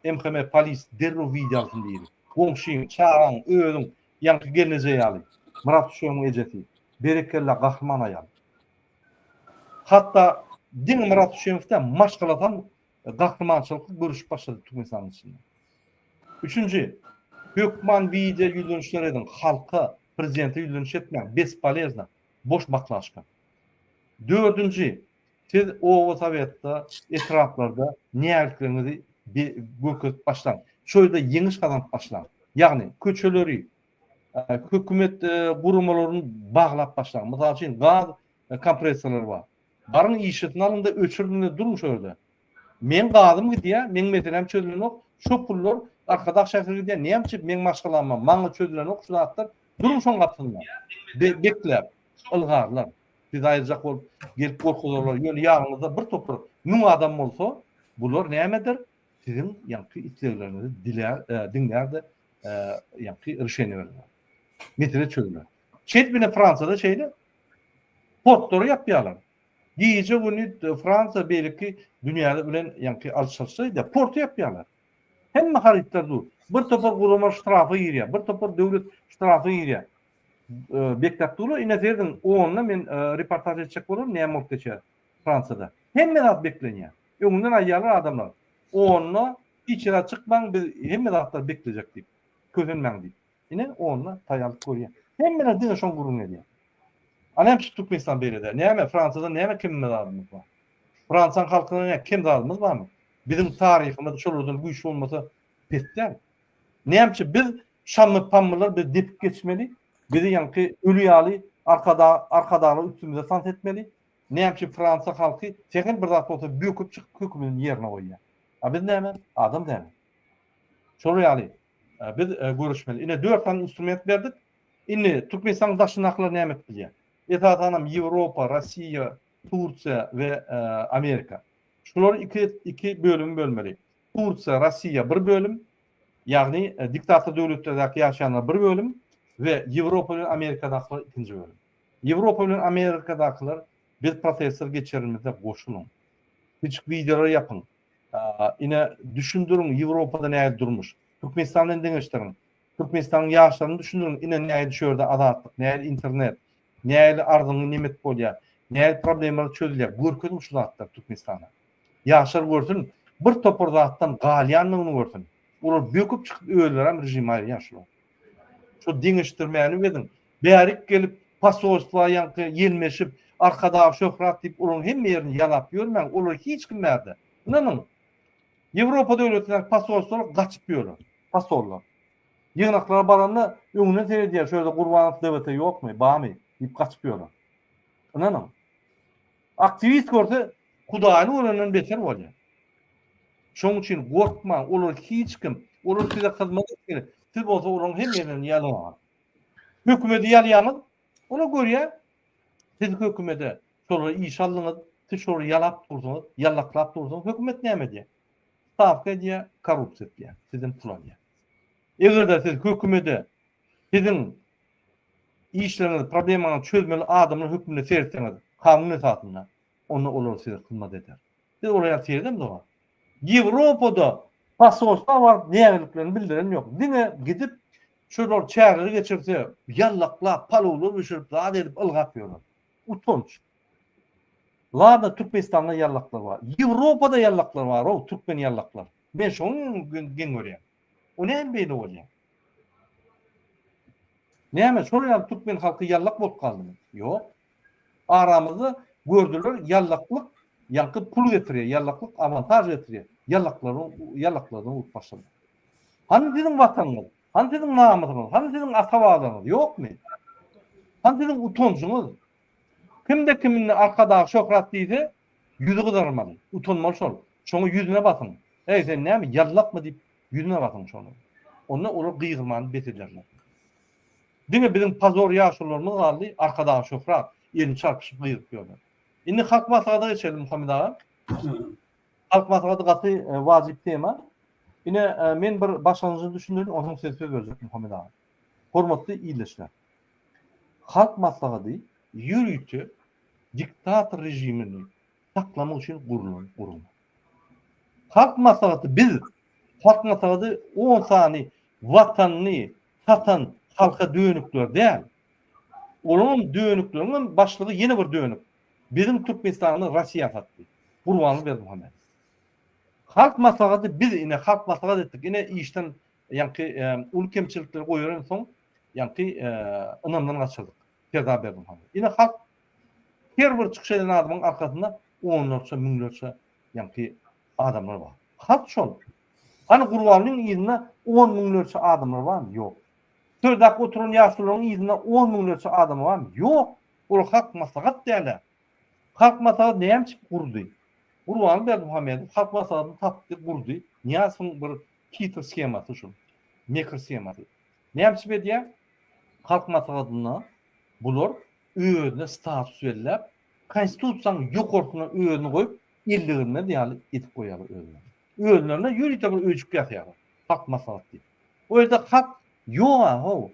MHM polis derrew wideo alsyn biri. Goňşyň, çagaň, özüň, ýaňky gelneje ýaly. Myrat Düşegiň ejesi. Berekella gahryman aýal. Hatda diňe Myrat Düşemow däl, maşgalasam gahrymançylykly görüşip başlady Türkmenistanyň içinde. Üçünji, hökman wideo ýüzlenişler ediň, halka, prezidente ýüzleniş etmäň, bespolezno, boş baklaşka. Dördünji, siz oba sowetde, etraplarda nägilikligiňizi görkezip başlaň. Şo ýerde ýeňiş gazanyp başlaň. Ýagny köçeleri, hökümet guramalaryny baglap başlaň. Mysal üçin, gaz kompressorlary bar. Baryň işesini alyň-da öçüriň-de duruň şo ýerde. Meň gazym gidýär, meň meseläm çözülenok, şo pullar Arkadag şäherine gidýär, näme üçin meň maşgalama, maňa çözülenok şu zatlar, duruň şoň gapysynda. Bekläp, ylgarlar. Sizi aýyrjak bolup gelip gorkuzarlar. Ýöne ýanyňyzda bir topar müň adam bolsa, bular näme eder? Siziň ýaňky islegleriňizi dilär, diňlär-de, ýaňky rişeniýe bererler. Mesele çözüler. Şeýdip ine Fransiýada şeýle. Portlary ýapýarlar. Gije güni Fransiýa beýleki dünýäde bilen ýaňky alyş-çalyşlar edýär. Porty ýapýarlar. Hemme harytlar dur. Bir topar gurama ştrafa girýär. Bir topar döwlet ştrafa girýär. Bekläp durlar. Ine serediň, onda men reportaž etjek bolaryn, näme bolup geçýär Fransiýada. Hemme zat beklenýär. Öňünden aýdýarlar adamlar. Onda hiç ýere çykmaň, biz hemme zatlary beklejek diýip. Kösenmäň diýip. Ine, onda taýýarlyk görýär. Hemmeler diňe şoň gürrüňini edýär. A näme üçin Türkmenistan beýle däl? Näme, Fransiýadan näme kemimiz zadymyz bar? Fransiýanyň halkyndan näme kem zadymyz barmy? Biziň taryhymyz şolardan güýçli bolmasa pes däl. Näme üçin biz şammy-pammylar bizi depip geçmeli? Bizi ýaňky öli ýaly Arkadag Arkadaglar üstümize tans etmeli? Näme üçin Fransiýa halky sähel bir zat bolsa böküp çykyp hökümedini ýerine goýýar? A biz näme? Adam dälmi? Şolar ýaly biz görüşmeli. Ine dört sany instrument berdik. Indi Türkmenistanyň daşyndakylar näme edip bilýär? Esasanam Ýewropa, Russiýa, Tursiýa we Amerika. Şulary iki iki bölüme bölmeli. Tursiýa, Russiýa bir bölüm, ýagny diktator döwletlerdäki ýaşaýanlar bir bölüm we Ýewropa bilen Amerikadakylar ikinji bölüm. Ýewropa bilen Amerikadakylar biz protestler geçirenimizde goşulyň. Kiçijik wideolar ýapyň. Ine düşündiriň Ýewropada nähili durmuş. Türkmenistan bilen deňeşdiriň. Türkmenistanyň ýaşlaryny düşündiriň ine nähili şu ýerde azatlyk, nähili internet, nähili arzyňy nemet bolýar, nähili problemalar çözülýär. Görkeziň şu zatlary Türkmenistana. Ýaşlar görsün, bir topar zatdan galýandygyny görsün. Olar böküp çykyp özlerem režimi aýyrýar şular. Şu deňeşdirmäni ediň. Bärik gelip posolstwa ýaňky ýelmeşip Arkadag şöhrat diýip olaryň hemme ýerini ýalap ýörmäň. Olar hiç kim bärde. Ynanyň. Ýewropa döwletindäki posolstwalar gaçyp ýörler. Posollar. Ýygnaklara baranda öňünden seredýär şu ýerde Gurbanow DWT ýokmy, barmy diýip gaçyp ýörler. Ynanyň. Aktiwist görse Hudaýyny görenden beter bolýar. Şonuň üçin gorkmaň, olar hiç kim, olar size hyzmat etmeli. Siz bolsa olaryň hemme ýerinden ýalaňaç. Hökümedi ýalýaňyz, olar görýär, siz hökümede şolary işe aldyňyz, siz şolary ýalap dursuňyz, ýallaklap dursuňyz, hökümet näme edýär? Stawka edýär, korrupsiýa etýär, sizden pul alýar. Eger-de siz hökümede siziň işleriňizi, problemaňyzy çözmeli adamlar hökmünde seretseňiz, kanun esasynda, onda olar size hyzmat eder. Siz olar ýaly seredemzok-a. Ýewropada posolstwa baryp nägiliklerini bildiren ýok. Diňe gidip şolar çäreleri geçirse, ýallaklap, palowlar bişirip, zat edip ylgap ýörler. Utanç. Ladna Türkmenistanda ýallaklar bar. Ýewropada ýallaklar bar-ow, türkmen ýallaklar. Men şony geň görýän. O näme beýle bolýar? Näme şol ýaly türkmen halky ýallak bolup galdymy? Ýok. Aramyzda gördüler ýallaklyk ýaňky pul getirýär, ýallaklyk awantaž getirýär. Ýallaklaryň ýallaklardan urup başladylar. Hany siziň watanyňyz? Hany siziň namysyňyz? Hany siziň ata-babaňyz? Ýokmy? Hany siziň utanjyňyz? Kimde kim indi Arkadag şöhrat diýse, ýüzi gyzarmaly, utanmaly şol. Şoňa ýüzüne basyň. Eý, sen näme, ýallakmy diýip, ýüzüne basyň şony. Onda olar gygyrmany bes ederler. Diňe biziň pozor ýaşulularymyz galdy, Arkadag şöhrat, elini çarpyşyp gygyryp ýörler. Indi Halk Maslahata geçelim, Muhammet aga. Halk Maslahaty gaty wajyp tema. Ine, men bir başlangyjyny düşündirin, onsoň size söz berjek, Muhammet aga. Hormatly ildeşler! Halk Maslahaty ýörite diktator režimini saklamak üçin gurlan gurama. Halk Maslahaty biz, Halk Maslahaty on sany watanyny satan halka dönükler däl. Olaryňam dönükleriňem başlygy ýene bir dönük. Biziň Türkmenistany Rossiýa satdy. Gurbanguly Berdimuhamedow. Halk Maslahaty biz ine Halk Maslahat etdik. Ine işden ýaňky uly kemçilikleri goýberensoň ýaňky ynamdan gaçyrdyk Serdar Berdimuhamedow. Ine halk her bir çykyş eden adamyň arkasynda onlarça, müňlerçe ýaňky adamlar bar. Halk şol. Hany Gurbangulyň yzynda on müňlerçe adamlar barmy? Ýok. Sözdäki oturan ýaşulularyň yzynda on müňlerçe adam barmy? Ýok. Ol halk maslahat däl-ä. Halk maslahat näme üçin gurdy? Gurbanguly Berdimuhamedow halk maslahatyny tapdy, gurdy. Nyýazowyň bir hitr shemasy şul. Mekir shemasy. Näme üçin edýär? Halk maslahatynda bular özüne status belläp, konstitusiýanyň ýokarsyna özüni goýup, elleginmez ýaly edip goýýarlar özüne. Özlerine ýörite bir öýjük ýasaýarlar. Halk maslahat diýip. O ýerde halk ýog-a how.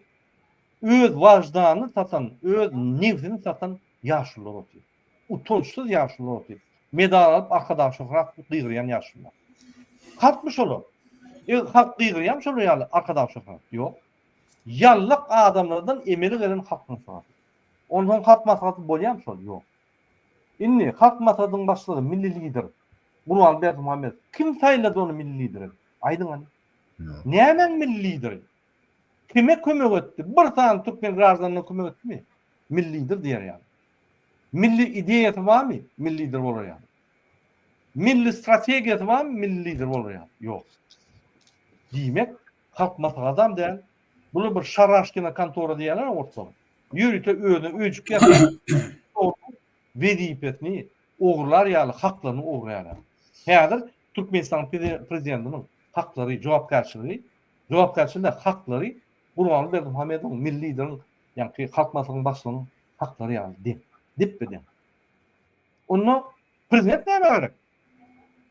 Öz waždanyny satan, öz nebsini satan ýaşulular otyr. Utançsyz ýaşulular otyr. Medal alyp Arkadag şöhrat diýip gygyrýan ýaşulular. Halkmy şolar? E, halk gygyrýarmy şolar ýaly Arkadag şöhrat? Ýok. Ýallak adamlardan emele gelen halk maslahaty. Onsoň halk maslahaty bolýarmy şol? Ýok. Indi halk maslahatynyň başlygy milli lider Gurbanguly Berdimuhamedow. Kim saýlady ony milli lider edip? Aýdyň hany. Nämäň milli lideri? Kime kömek etdi? Bir sany türkmen graždanyna kömek etdimi? Milli lider diýer ýaly. Milli ideýasy barmy? Milli lider bolar ýaly. Milli strategiýasy barmy? Milli lider bolar ýaly. Ýok. Diýmek, halk maslahatam däl. Bular bir şaraşkina kontora diýýärler orslar. Ýörite özüne öýjük ýasap, wezipesini ogurlar ýaly haklaryny ogurlaýarlar. Häzir Türkmenistanyň prezidentiniň haklary, jogapkärçiligi, jogapkärçiligi däl, haklary Gurbanguly Berdimuhamedowyň, milli lideriň, ýaňky Halk Maslahatynyň başlygynyň haklary ýaly deň, depbe-deň. Onda prezident nämä gerek?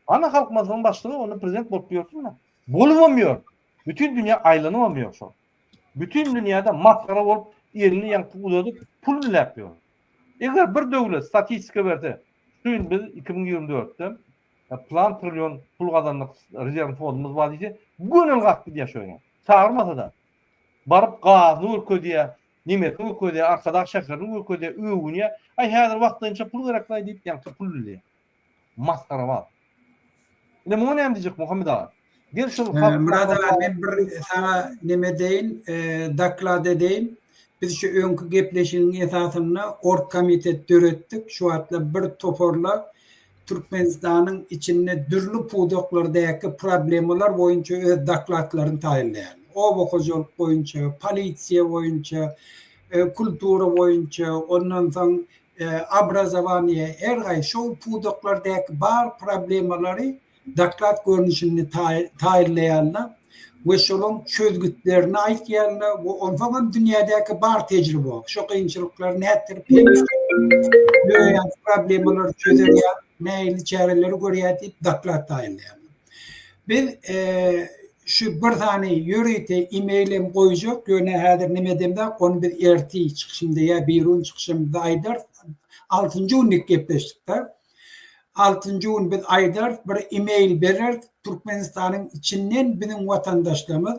Ana Halk Maslahatynyň başlygy onda prezident bolup ýörsün-dä. Bolubam ýör. Bütin dünýä aýlanybam ýör şol. Bütin dünýäde masgara bolup elini ýaňky uzadyp pul diläp ýör. Eger bir döwlet statistika berse, şu ýyl biz 2024-de plan trillion pul gazandyk, rezerwny fondumyz bar diýse, gönel galyp gidýär şo ýere. Çagyrmasa-da. Baryp gazyny görkezýär, nemesini görkezýär, Arkadag şäherini görkezýär, öwünýär. Aý häzir wagtlaýynça pul gereklaý diýip ýaňky pul dileýär. Masgarabaz. Ine muňa näme diýjek Muhammet aga? Gel şol halk Myrat aga men bir saňa neme edeýin, doklad edeýin. Biz şu öňki gepleşigiň esasynda orgkomitet döretdik. Şu wagtlar bir toparla Türkmenistanyň içinde dürli pudaklardaky problemalar boýunça öz dokladlaryny taýynlaýarlar. Oba hojalyk boýunça, polisiýa boýunça, kultura boýunça, ondan soň obrazowaniýe, her gaý şol pudaklardaky bar problemalary doklad görnüşinde taýynlaýarlar we şolaň çözgütlerini aýtýarlar we onsoň hem dünýädäki bar tejribe şo kynçylyklary nätdirip döreýän problemalary çözelýär, nähili çäreleri görýär diýip doklad taýynlaýarlar. Biz şu bir sany ýörite e-mail hem goýjak, ýöne häzir neme edemzok, ony biz ertir çykyşymda ýa birigün çykyşymyzda aýdarys. Altynjy günlük gepleşdik-de. Altynjy gün biz aýdarys, bir e-mail bereris, Türkmenistanyň içinden biziň watandaşlarymyz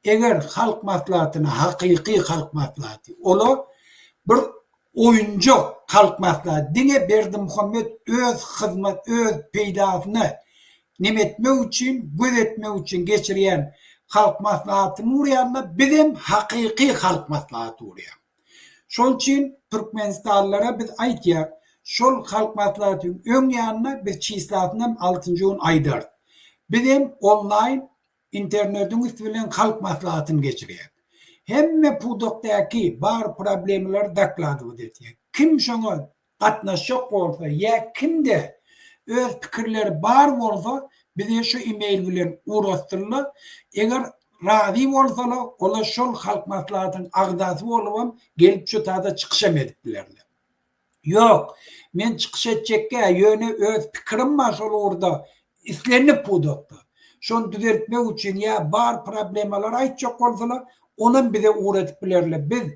eger Halk Maslahatyna, hakyky Halk Maslahaty, ola bir oýunjak Halk Maslahaty, diňe Berdimuhamet öz hyzmat, öz peýdasyna neme etmek üçin, göz etmek üçin geçirýän. Halk Maslahatyny gurýarlar, bizem hakyky Halk Maslahaty gurýar. Şol üçin türkmenistanlylara biz aýtýar, şol Halk Maslahatynyň öň ýanynda biz çislasynam altynjy gün aýdarys. Bizem onlaýn internetiň üsti bilen Halk Maslahatyny geçirýär. Hemme pudakdaky bar problemalary dokladowat etýär. Kim şoňa gatnaşjak bolsa ýa kimde öz pikirleri bar bolsa bize şu email bilen ugratsynlar. Eger razy bolsalar olar şol Halk Maslahatynyň agzasy bolubam gelip şu tada çykyşam edip bilerler. Ýok, men çykyş etjekgä, ýöne öz pikirim bar şol ugurda, islendik pudakda. Şony düzeltmek üçin ýa bar problemalary aýtjak bolsalar, onam bize ugradyp bilerler. Biz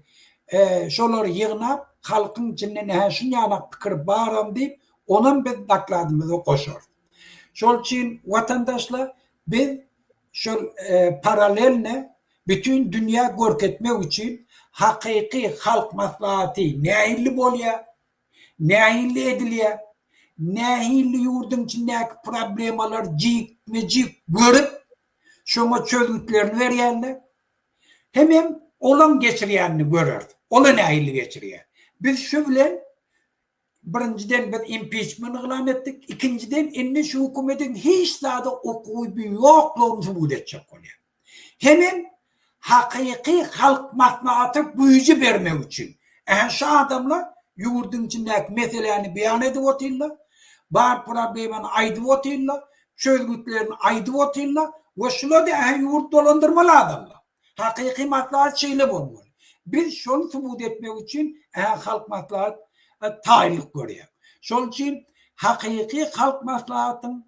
şolary ýygnap, halkyň içinde nähä şunýalak pikir baram diýip, onam biz dokladymyza goşarys. Şol üçin watandaşlar, biz şol paralelne bütin dünýä görkezmek üçin hakyky halk maslahaty nähilli bolýar, nähilli edilýär, nähilli ýurduň içindäki problemalary jikme-jik görüp, şoňa çözgütlerini berýärler. Hemem olaň geçirýänini göreris. Ola nähilli geçirýär. Biz şu bilen Birinjiden biz impiçment yglan etdik, ikinjiden indi şu hökümediň hiç zada ukyby ýoklugyny subut etjek bolýar. Hemem hakyky halk maslahata güýji bermek üçin. Ähä şu adamlar ýurduň içindäki meseläni beýan edip otyrlar, bar problemany aýdyp otyrlar, çözgütlerini aýdyp otyrlar we şular-da ähä ýurt dolandyrmaly adamlar. Hakyky maslahat şeýle bolmaly. Biz şony subut etmek üçin ä Halk maslahat taýynlyk görýär. Şol üçin hakyky Halk maslahatyň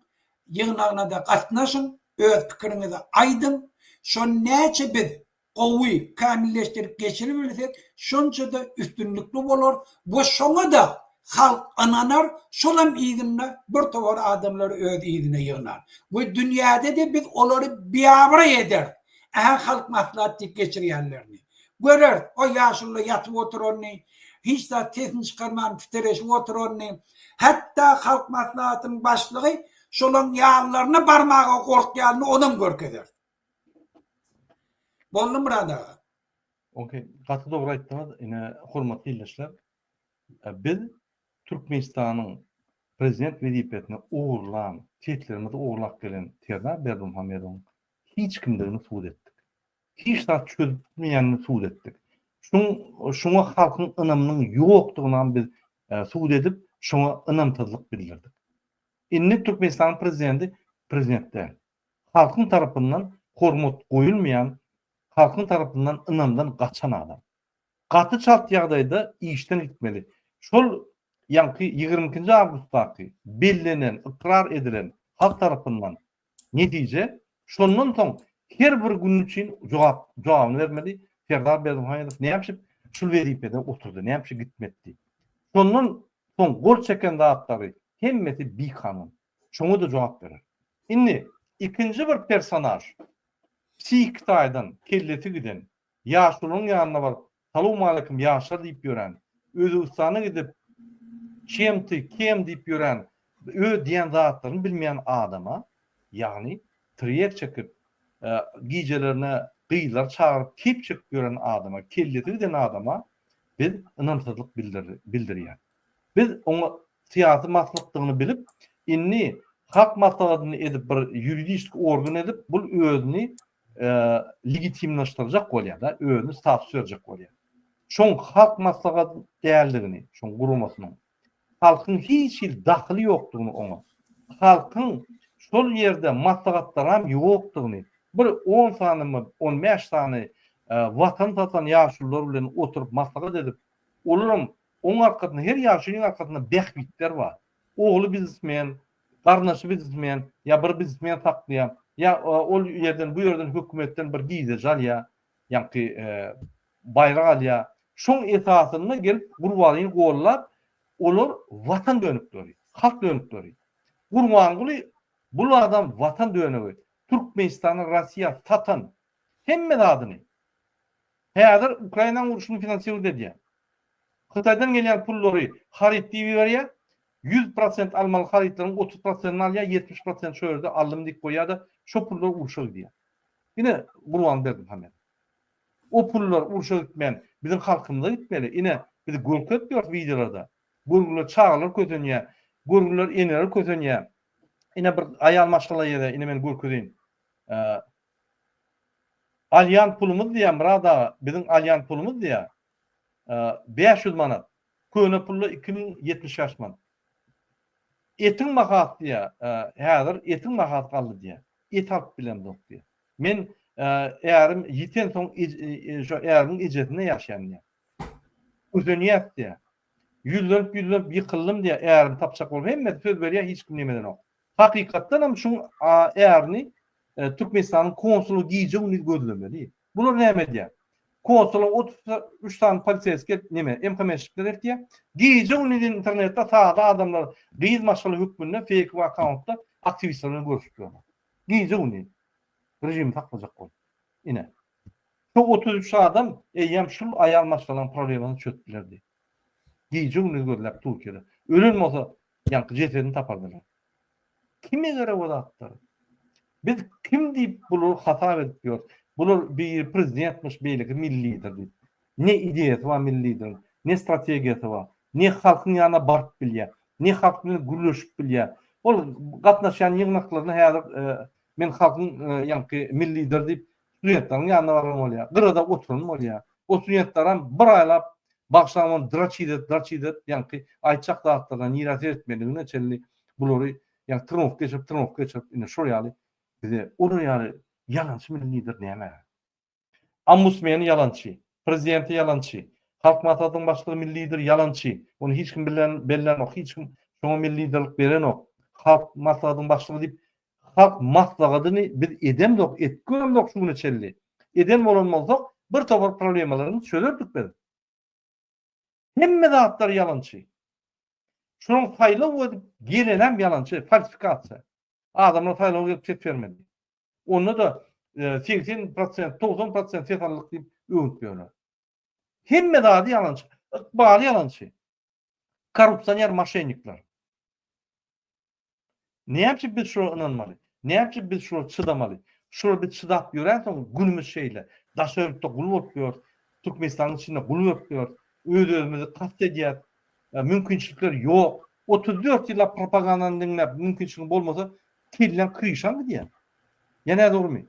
ýygnagyna-da gatnaşyň, öz pikiriňizi aýdyň. Şony näçe biz gowy kämilleşdirip geçiribilsek, şonça-da üstünlikli bolar we şoňa-da Halk ynanar, şolam yzynda bir topar adamlary öz yzyna ýygnar. We dünýäde-de biz olary biabraý ederis. Ähä halk maslahat diýip geçirýänlerini. Göreris, o ýaşuly ýatyp oturanyny, hiç zat sesini çykarman titereşip oturanyny, hatda halk maslahatynyň başlygy şolaň ýanlaryna barmaga gorkýanyny onam görkezeris. Boldy Myrat aga. Ok, gaty dogry aýtdyňyz, ine hormatly ildeşler. Biz Türkmenistanyň prezident wezipesine ogurlan, seslerimizi ogurlap gelen Serdar Berdimuhamedowyň hiç kimdigini subut etdik. Hiç zat çözüp bilmeýänini subut etdik. Şuň şuňa halkyň ynamynyň ýokdugynam biz subut edip, şoňa ynamsyzlyk bildirdik. Indi Türkmenistanyň prezidenti prezident däl. Halkyň tarapyndan hormat goýulmaýan, halkyň tarapyndan ynamdan gaçan adam. Gaty çalt ýagdaýda işden gitmeli. Şol ýaňky 22-nji awgustdaky bellenen, ykrar edilen halk tarapyndan netije, şondan soň her bir gün üçin jogap jogabyny bermeli. Serdar Berdimuhamedow näme üçin şul wezipede oturdy, näme üçin gitmedi? Şondan soň gol çeken zatlary hemmesi bikanun. Şoňa-da jogap berer. Indi ikinji bir personaž psihiki taýdan kellesi giden Ýaşulunyň ýanyna baryp, Salowmaleýkim, ýaşlar diýip ýören, Özbegistana gidip, Çem ty, kem diýip ýören, öz diýen zatlaryny bilmeýän adama, ýagny tirýek çekip, gijelerine gyzlary çagyryp keýp çekip ýören adama, kellesi giden adama biz ynamsyzlyk bildirýäris. Biz oňa syýasy maslykdygyny bilip, indi Halk Maslahatyny edip bir ýuridiski organ edip, bul özüni legitimlaşdyrjak bolýar-da, özüne status berjek bolýar. Şoň Halk Maslahat däldigini, şoň guramasynyň, halkyň hiç hili dahyly ýokdugyny oňa, halkyň şol ýerde maslahatlaram ýokdugyny, bir on sanymy, on bäş sany watan satan ýaşulular bilen oturyp maslahat edip, olaram oň arkasynda, her ýaşulyň arkasynda bähbitler bar. Ogly biznesmen, garyndaşy biznesmen, ýa bir biznesmen saklaýar, ýa ol ýerden bu ýerden hökümetden bir girdeji alýar, ýaňky baýrak alýar. Şoň esasynda gelip Gurbangulyny gollap, olar watan dönükleri, halk dönükleri. Gurbanguly bul adam watan dönügi, Türkmenistany Rossiýa satan, hemme zadyny. Häzir Ukrainanyň urşuny finansirowat edýär. Hytaýdan gelýän pullary haryt diýip iberýär. 100% almaly harytlaryň 30 prosentini alýar, 70 prosent şo ýerde aldym diýip goýýar-da, şo pullar urşa gidýär. Ine Gurban Berdimuhamedow. O pullar urşa gitmän biziň halkymyza gitmeli. Ine biz görkezip ýörüs wideolarda. Görgüler çagalar kösenýär. Görgüler eneler kösenýär. Ine bir aýal maşgala ýere ine men görkezeýin. Alýan pulumyz diýýär Myrat aga, biziň alýan pulumyz diýýär. 500 manat. Köne pulla 2075 manat. Etiň bahasy diýýär, häzir etiň bahasy galdy diýýär. Et alyp bilemzok diýýär. Men ärim ýitensoň şo ärimiň ejesinde ýaşaýan diýýär. Özenýäs diýýär. Ýüzlenip ýüzlenip ýykyldym diýýär, ärimi tapjak bolup hemmesi söz berýär hiç kim neme edenok. Hakykatdan hem şuň ärini Türkmenistanyň konsuly gije gündiz gözlemeli. Bular näme edýär? Konsula 33 sany poliseýskiý neme MHM-şikler eltýär. Gije gündiz internetde sada adamlar gyz maşgala hökmünde feýkowy akkauntda aktiwistler bilen görüşip ýörler. Gije gündiz režimi saklajak bolup. Ine. Şu 33 adam eýýäm şul aýal maşgalaň problemasyny çözüp bilerdi. Gije-gündiz gözläp Türkiýede. Ölen bolsa ýaňky jesedini tapardylar. Kime gerek o zatlar? Biz kim diýip bulary hasap edip ýörüs? Bular biri prezidentmiş, beýleki milli lider diýip. Ne ideýasy bar milli lideriň, ne strategiýasy bar, ne halkyň ýanyna baryp bilýär, ne halk bilen gürleşip bilýär. Ol gatnaşýan ýygnaklaryna häzir men halkyň ýaňky milli lider diýip studentleriň ýanyna baran bolýar, gyrada oturan bolýar. O studentlerem bir aýlap bagyşlaň ony draçit edip, draçit edip ýaňky aýtjak zatlaryna nirä seretmelidigine çenli bulary ýaňky trenowka geçirip, trenowka geçirip ine şol ýaly bize olar ýaly ýalançy milli lider nämä gerek? Ombudsmeni ýalançy, prezidenti ýalançy, Halk Maslahatynyň başlygy milli lider ýalançy, ony hiç kim bilen bellenok, hiç kim şoňa milli liderlik berenok. Halk Maslahatynyň başlygy diýip Halk maslahatyny biz edemzok, edip göremzok şu güne çenli. Eden bolan bolsak bir topar problemalarymyzy çözerdik biz. Hemme zatlar ýalançy. Şunuň saýlaw edip gelenem ýalançy, falsifikasiýa. Adamlar saýlawa gelip ses bermedi. Onda-da 80 prosent, 90 prosent ses aldyk diýip öwünip ýörler. Hemme zady ýalançy. Ykbaly ýalançy. Korrupsioner moşennikler. Näme üçin biz şulara ynanmaly? Näme üçin biz şulara çydamaly? Şulara biz çydap ýörensoň günümiz şeýle. Daşary ýurtda gul bolup ýörüs. Türkmenistanyň içinde gul bolup ýörüs. Öz-özümizi kast edýäs. Mümkinçilikler ýok. 34 ýyllap propagandany diňläp mümkinçiligiň bolmasa kelläň kryşaň gidýär. Ýa nädogrymy?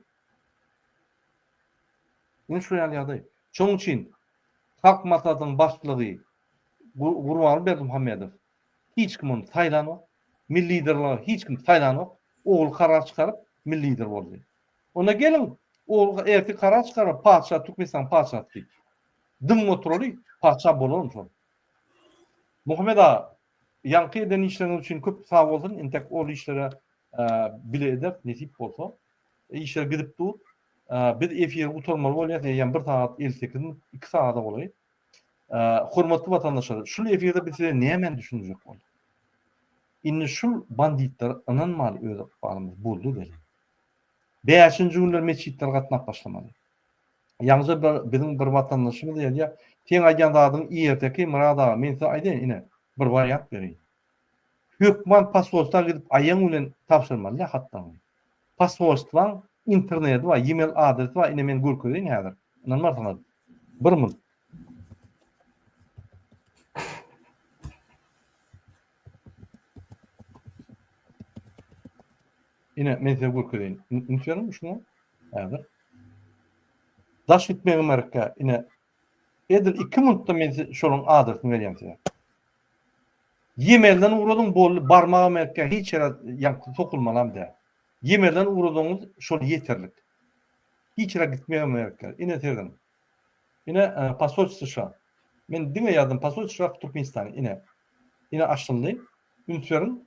Ine şu ýaly ýagdaý. Şonuň üçin Halk Maslahatynyň başlygy Gurbanguly Berdimuhamedow Hiç kim ony saýlanok. Milli liderlige hiç kim saýlanok. Ogly karar çykaryp milli lider boldy. Onda geliň ogly ertir karar çykarar patyşa Türkmenistanyň patyşasy diýip. Dymyp oturaly patyşa bolarmy şol. Muhammet aga ýaňky eden işleriňiz üçin köp sag bolsun entek ol işlere bile ederis nesip bolsa. Işler gidip dur. Biz efiri gutarmaly bolýas eýýäm bir sagat 58 minut 2 sagada golaý. Hormatly watandaşlar, şul efirde biz size nämäni düşündirjek bolduk? Indi şul banditlere ynanmaly öz ykbalymyz boldy gelen. Bäşinji günler metjitlere gatnap başlamaly. Ýaňyja bir biziň bir watandaşymyz ýazýar, seň aýdýan zadyň erteki Myrat aga, men size aýdaýyn ine, bir wariant bereýin. Hökman posolstwa gidip aýagyň bilen tabşyrmaly däl hatlaryňy. Posolstwaň interneti bar, email adresi bar, ine men görkezeýin häzir. Ynanmarsyňyz. Bir minut. Ine men size görkezeýin. Üns beriň şuňa. Häzir. Daş gitmegim gerekkä. Ine edil 2 minutda men size şolaryň adresini berýän size. Ýemelden ugradyň boldy, barmagam gerekkä, hiç ýere ýaňky sokulmalam däl. Ýemelden ugradygyňyz şol ýeterlik. Hiç ýere gitmegem gerekkä. Ine serediň. Ine posolstwo США. Men diňe ýazdym posolstwo США w Türkmenistane. Ine. Ine açyldy. Üns beriň.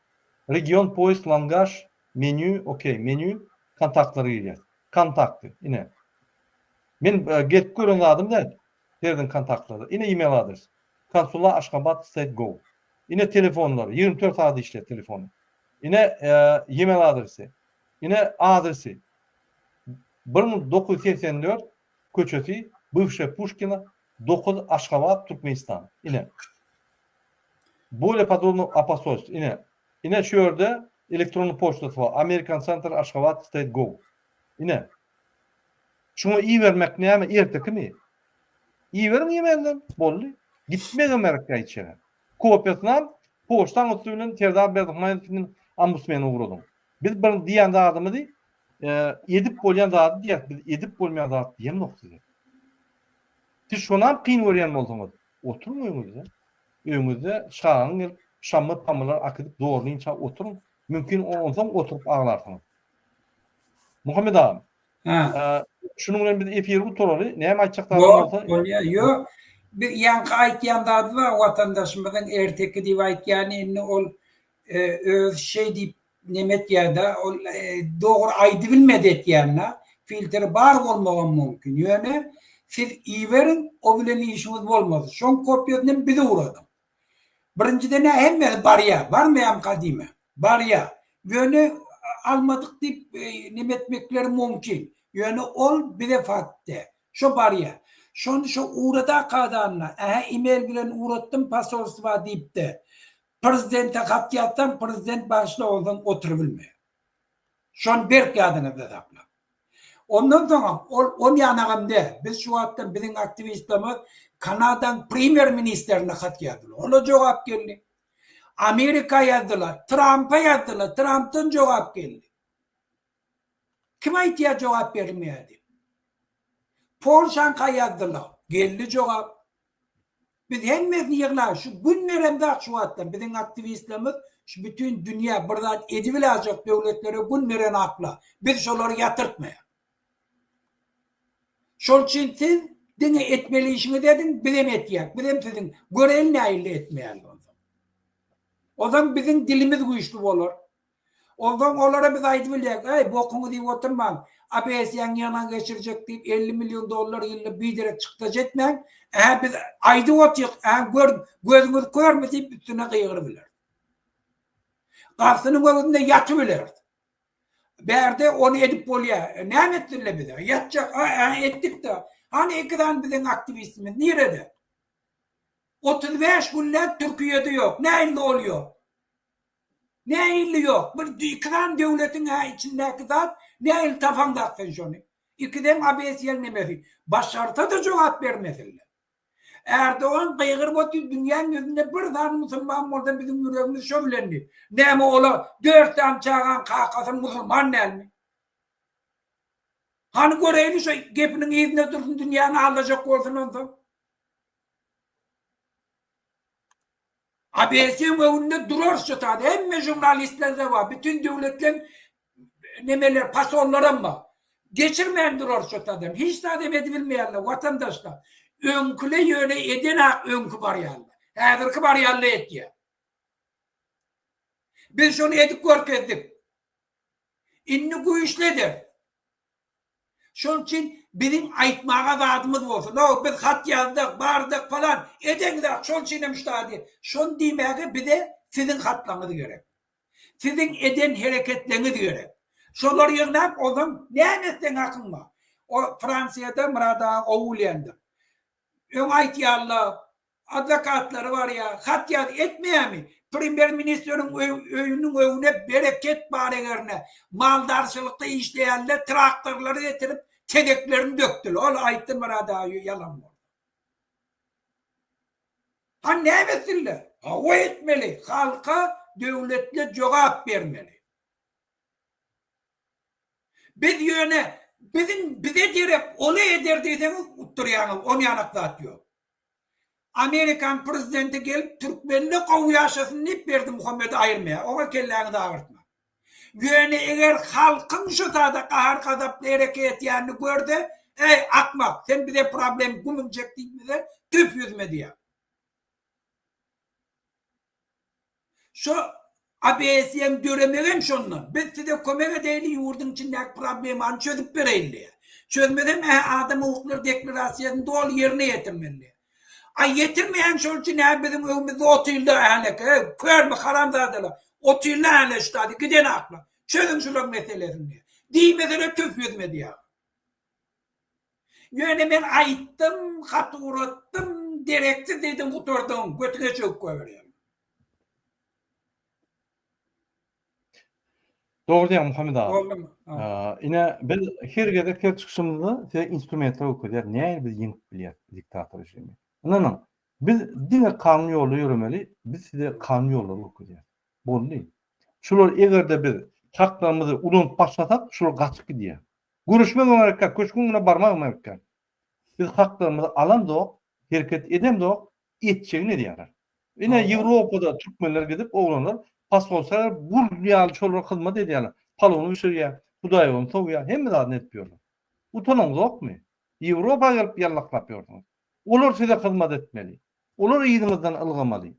Region poisk langaž menýu okey menýu kontaktlara girýäs. Kontakty. Ine. Men gelip gören zadym däl. Serediň kontaktlarda. Ine email adres. Konsula Aşgabat state gov. Ine telefonlary. 24 sagat işleýär telefony. Ine email adresi. Ine adresi. 1984 köçesi, Bywşe Puşkina, 9, Aşgabat, Türkmenistan. Ine. Bolее podrobno o posolstw. Ine. Ine şu ýerde elektronny poçtasy bar. American Center Aşgabat State Gov. Ine. Şuňa ibermek näme ertekimi? Iberiň e-mailden, boldy. Gitmegem gerek däl hiç ýere. Kopiýasynam poçtaň üsti bilen Serdar Berdimuhamedow bilen ombudsmene ugradyň. Biz bir diýen zadymyzy edip bolýan zady diýýäs, biz edip bolmaýan zat diýemzok size. Siz şonam kyn görýän bolsaňyz, oturyň öýüňizde. Öýüňizde çagaň gelip, şammy-pamylar akidip zorlynça oturyň. Mümkin onsoň oturyp aglarsyňyz. Muhammet agam, Hä. Şunuň bilen biz efiri gutaraly. Näme aýtjak zadyň bolsa. Bolýar. Ýok. Biz ýaňky aýtýan zady bar, watandaşymyzyň erteki diýip aýtýany indi ol öz şeý diýip neme etýär-de, ol dogry aýdybilmedi etýän-de. Filtri bar bolmagam mümkin. Ýöne siz iberiň, o bilen işiňiz bolmaz. Şoň kopýasyny hem bize ugradyň. Birinjiden-ä hemmesi barýar, barmaýamyka diýme. Barýar. Ýöne almadyk diýip neme etmekleri mümkin. Ýöne ol bize fakt däl. Şo barýar. Şony şo ugradakadanda, ähä email bilen ugratdym posolstwa diýip-de, prezidente hat ýazsaň, prezident bagyşla onsoň oturybilmeýär. Şony berk ýadyňyzda saklaň. Ondan soňam ol on ýanagam däl. Biz şu wagtda biziň aktiwistlerimiz Kanadaň premýer ministrine hat ýazdylar. Ola jogap geldi. Amerika ýazdylar, Trampa ýazdylar, Trampdan jogap geldi. Kim aýtýar jogap berilmeýär diýip. Polşaňka ýazdylar, geldi jogap. Biz hemmesini ýygnap şu gün beremzok şu wagtda biziň aktiwistlerimiz şu bütin dünýä bir zat edibilajak döwletlere gün berenakla biz şolary ýatyrtmaýar. Şol üçin siz diňe etmeli işiňizi ediň bizem etýäk bizem siziň göreýin nähili etmeýäňiz onsoň. Onsoň biziň dilimiz güýçli bolar. Onsoň olara biz aýdyp bilýäk, Äý, bokuňyzy iýip oturmaň, ABS-ýaň ýygnagy geçirjek diýip 50 million dollar ýylda biderek çykdajy etmäň, ä biz aýdyp otyk, ä gör, gözüňiz körmi diýip üstüne gygyryp bileris. Gapysynyň öňünde ýatyp bileris. Bärde ony edip bolýar. Näme etsinler bize? Ýatjak, a, ä etdik-de. Hany iki sany biziň aktiwistimiz nirede? 35 günläp Türkiýede ýok. Nähili ol ýok? Nähili ýok? Bir iki sany döwletiň hä içindäki zat nähili tapaňzak sen şony? Ikisem ABS-ýeň nemesi. Başarsa-da jogap bermesinler. Erdogan gygyryp otyr dünýäň ýüzünde bir sany musulman bolsa biziň ýüregimiz şo bilen diýip. Näme ola dört sany çagaň kakasy musulman dälmi? Hany göreýli şo gepiniň yzynda dursun dünýäni aldajak bolsun onsoň. ABS-iň öňünde durarys şu taýda. Hemme žurnalistler-de bar. Bütün döwletleň nemeler, posollaram bar. Geçirmän durarys şu taýdan. Hiç zat hem edibilmeýärler watandaşlar. Öňküle ýöne eden-ak öňki barýanlar. Häzirki barýanlar etýär. Biz şony edip görkezdik. Indi güýçli ederis. Şonuň üçin biziň aýtmaga zadymyz bolsun. Hawa, biz hat ýazdyk, bardyk falan, edeňzok, şol üçin hem şu zady. Şony diýmäge bize siziň hatlaryňyz gerek. Siziň eden hereketleňiz gerek. Şolary ýygnap, onsoň näme etseň hakyň bar. O Fransiýada Myrat aga gowy bilýändir. Öň aýtýarlar, Adwokatlary barýar, hat ýaz etmeýärmi? Premýer ministriň öýüniň öňüne bereket bar egerine maldarçylykda işleýänler traktorlary getirip tezeklerini dökdüler. Ol aýtdy Myrat aga ýalan bolsa. Hany näme etsinler? Hawa etmeli, halka döwletli jogap bermeli. Biz ýöne biziň bize derek oly eder diýseňiz utdurýaňyz, onýanak zat ýok. Amerikan prezidenti gelip türkmenle gowy ýaşasyn diýip Berdimuhamedi aýyrmaýar. Oňa kelläňizi agyrtmaň. Ýöne eger halkyň şu sada gahar gazaply hereket etýänini görse, Eý, akmak, sen bize problem gümüň çek diýip bize tüf ýüzüme diýer. Şo ABS-iň döremegem şondan. Biz size kömek edeýli, ýurduň içindäki problemany çözüp bereýin diýýär. Çözmesem ä adam hukuklary deklarasiýasyny doly ýerine ýetirmeli diýýär. A ýetirmeýän şol üçin hä biziň öňümizde otyrlar hälek, eý, körmi haramzadalar, otyrlar hälek şu zady gidenaklar. Çözüň şularyň meselesini diýýär. Diýmesene tüf ýüzüme diýýär. Ýöne men aýtdym, hat ugratdym, dereksiz diýdiň gutardyň, götüňe çöwüp goýberýän. Dogry diýýäň Muhammet aga. Boldumy? Ine biz her gezek her çykyşymyzda size instrumentler görkezýäris. Nähili biz ýeňip bilýäris diktator režimi. Ynanyň, biz diňe kanun ýolda ýöremeli, biz size kanun ýollary görkezýäris. Boldy. Şular eger-de biz haklarymyzy ulanyp başlasak, şular gaçyp gidýär. Görüşmegem gerekkä, köşgüň öňüne barmagam gerekkä. Biz haklarymyzy alamzok, hereket edemzok, etjegini edýärler. Ine Ýewropada türkmenler gidip oglanlar posolstwa berip gul ýaly şolara hyzmat edýärler. Palowyny bişirýär, hudaýogyny sowýar, hemme zadyny edip ýörler. Utanaňzokmy? Ýewropa gelip ýallaklap ýörsüňiz. Olar size hyzmat etmeli. Olar yzyňyzdan ylgamaly.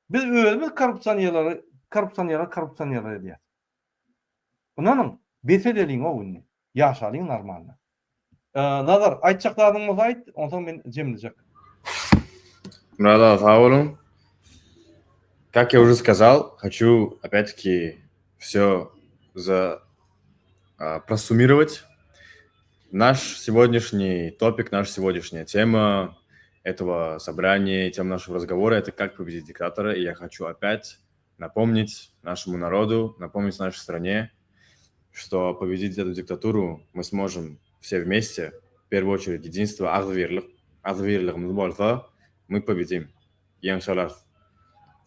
Biz özümiz korrupsionerleri korrupsionerleri korrupsionerler edýäs. Ynanyň, bes edeliň-ow indi. Ýaşalyň normalno. Nazar, aýtjak zadyň bolsa aýt, onsoň men jemlejek. Myrat aga sag boluň. Как я уже сказал, хочу опять-таки все за просуммировать. Наш сегодняшний топик, наша сегодняшняя тема этого собрания, тема нашего разговора – это как победить диктатора. И я хочу опять напомнить нашему народу, напомнить нашей стране, что победить эту диктатуру мы сможем все вместе, в первую очередь единство, agzybirlik, agzybirligimiz bolsa, мы победим. Ýeňiş alarys.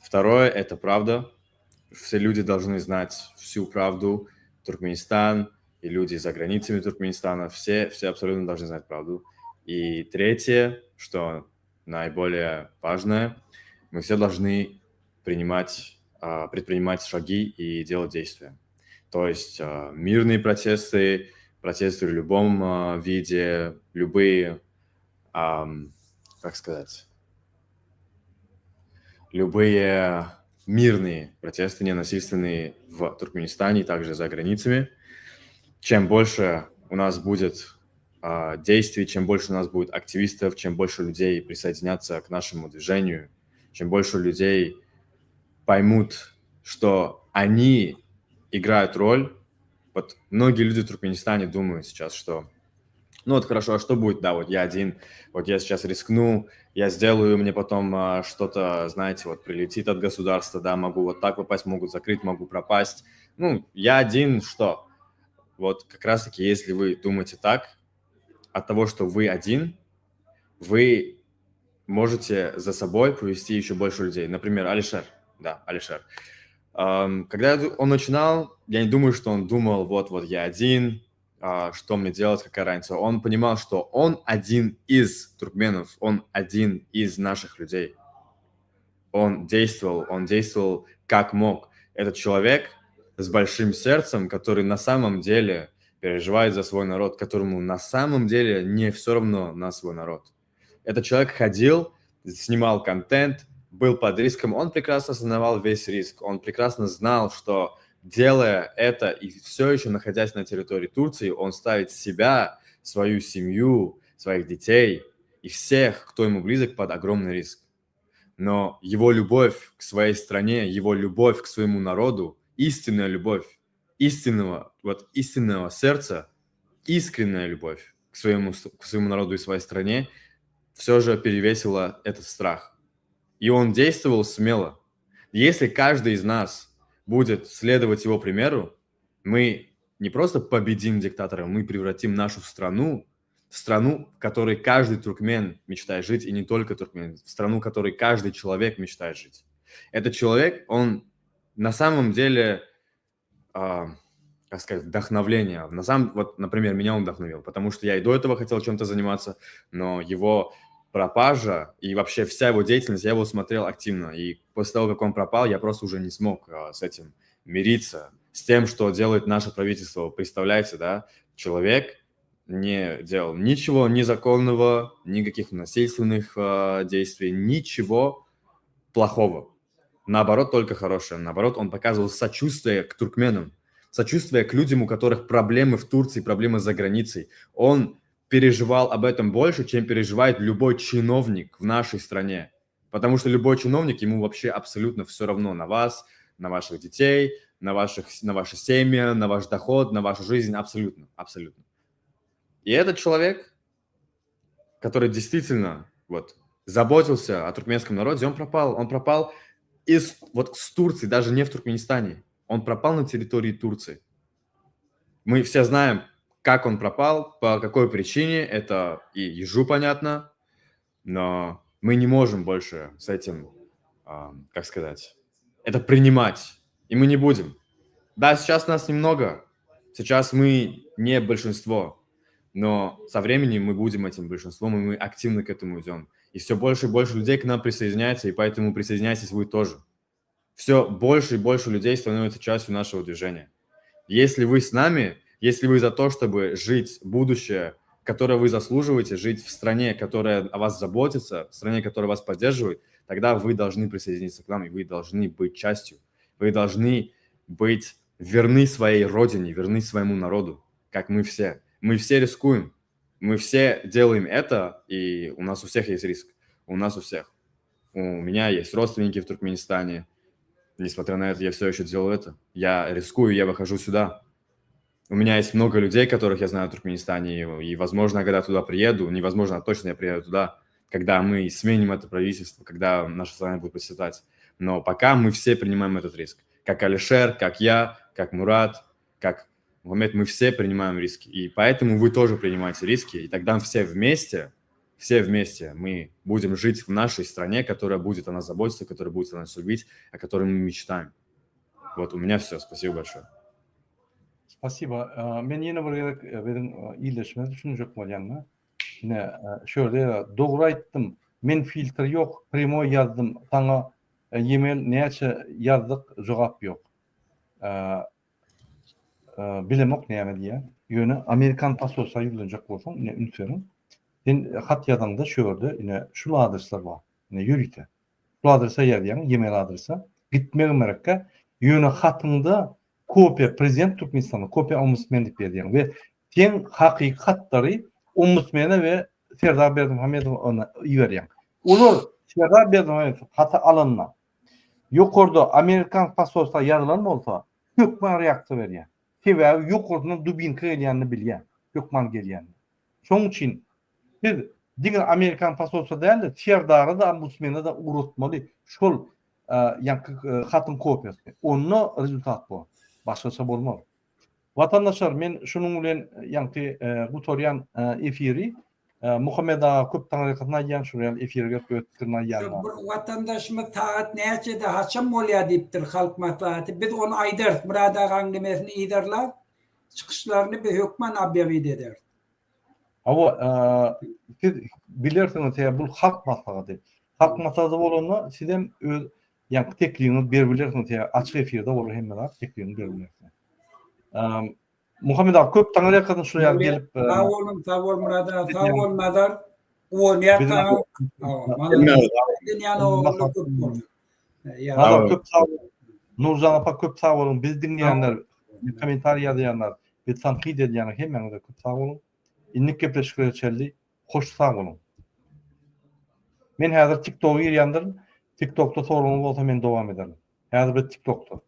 Второе – это правда. Все люди должны знать всю правду. Туркменистан и люди за границами Туркменистана, все, все абсолютно должны знать правду. И третье, что наиболее важное, мы все должны принимать, а, предпринимать шаги и делать действия. То есть а, мирные протесты, протесты в любом а, виде, любые, как сказать, любые мирные протесты, ненасильственные в Туркменистане и также за границами. Чем больше у нас будет действий, чем больше у нас будет активистов, чем больше людей присоединятся к нашему движению, чем больше людей поймут, что они играют роль. Вот многие люди в Туркменистане думают сейчас, что ну вот хорошо, а что будет, да, вот я один, вот я сейчас рискну, я сделаю, мне потом а, что-то, знаете, вот прилетит от государства, да, могу вот так попасть, могут закрыть, могу пропасть. Ну, я один, что? Вот как раз-таки, если вы думаете так, от того, что вы один, вы можете за собой повести еще больше людей. Например, Алишер, да, Алишер. Когда он начинал, я не думаю, что он думал, вот-вот я один, а, что мне делать, какая разница. Он понимал, что он один из туркменов, он один из наших людей. Он действовал, он действовал как мог. Этот человек с большим сердцем, который на самом деле переживает за свой народ, которому на самом деле не все равно на свой народ. Этот человек ходил, снимал контент, был под риском, он прекрасно осознавал весь риск, он прекрасно знал, что делая это и все еще находясь на территории Турции, он ставит себя, свою семью, своих детей и всех, кто ему близок, под огромный риск. Но его любовь к своей стране, его любовь к своему народу, истинная любовь, истинного, вот истинного сердца, искренняя любовь к своему, к своему народу и своей стране все же перевесила этот страх. И он действовал смело. Если каждый из нас будет следовать его примеру, мы не просто победим диктатора, мы превратим нашу страну в страну, в которой каждый туркмен мечтает жить, и не только туркмен, в страну, в которой каждый человек мечтает жить. Этот человек, он на самом деле, э, как сказать, вдохновление. На самом, вот, например, меня он вдохновил, потому что я и до этого хотел чем-то заниматься, но его пропажа и вообще вся его деятельность, я его смотрел активно. И после того, как он пропал, я просто уже не смог а, с этим мириться, с тем, что делает наше правительство. Представляете, да, человек не делал ничего незаконного, никаких насильственных э, действий, ничего плохого. Наоборот, только хорошее. Наоборот, он показывал сочувствие к туркменам, сочувствие к людям, у которых проблемы в Турции, проблемы за границей. Он переживал об этом больше, чем переживает любой чиновник в нашей стране. Потому что любой чиновник, ему вообще абсолютно все равно на вас, на ваших детей, на, ваших, на ваши семьи, на ваш доход, на вашу жизнь. Абсолютно, абсолютно. И этот человек, который действительно вот, заботился о туркменском народе, он пропал. Он пропал из, вот, с Турции, даже не в Туркменистане. Он пропал на территории Турции. Мы все знаем, как он пропал, по какой причине, это и ежу понятно, но мы не можем больше с этим, как сказать, это принимать, и мы не будем. Да, сейчас нас немного, сейчас мы не большинство, но со временем мы будем этим большинством, и мы активно к этому идем. И все больше и больше людей к нам присоединяется, и поэтому присоединяйтесь вы тоже. Все больше и больше людей становятся частью нашего движения. Если вы с нами, если вы за то, чтобы жить будущее, которое вы заслуживаете, жить в стране, которая о вас заботится, в стране, которая вас поддерживает, тогда вы должны присоединиться к нам, и вы должны быть частью. Вы должны быть верны своей родине, верны своему народу, как мы все. Мы все рискуем, мы все делаем это, и у нас у всех есть риск. У нас у всех. У меня есть родственники в Туркменистане. Несмотря на это, я все еще делаю это. Я рискую, я выхожу сюда. У меня есть много людей, которых я знаю в Туркменистане, и, возможно, когда туда приеду, невозможно, а точно я приеду туда, когда мы сменим это правительство, когда наша страна будет процветать. Но пока мы все принимаем этот риск. Как Алишер, как я, как Мурат, как Мухаммед, мы все принимаем риски. И поэтому вы тоже принимаете риски. И тогда все вместе, все вместе мы будем жить в нашей стране, которая будет о нас заботиться, которая будет о нас любить, о которой мы мечтаем. Вот у меня все. Спасибо большое. Spasiba. Men ýene bir gezek biziň ildeşimiz düşünjek bolýan-da. Ine, şu ýerde dogry aýtdym. Men filtr ýok, prýamoý ýazdym. Saňa e-mail näçe ýazdyk, jogap ýok. Bilemok näme diýýär. Ýöne amerikan posolstwa ýüzlenjek bolsaň, ine üns beriň. Sen hat ýazaňda şu ýerde ine şul adresler bar. Ine ýörite. Şul adrese ýazýaň, e-mail adrese. Gitmegem gerekkä. Ýöne hatyňda kopiýa prezident Türkmenistana, kopiýa ombudsmen diýip ýazýaň we seň hakyky hatlary ombudsmene we Serdar Berdimuhamedowa iberýäň. Olar Serdar Berdimuhamedow haty alanda ýokarda amerikan posolstwa ýazylan bolsa, hökman reaksiýa berýär. Sebäbi ýokarsyndan dubinka gelýänini bilýär. Hökman gelýänini. Şonuň üçin siz diňe amerikan posolstwa däl-de, Serdara-da, ombudsmene-de ugratmaly şol ýaňky hatyň kopiýasyny. Onda rezultat bor. Başgaça bolmaz. Watandaşlar men şunuň bilen ýaňky gutarýan efiri. Muhammet aga köp taňryýalkasyn aýdýan şul ýaly efire gelip öz pikirini aýdýanyna. Şu bir watandaşymyz sagat näçede haçan bolýar diýipdir halk maslahaty biz ony aýdarys Myrat agaň nemesini yzarlap çykyşlaryny biz hökman obýawit ederis. Hawa siz bilersiňiz sebäbi bul halk maslahaty. Halk maslahaty bolanda sizem öz ýaňky teklibiňizi berip bilersiňiz sebäbi açyk efirde bolar hemme zat teklibiňizi berip bilersiňiz. Muhammet aga köp taňryýalkasyn şul ýaly gelip. Sag boluň sag bol Myrat aga sag bol Nazar. Guwanýas saňa. Nazar köp sag bol. Nurjan apa köp sag boluň. Bizi diňleýänler, kommentariý ýazýanlar, bizi tankyt edýänler hemmäňize köp sag boluň. Indiki gepleşiklere çenli hoş sag boluň. Men häzir TikToka girýändirin. TikTokda soragyňyz bolsa men dowam ederin. Häzir biz TikTokda.